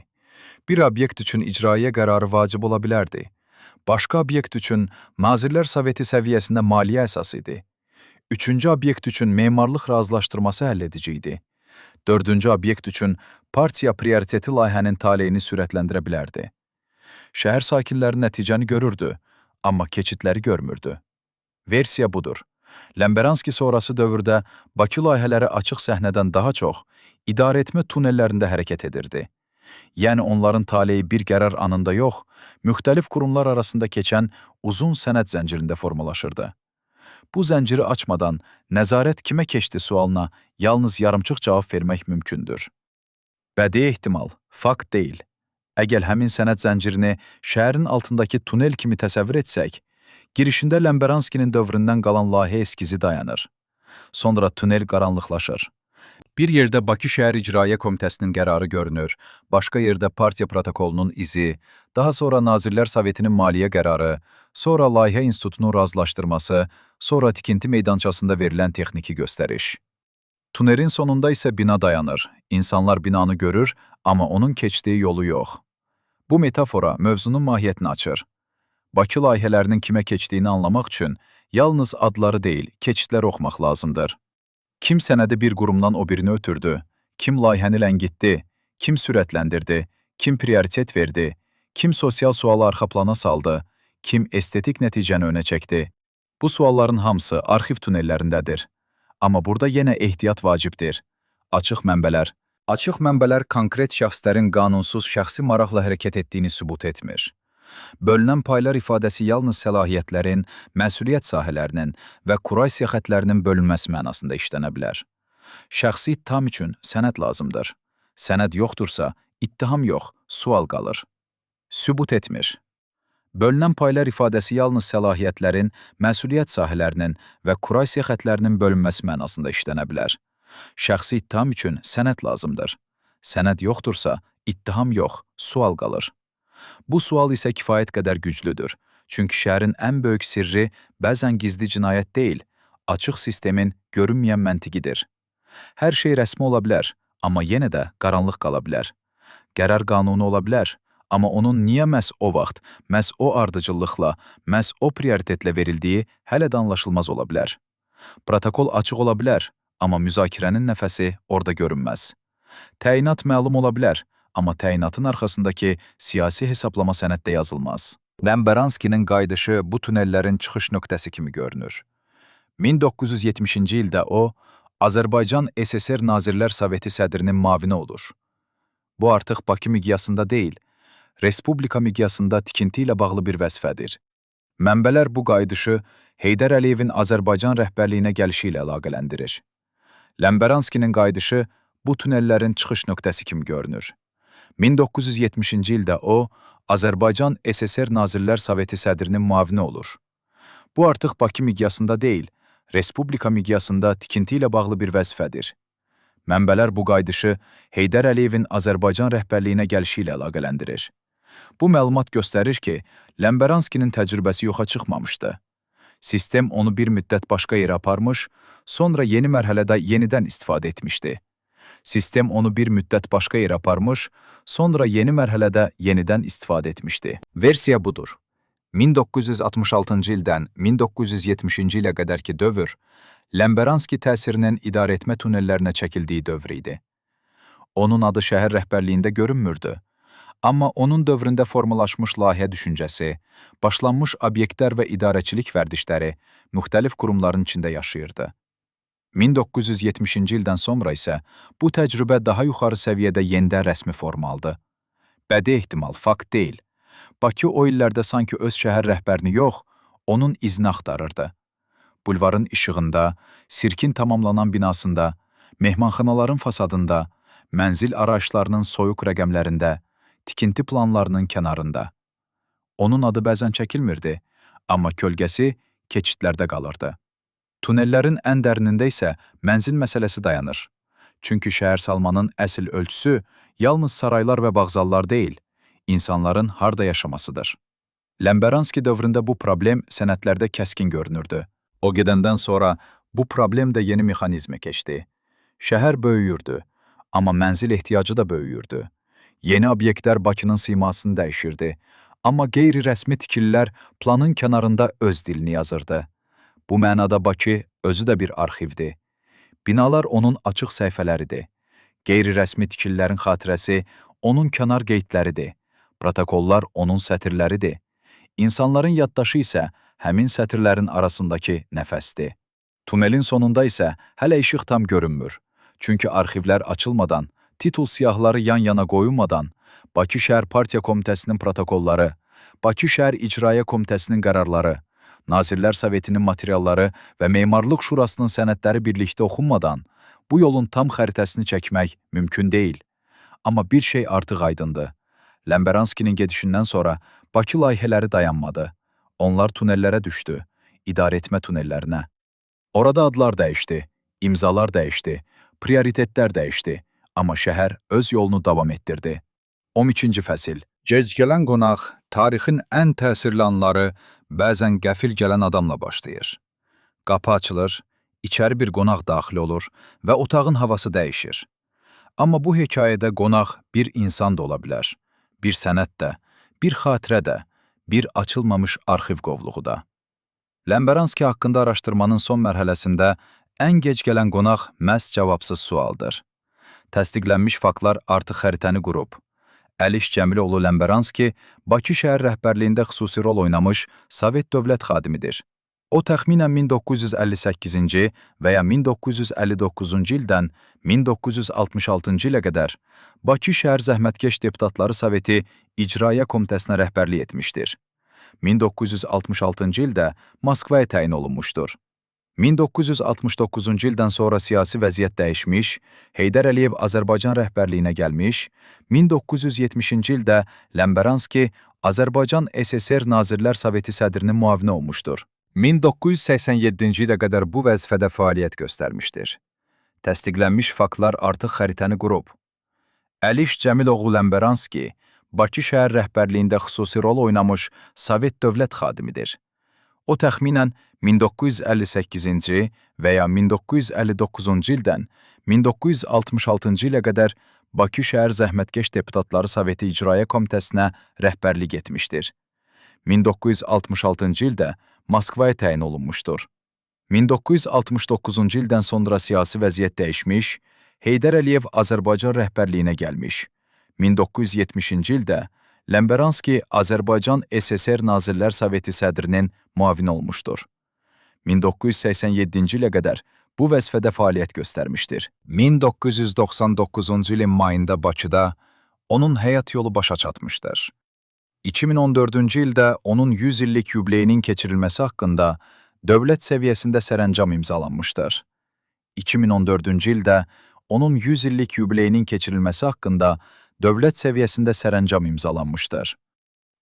Bir obyekt üçün icraiyyə qərarı vacib ola bilərdi. Başqa obyekt üçün Nazirlər Soveti səviyyəsində maliyyə əsas idi. Üçüncü obyekt üçün memarlıq razılaşdırması həll edici idi. Dördüncü obyekt üçün partiya prioriteti layihənin taleyini sürətləndirə bilərdi. Şəhər sakinləri nəticəni görürdü, amma keçidləri görmürdü. Versiya budur. Ləmbəranski sonrası dövrdə Bakı layihələri açıq səhnədən daha çox idarəetmə tunellərində hərəkət edirdi. Yəni onların taleyi bir qərar anında yox, müxtəlif qurumlar arasında keçən uzun sənəd zəncirində formalaşırdı. Bu zənciri açmadan nəzarət kimə keçdi sualına yalnız yarımçıq cavab vermək mümkündür. Bədii ehtimal, fakt deyil. Əgər həmin sənəd zəncirini şəhərin altındakı tunel kimi təsəvvür etsək, girişində Ləmbəranskinin dövründən qalan layihə eskizi dayanır. Sonra tunel qaranlıqlaşır. Bir yerdə Bakı Şəhər İcraiyyə Komitəsinin qərarı görünür, başqa yerdə partiya protokolunun izi, daha sonra Nazirlər Sovetinin maliyyə qərarı, sonra Layihə İnstitutunun razılaşdırması, sonra tikinti meydançasında verilən texniki göstəriş. Tunelin sonunda isə bina dayanır. İnsanlar binanı görür, amma onun keçdiyi yolu yox. Bu metafora mövzunun mahiyyətini açır. Bakı layihələrinin kimə keçdiyini anlamaq üçün yalnız adları deyil, keçidləri oxumaq lazımdır. Kim sənədi bir qurumdan o birinə ötürdü, kim layihəni ləngitdi, kim sürətləndirdi, kim prioritet verdi, kim sosial sualı arxa plana saldı, kim estetik nəticəni önə çəkdi. Bu sualların hamısı arxiv tunellərindədir. Amma burada yenə ehtiyat vacibdir. Açıq mənbələr. Açıq mənbələr konkret şəxslərin qanunsuz şəxsi maraqla hərəkət etdiyini sübut etmir. Bölünən paylar ifadəsi yalnız səlahiyyətlərin, məsuliyyət sahələrinin və kurasiya xətlərinin bölünməsi mənasında işlənə bilər. Şəxsi ittiham üçün sənəd lazımdır. Sənəd yoxdursa, ittiham yox, sual qalır. Sübut etmir. Bölünən paylar ifadəsi yalnız səlahiyyətlərin, məsuliyyət sahələrinin və kurasiya xətlərinin bölünməsi mənasında işlənə bilər. Şəxsi ittiham üçün sənəd lazımdır. Sənəd yoxdursa, ittiham yox, sual qalır. Bu sual isə kifayət qədər güclüdür. Çünki şəhərin ən böyük sirri bəzən gizli cinayət deyil, açıq sistemin görünməyən məntiqidir. Hər şey rəsmi ola bilər, amma yenə də qaranlıq qala bilər. Qərar qanuni ola bilər, amma onun niyə məhz o vaxt, məhz o ardıcıllıqla, məhz o prioritetlə verildiyi hələ də anlaşılmaz ola bilər. Protokol açıq ola bilər, amma müzakirənin nəfəsi orada görünməz. Təyinat məlum ola bilər, amma təyinatın arxasındakı siyasi hesablama sənəddə yazılmaz. Ləmbəranskinin qayıdışı bu tunellərin çıxış nöqtəsi kimi görünür. 1970-ci ildə o, Azərbaycan SSR Nazirlər Soveti sədrinin mavini olur. Bu artıq Bakı miqyasında deyil, Respublika miqyasında tikinti ilə bağlı bir vəzifədir. Mənbələr bu qayıdışı Heydər Əliyevin Azərbaycan rəhbərliyinə gəlişi ilə əlaqələndirir. Ləmbəranskinin qayıdışı bu tunellərin çıxış nöqtəsi kimi görünür. 1970-ci ildə o, Azərbaycan SSR Nazirlər Soveti sədrinin müavini olur. Bu artıq Bakı miqyasında deyil, Respublika miqyasında tikinti ilə bağlı bir vəzifədir. Mənbələr bu qayıdışı Heydər Əliyevin Azərbaycan rəhbərliyinə gəlişi ilə əlaqələndirir. Bu məlumat göstərir ki, Ləmbəranskinin təcrübəsi yoxa çıxmamışdı. Sistem onu bir müddət başqa yerə aparmış, sonra yeni mərhələdə yenidən istifadə etmişdi. Sistem onu bir müddət başqa yerə aparmış, sonra yeni mərhələdə yenidən istifadə etmişdi. Versiya budur. 1966-cı ildən 1970-ci ilə qədərki dövr Ləmbəranski təsirinin idarəetmə tunellərinə çəkildiyi dövr idi. Onun adı şəhər rəhbərliyində görünmürdü. Amma onun dövründə formalaşmış layihə düşüncəsi, başlanmış obyektlər və idarəçilik vərdişləri müxtəlif qurumların içində yaşayırdı. 1970-ci ildən sonra isə bu təcrübə daha yuxarı səviyyədə yenidən rəsmi forma aldı. Bədii ehtimal, fakt deyil. Bakı o illərdə sanki öz şəhər rəhbərini yox, onun izini axtarırdı. Bulvarın işığında, sirkin tamamlanan binasında, mehmanxanaların fasadında, mənzil arayışlarının soyuq rəqəmlərində, tikinti planlarının kənarında. Onun adı bəzən çəkilmirdi, amma kölgəsi keçidlərdə qalırdı. Tunellərin ən dərinində isə mənzil məsələsi dayanır. Çünki şəhər salmanın əsl ölçüsü yalnız saraylar və vağzallar deyil, insanların harda yaşamasıdır. Ləmbəranski dövründə bu problem sənədlərdə kəskin görünürdü. O gedəndən sonra bu problem də yeni mexanizmə keçdi. Şəhər böyüyürdü, amma mənzil ehtiyacı da böyüyürdü. Yeni obyektlər Bakının simasını dəyişirdi, amma qeyri-rəsmi tikililər planın kənarında öz dilini yazırdı. Bu mənada Bakı özü də bir arxivdir. Binalar onun açıq səhifələridir. Qeyri-rəsmi tikililərin xatirəsi onun kənar qeydləridir. Protokollar onun sətirləridir. İnsanların yaddaşı isə həmin sətirlərin arasındakı nəfəsdir. Tunelin sonunda isə hələ işıq tam görünmür. Çünki arxivlər açılmadan, titul siyahıları yan-yana qoyulmadan, Bakı Şəhər Partiya Komitəsinin protokolları, Bakı Şəhər İcraiyyə Komitəsinin qərarları, Nazirlər Sovetinin materialları və Memarlıq Şurasının sənədləri birlikdə oxunmadan bu yolun tam xəritəsini çəkmək mümkün deyil. Amma bir şey artıq aydındır. Ləmbəranskinin gedişindən sonra Bakı layihələri dayanmadı. Onlar tunellərə düşdü, idarəetmə tunellərinə. Orada adlar dəyişdi, imzalar dəyişdi, prioritetlər dəyişdi, amma şəhər öz yolunu davam etdirdi. 12-ci fəsil. Gec gələn qonaq tarixin ən təsirli anları bəzən qəfil gələn adamla başlayır. Qapı açılır, içəri bir qonaq daxil olur və otağın havası dəyişir. Amma bu hekayədə qonaq bir insan da ola bilər, bir sənəd də, bir xatirə də, bir açılmamış arxiv qovluğu da. Ləmbəranski haqqında araşdırmanın son mərhələsində ən gec gələn qonaq məhz cavabsız sualdır. Təsdiqlənmiş faktlar artıq xəritəni qurub. Əliş Cəmiloğlu Ləmbəranski Bakı şəhər rəhbərliyində xüsusi rol oynamış Sovet dövlət xadimidir. O təxminən 1958-ci və ya 1959-cu ildən 1966-cı ilə qədər Bakı şəhər Zəhmətkeş Deputatları Soveti İcraiyyə Komitəsinə rəhbərlik etmişdir. 1966-cı ildə Moskvaya təyin olunmuşdur. 1969-cu ildən sonra siyasi vəziyyət dəyişmiş, Heydər Əliyev Azərbaycan rəhbərliyinə gəlmiş, 1970-ci ildə Ləmbəranski Azərbaycan SSR Nazirlər Soveti sədrinin müavini olmuşdur. 1987-ci ilə qədər bu vəzifədə fəaliyyət göstərmişdir. Təsdiqlənmiş faktlar artıq xəritəni qurub. Əliş Cəmiloğlu Ləmbəranski Bakı şəhər rəhbərliyində xüsusi rol oynamış Sovet dövlət xadimidir. O təxminən 1958-ci və ya 1959-cu ildən 1966-cı ilə qədər Bakı şəhər Zəhmətkeş Deputatları Soveti İcraiyyə Komitəsinə rəhbərlik etmişdir. 1966-cı ildə Moskvaya təyin olunmuşdur. 1969-cu ildən sonra siyasi vəziyyət dəyişmiş, Heydər Əliyev Azərbaycan rəhbərliyinə gəlmiş. 1970-ci ildə Ləmbəranski Azərbaycan SSR Nazirlər Soveti sədrinin müavini olmuşdur. 1987-ci ilə qədər bu vəzifədə fəaliyyət göstərmişdir. 1999-cu ilin mayında Bakıda onun həyat yolu başa çatmışdır. 2014-cü ildə onun 100 illik yubileyinin keçirilməsi haqqında dövlət səviyyəsində sərəncam imzalanmışdır. 2014-cü ildə onun 100 illik yubileyinin keçirilməsi haqqında dövlət səviyyəsində sərəncam imzalanmışdır.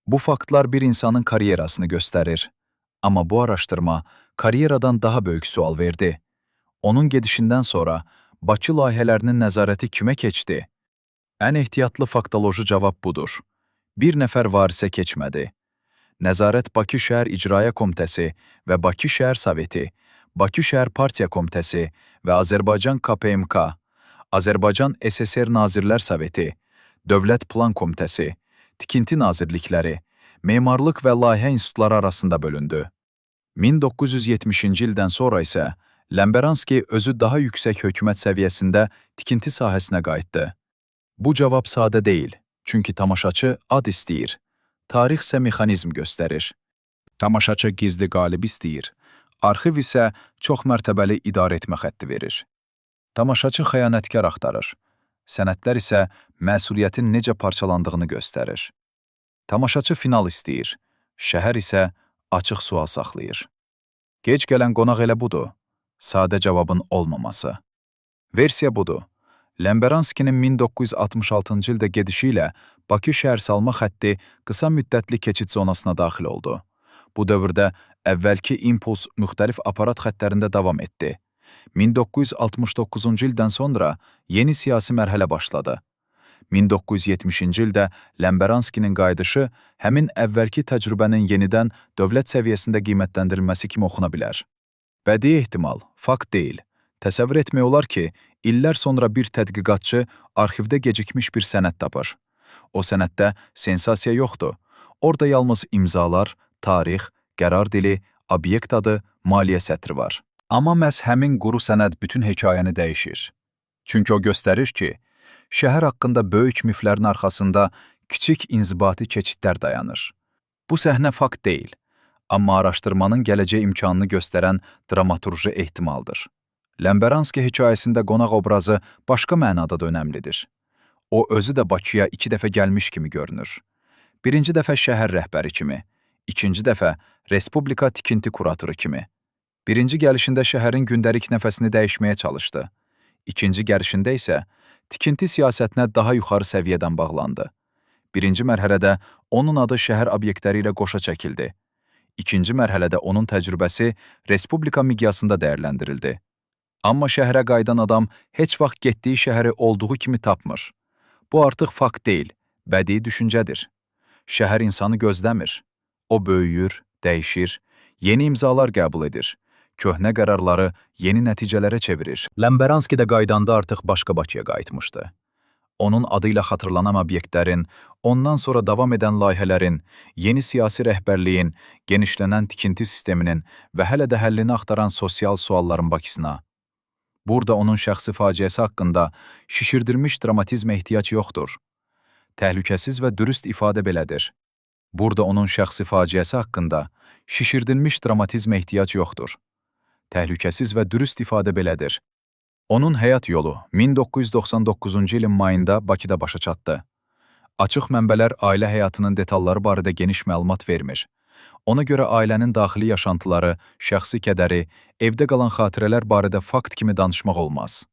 Bu faktlar bir insanın karyerasını göstərir. Amma bu araşdırma karyeradan daha böyük sual verdi. Onun gedişindən sonra Bakı layihələrinin nəzarəti kimə keçdi? Ən ehtiyatlı faktoloji cavab budur. Bir nəfər varisə keçmədi. Nəzarət Bakı Şəhər İcraiyyə Komitəsi və Bakı Şəhər Soveti, Bakı Şəhər Partiya Komitəsi və Azərbaycan KPMK, Azərbaycan SSR Nazirlər Soveti, Dövlət Plan Komitəsi, Tikinti Nazirlikləri, Memarlıq və Layihə İnstitutları arasında bölündü. 1970-ci ildən sonra isə Ləmbəranski özü daha yüksək hökumət səviyyəsində tikinti sahəsinə qayıtdı. Bu cavab sadə deyil, çünki tamaşaçı ad istəyir, tarix isə mexanizm göstərir. Tamaşaçı gizli qalib istəyir, arxiv isə çox mərtəbəli idarəetmə xətti verir. Tamaşaçı xəyanətkar axtarır, sənədlər isə məsuliyyətin necə parçalandığını göstərir. Tamaşaçı final istəyir, şəhər isə açıq sual saxlayır. Gec gələn qonaq elə budur, sadə cavabın olmaması. Versiya budur. Ləmbəranskinin 1966-cı ildə gedişi ilə Bakı şəhərsalma xətti qısa müddətli keçid zonasına daxil oldu. Bu dövrdə əvvəlki impuls müxtəlif aparat xəttlərində davam etdi. 1969-cu ildən sonra yeni siyasi mərhələ başladı. 1970-ci ildə Ləmbəranskinin qayıdışı həmin əvvəlki təcrübənin yenidən dövlət səviyyəsində qiymətləndirilməsi kimi oxuna bilər. Bədii ehtimal, fakt deyil. Təsəvvür etmək olar ki, illər sonra bir tədqiqatçı arxivdə gecikmiş bir sənəd tapır. O sənəddə sensasiya yoxdur. Orada yalnız imzalar, tarix, qərar dili, obyekt adı, maliyyə sətri var. Amma məhz həmin quru sənəd bütün hekayəni dəyişir. Çünki o göstərir ki, Şəhər haqqında böyük miflərin arxasında kiçik inzibati keçidlər dayanır. Bu səhnə fakt deyil, amma araşdırmanın gələcək imkanını göstərən dramaturji ehtimaldır. Ləmbəranski hekayəsində qonaq obrazı başqa mənada da önəmlidir. O, özü də Bakıya 2 dəfə gəlmiş kimi görünür. Birinci dəfə şəhər rəhbəri kimi, ikinci dəfə Respublika tikinti kuratoru kimi. Birinci gəlişində şəhərin gündəlik nəfəsini dəyişməyə çalışdı. İkinci gəlişində isə tikinti siyasətinə daha yuxarı səviyyədən bağlandı. Birinci mərhələdə onun adı şəhər obyektləri ilə qoşa çəkildi. İkinci mərhələdə onun təcrübəsi Respublika miqyasında dəyərləndirildi. Amma şəhərə qayıdan adam heç vaxt getdiyi şəhəri olduğu kimi tapmır. Bu artıq fakt deyil, bədii düşüncədir. Şəhər insanı gözləmir. O böyüyür, dəyişir, yeni imzalar qəbul edir. Köhnə qərarları yeni nəticələrə çevirir. Ləmbəranski də qayıdanda artıq başqa Bakıya qayıtmışdı. Onun adı ilə xatırlanan obyektlərin, ondan sonra davam edən layihələrin, yeni siyasi rəhbərliyin, genişlənən tikinti sisteminin və hələ də həllini axtaran sosial sualların Bakısına. Burada onun şəxsi faciəsi haqqında şişirdilmiş dramatizmə ehtiyac yoxdur. Təhlükəsiz və dürüst ifadə belədir. Burada onun şəxsi faciəsi haqqında şişirdilmiş dramatizmə ehtiyac yoxdur. Təhlükəsiz və dürüst ifadə belədir. Onun həyat yolu 1999-cu ilin mayında Bakıda başa çatdı. Açıq mənbələr ailə həyatının detalları barədə geniş məlumat vermir. Ona görə ailənin daxili yaşantıları, şəxsi kədəri, evdə qalan xatirələr barədə fakt kimi danışmaq olmaz.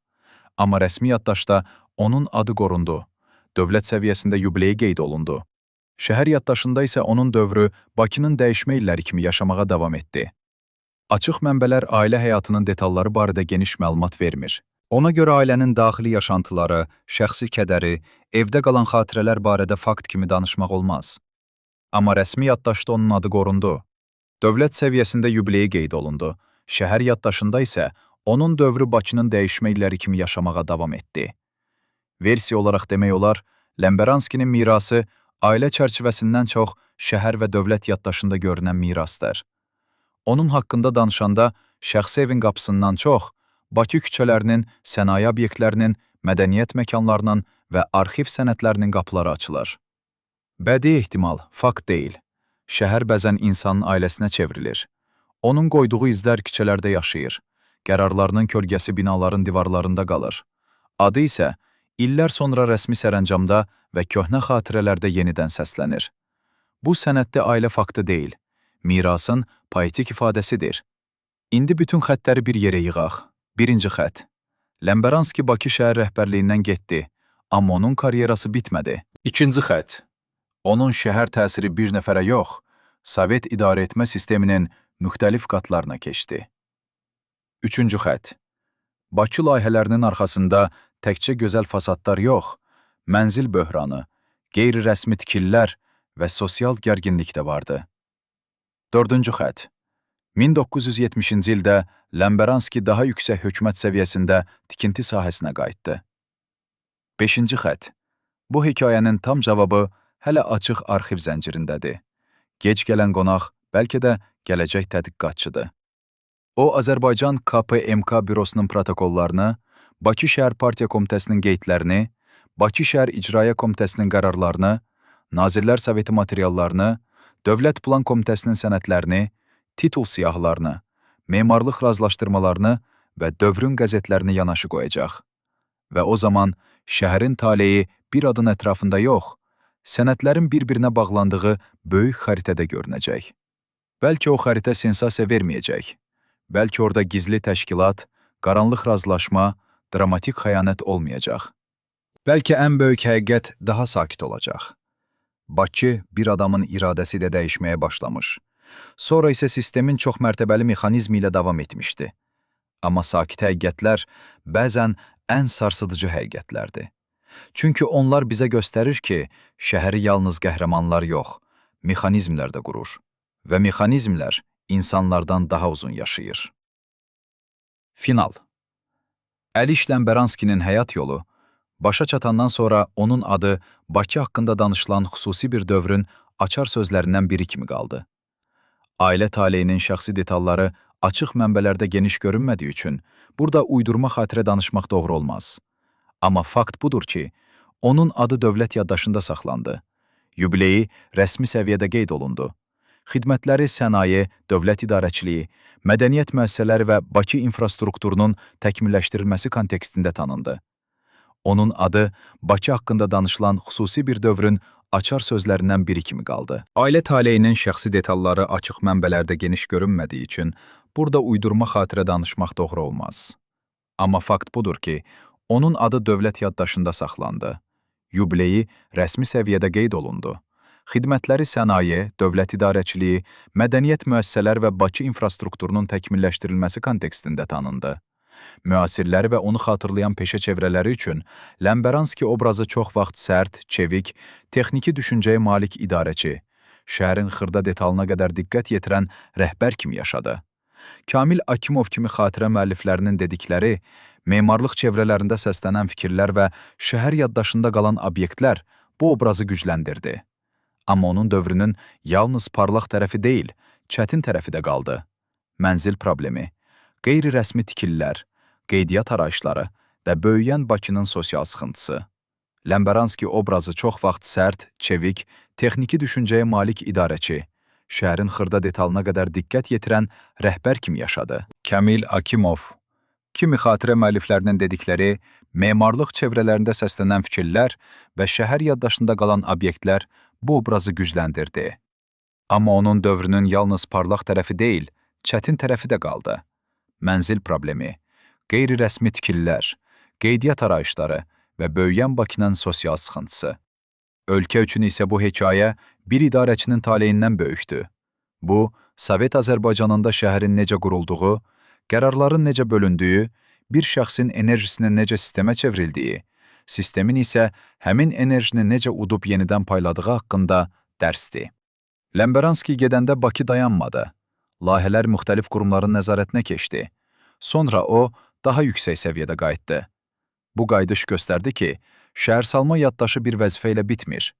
Amma rəsmi yaddaşda onun adı qorundu. Dövlət səviyyəsində yubileyi qeyd olundu. Şəhər yaddaşında isə onun dövrü Bakının dəyişmə illəri kimi yaşamağa davam etdi. Açıq mənbələr ailə həyatının detalları barədə geniş məlumat vermir. Ona görə ailənin daxili yaşantıları, şəxsi kədəri, evdə qalan xatirələr barədə fakt kimi danışmaq olmaz. Amma rəsmi yaddaşda onun adı qorundu. Dövlət səviyyəsində yubileyi qeyd olundu. Şəhər yaddaşında isə onun dövrü Bakının dəyişmə illəri kimi yaşamağa davam etdi. Versiya olaraq demək olar, Ləmbəranskinin mirası ailə çərçivəsindən çox şəhər və dövlət yaddaşında görünən mirasdır. Onun haqqında danışanda şəxsi evin qapısından çox Bakı küçələrinin, sənaye obyektlərinin, mədəniyyət məkanlarının və arxiv sənədlərinin qapıları açılır. Bədii ehtimal, fakt deyil. Şəhər bəzən insanın ailəsinə çevrilir. Onun qoyduğu izlər küçələrdə yaşayır. Qərarlarının kölgəsi binaların divarlarında qalır. Adı isə illər sonra rəsmi sərəncamda və köhnə xatirələrdə yenidən səslənir. Bu sənədli ailə faktı deyil, mirasın poetik ifadəsidir. İndi bütün xəttləri bir yerə yığaq. Birinci xətt. Ləmbəranski Bakı şəhər rəhbərliyindən getdi, amma onun karyerası bitmədi. İkinci xətt. Onun şəhər təsiri bir nəfərə yox, Sovet idarə etmə sisteminin müxtəlif qatlarına keçdi. Üçüncü xətt. Bakı layihələrinin arxasında təkcə gözəl fasadlar yox, mənzil böhranı, qeyri-rəsmi tikililər və sosial gərginlik də vardı. Dördüncü xətt. 1970-ci ildə Ləmbəranski daha yüksək hökumət səviyyəsində tikinti sahəsinə qayıtdı. Beşinci xətt. Bu hekayənin tam cavabı hələ açıq arxiv zəncirindədir. Gec gələn qonaq bəlkə də gələcək tədqiqatçıdır. O, Azərbaycan KPMK bürosunun protokollarını, Bakı Şəhər Partiya Komitəsinin qeydlərini, Bakı Şəhər İcraiyyə Komitəsinin qərarlarını, Nazirlər Soveti materiallarını, Dövlət Plan Komitəsinin sənədlərini, titul siyahılarını, memarlıq razılaşdırmalarını və dövrün qəzetlərini yanaşı qoyacaq. Və o zaman şəhərin taleyi bir adın ətrafında yox, sənədlərin bir-birinə bağlandığı böyük xəritədə görünəcək. Bəlkə o xəritə sensasiya verməyəcək. Bəlkə orada gizli təşkilat, qaranlıq razılaşma, dramatik xəyanət olmayacaq. Bəlkə ən böyük həqiqət daha sakit olacaq. Bakı bir adamın iradəsi ilə dəyişməyə başlamış. Sonra isə sistemin çox mərtəbəli mexanizmi ilə davam etmişdi. Amma sakit həqiqətlər bəzən ən sarsıdıcı həqiqətlərdir. Çünki onlar bizə göstərir ki, şəhəri yalnız qəhrəmanlar yox, mexanizmlər də qurur. Və mexanizmlər insanlardan daha uzun yaşayır. Final. Əliş Ləmbəranskinin həyat yolu başa çatandan sonra onun adı Bakı haqqında danışılan xüsusi bir dövrün açar sözlərindən biri kimi qaldı. Ailə taleyinin şəxsi detalları açıq mənbələrdə geniş görünmədiyi üçün burada uydurma xatirə danışmaq doğru olmaz. Amma fakt budur ki, Onun adı dövlət yaddaşında saxlandı. Yubileyi rəsmi səviyyədə qeyd olundu. Xidmətləri sənaye, dövlət idarəçiliyi, mədəniyyət müəssisələri və Bakı infrastrukturunun təkmilləşdirilməsi kontekstində tanındı. Onun adı Bakı haqqında danışılan xüsusi bir dövrün açar sözlərindən biri kimi qaldı. Ailə taleyinin şəxsi detalları açıq mənbələrdə geniş görünmədiyi üçün burada uydurma xatirə danışmaq doğru olmaz. Amma fakt budur ki, onun adı dövlət yaddaşında saxlandı. Yubileyi rəsmi səviyyədə qeyd olundu. Xidmətləri sənaye, dövlət idarəçiliyi, mədəniyyət müəssisələr və Bakı infrastrukturunun təkmilləşdirilməsi kontekstində tanındı. Müasirləri və onu xatırlayan peşə çevrələri üçün Ləmbəranski obrazı çox vaxt sərt, çevik, texniki düşüncəyə malik idarəçi, şəhərin xırda detalına qədər diqqət yetirən rəhbər kimi yaşadı. Kamil Akimov kimi xatirə müəlliflərinin dedikləri, memarlıq çevrələrində səslənən fikirlər və şəhər yaddaşında qalan obyektlər bu obrazı gücləndirdi. Amma onun dövrünün yalnız parlaq tərəfi deyil, çətin tərəfi də qaldı. Mənzil problemi, qeyri-rəsmi tikililər, qeydiyyat arayışları və böyüyən Bakının sosial sıxıntısı. Ləmbəranski obrazı çox vaxt sərt, çevik, texniki düşüncəyə malik idarəçi, şəhərin xırda detalına qədər diqqət yetirən rəhbər kimi yaşadı. Kamil Akimov kimi xatirə müəlliflərinin dedikləri, memarlıq çevrələrində səslənən fikirlər və şəhər yaddaşında qalan obyektlər bu obrazı gücləndirdi. Amma onun dövrünün yalnız parlaq tərəfi deyil, çətin tərəfi də qaldı. Mənzil problemi, qeyri-rəsmi tikililər, qeydiyyat arayışları və böyüyən Bakının sosial sıxıntısı. Ölkə üçün isə bu hekayə bir idarəçinin taleyindən böyükdü. Bu, Sovet Azərbaycanında şəhərin necə qurulduğu, qərarların necə bölündüyü, bir şəxsin enerjisinin necə sistemə çevrildiyi, sistemin isə həmin enerjini necə udub yenidən payladığı haqqında dərsdir. Ləmbəranski gedəndə Bakı dayanmadı. Layihələr müxtəlif qurumların nəzarətinə keçdi. Sonra o, daha yüksək səviyyədə qayıtdı. Bu qayıdış göstərdi ki, şəhərsalma yaddaşı bir vəzifə ilə bitmir.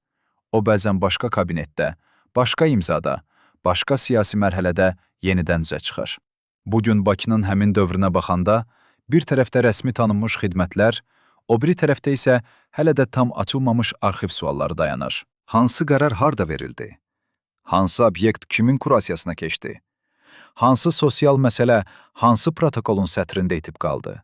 O bəzən başqa kabinetdə, başqa imzada, başqa siyasi mərhələdə yenidən üzə çıxır. Bugün Bakının həmin dövrünə baxanda, bir tərəfdə rəsmi tanınmış xidmətlər, o biri tərəfdə isə hələ də tam açılmamış arxiv sualları dayanır. Hansı qərar harda verildi? Hansı obyekt kimin kurasiyasına keçdi? Hansı sosial məsələ hansı protokolun sətrində itib qaldı?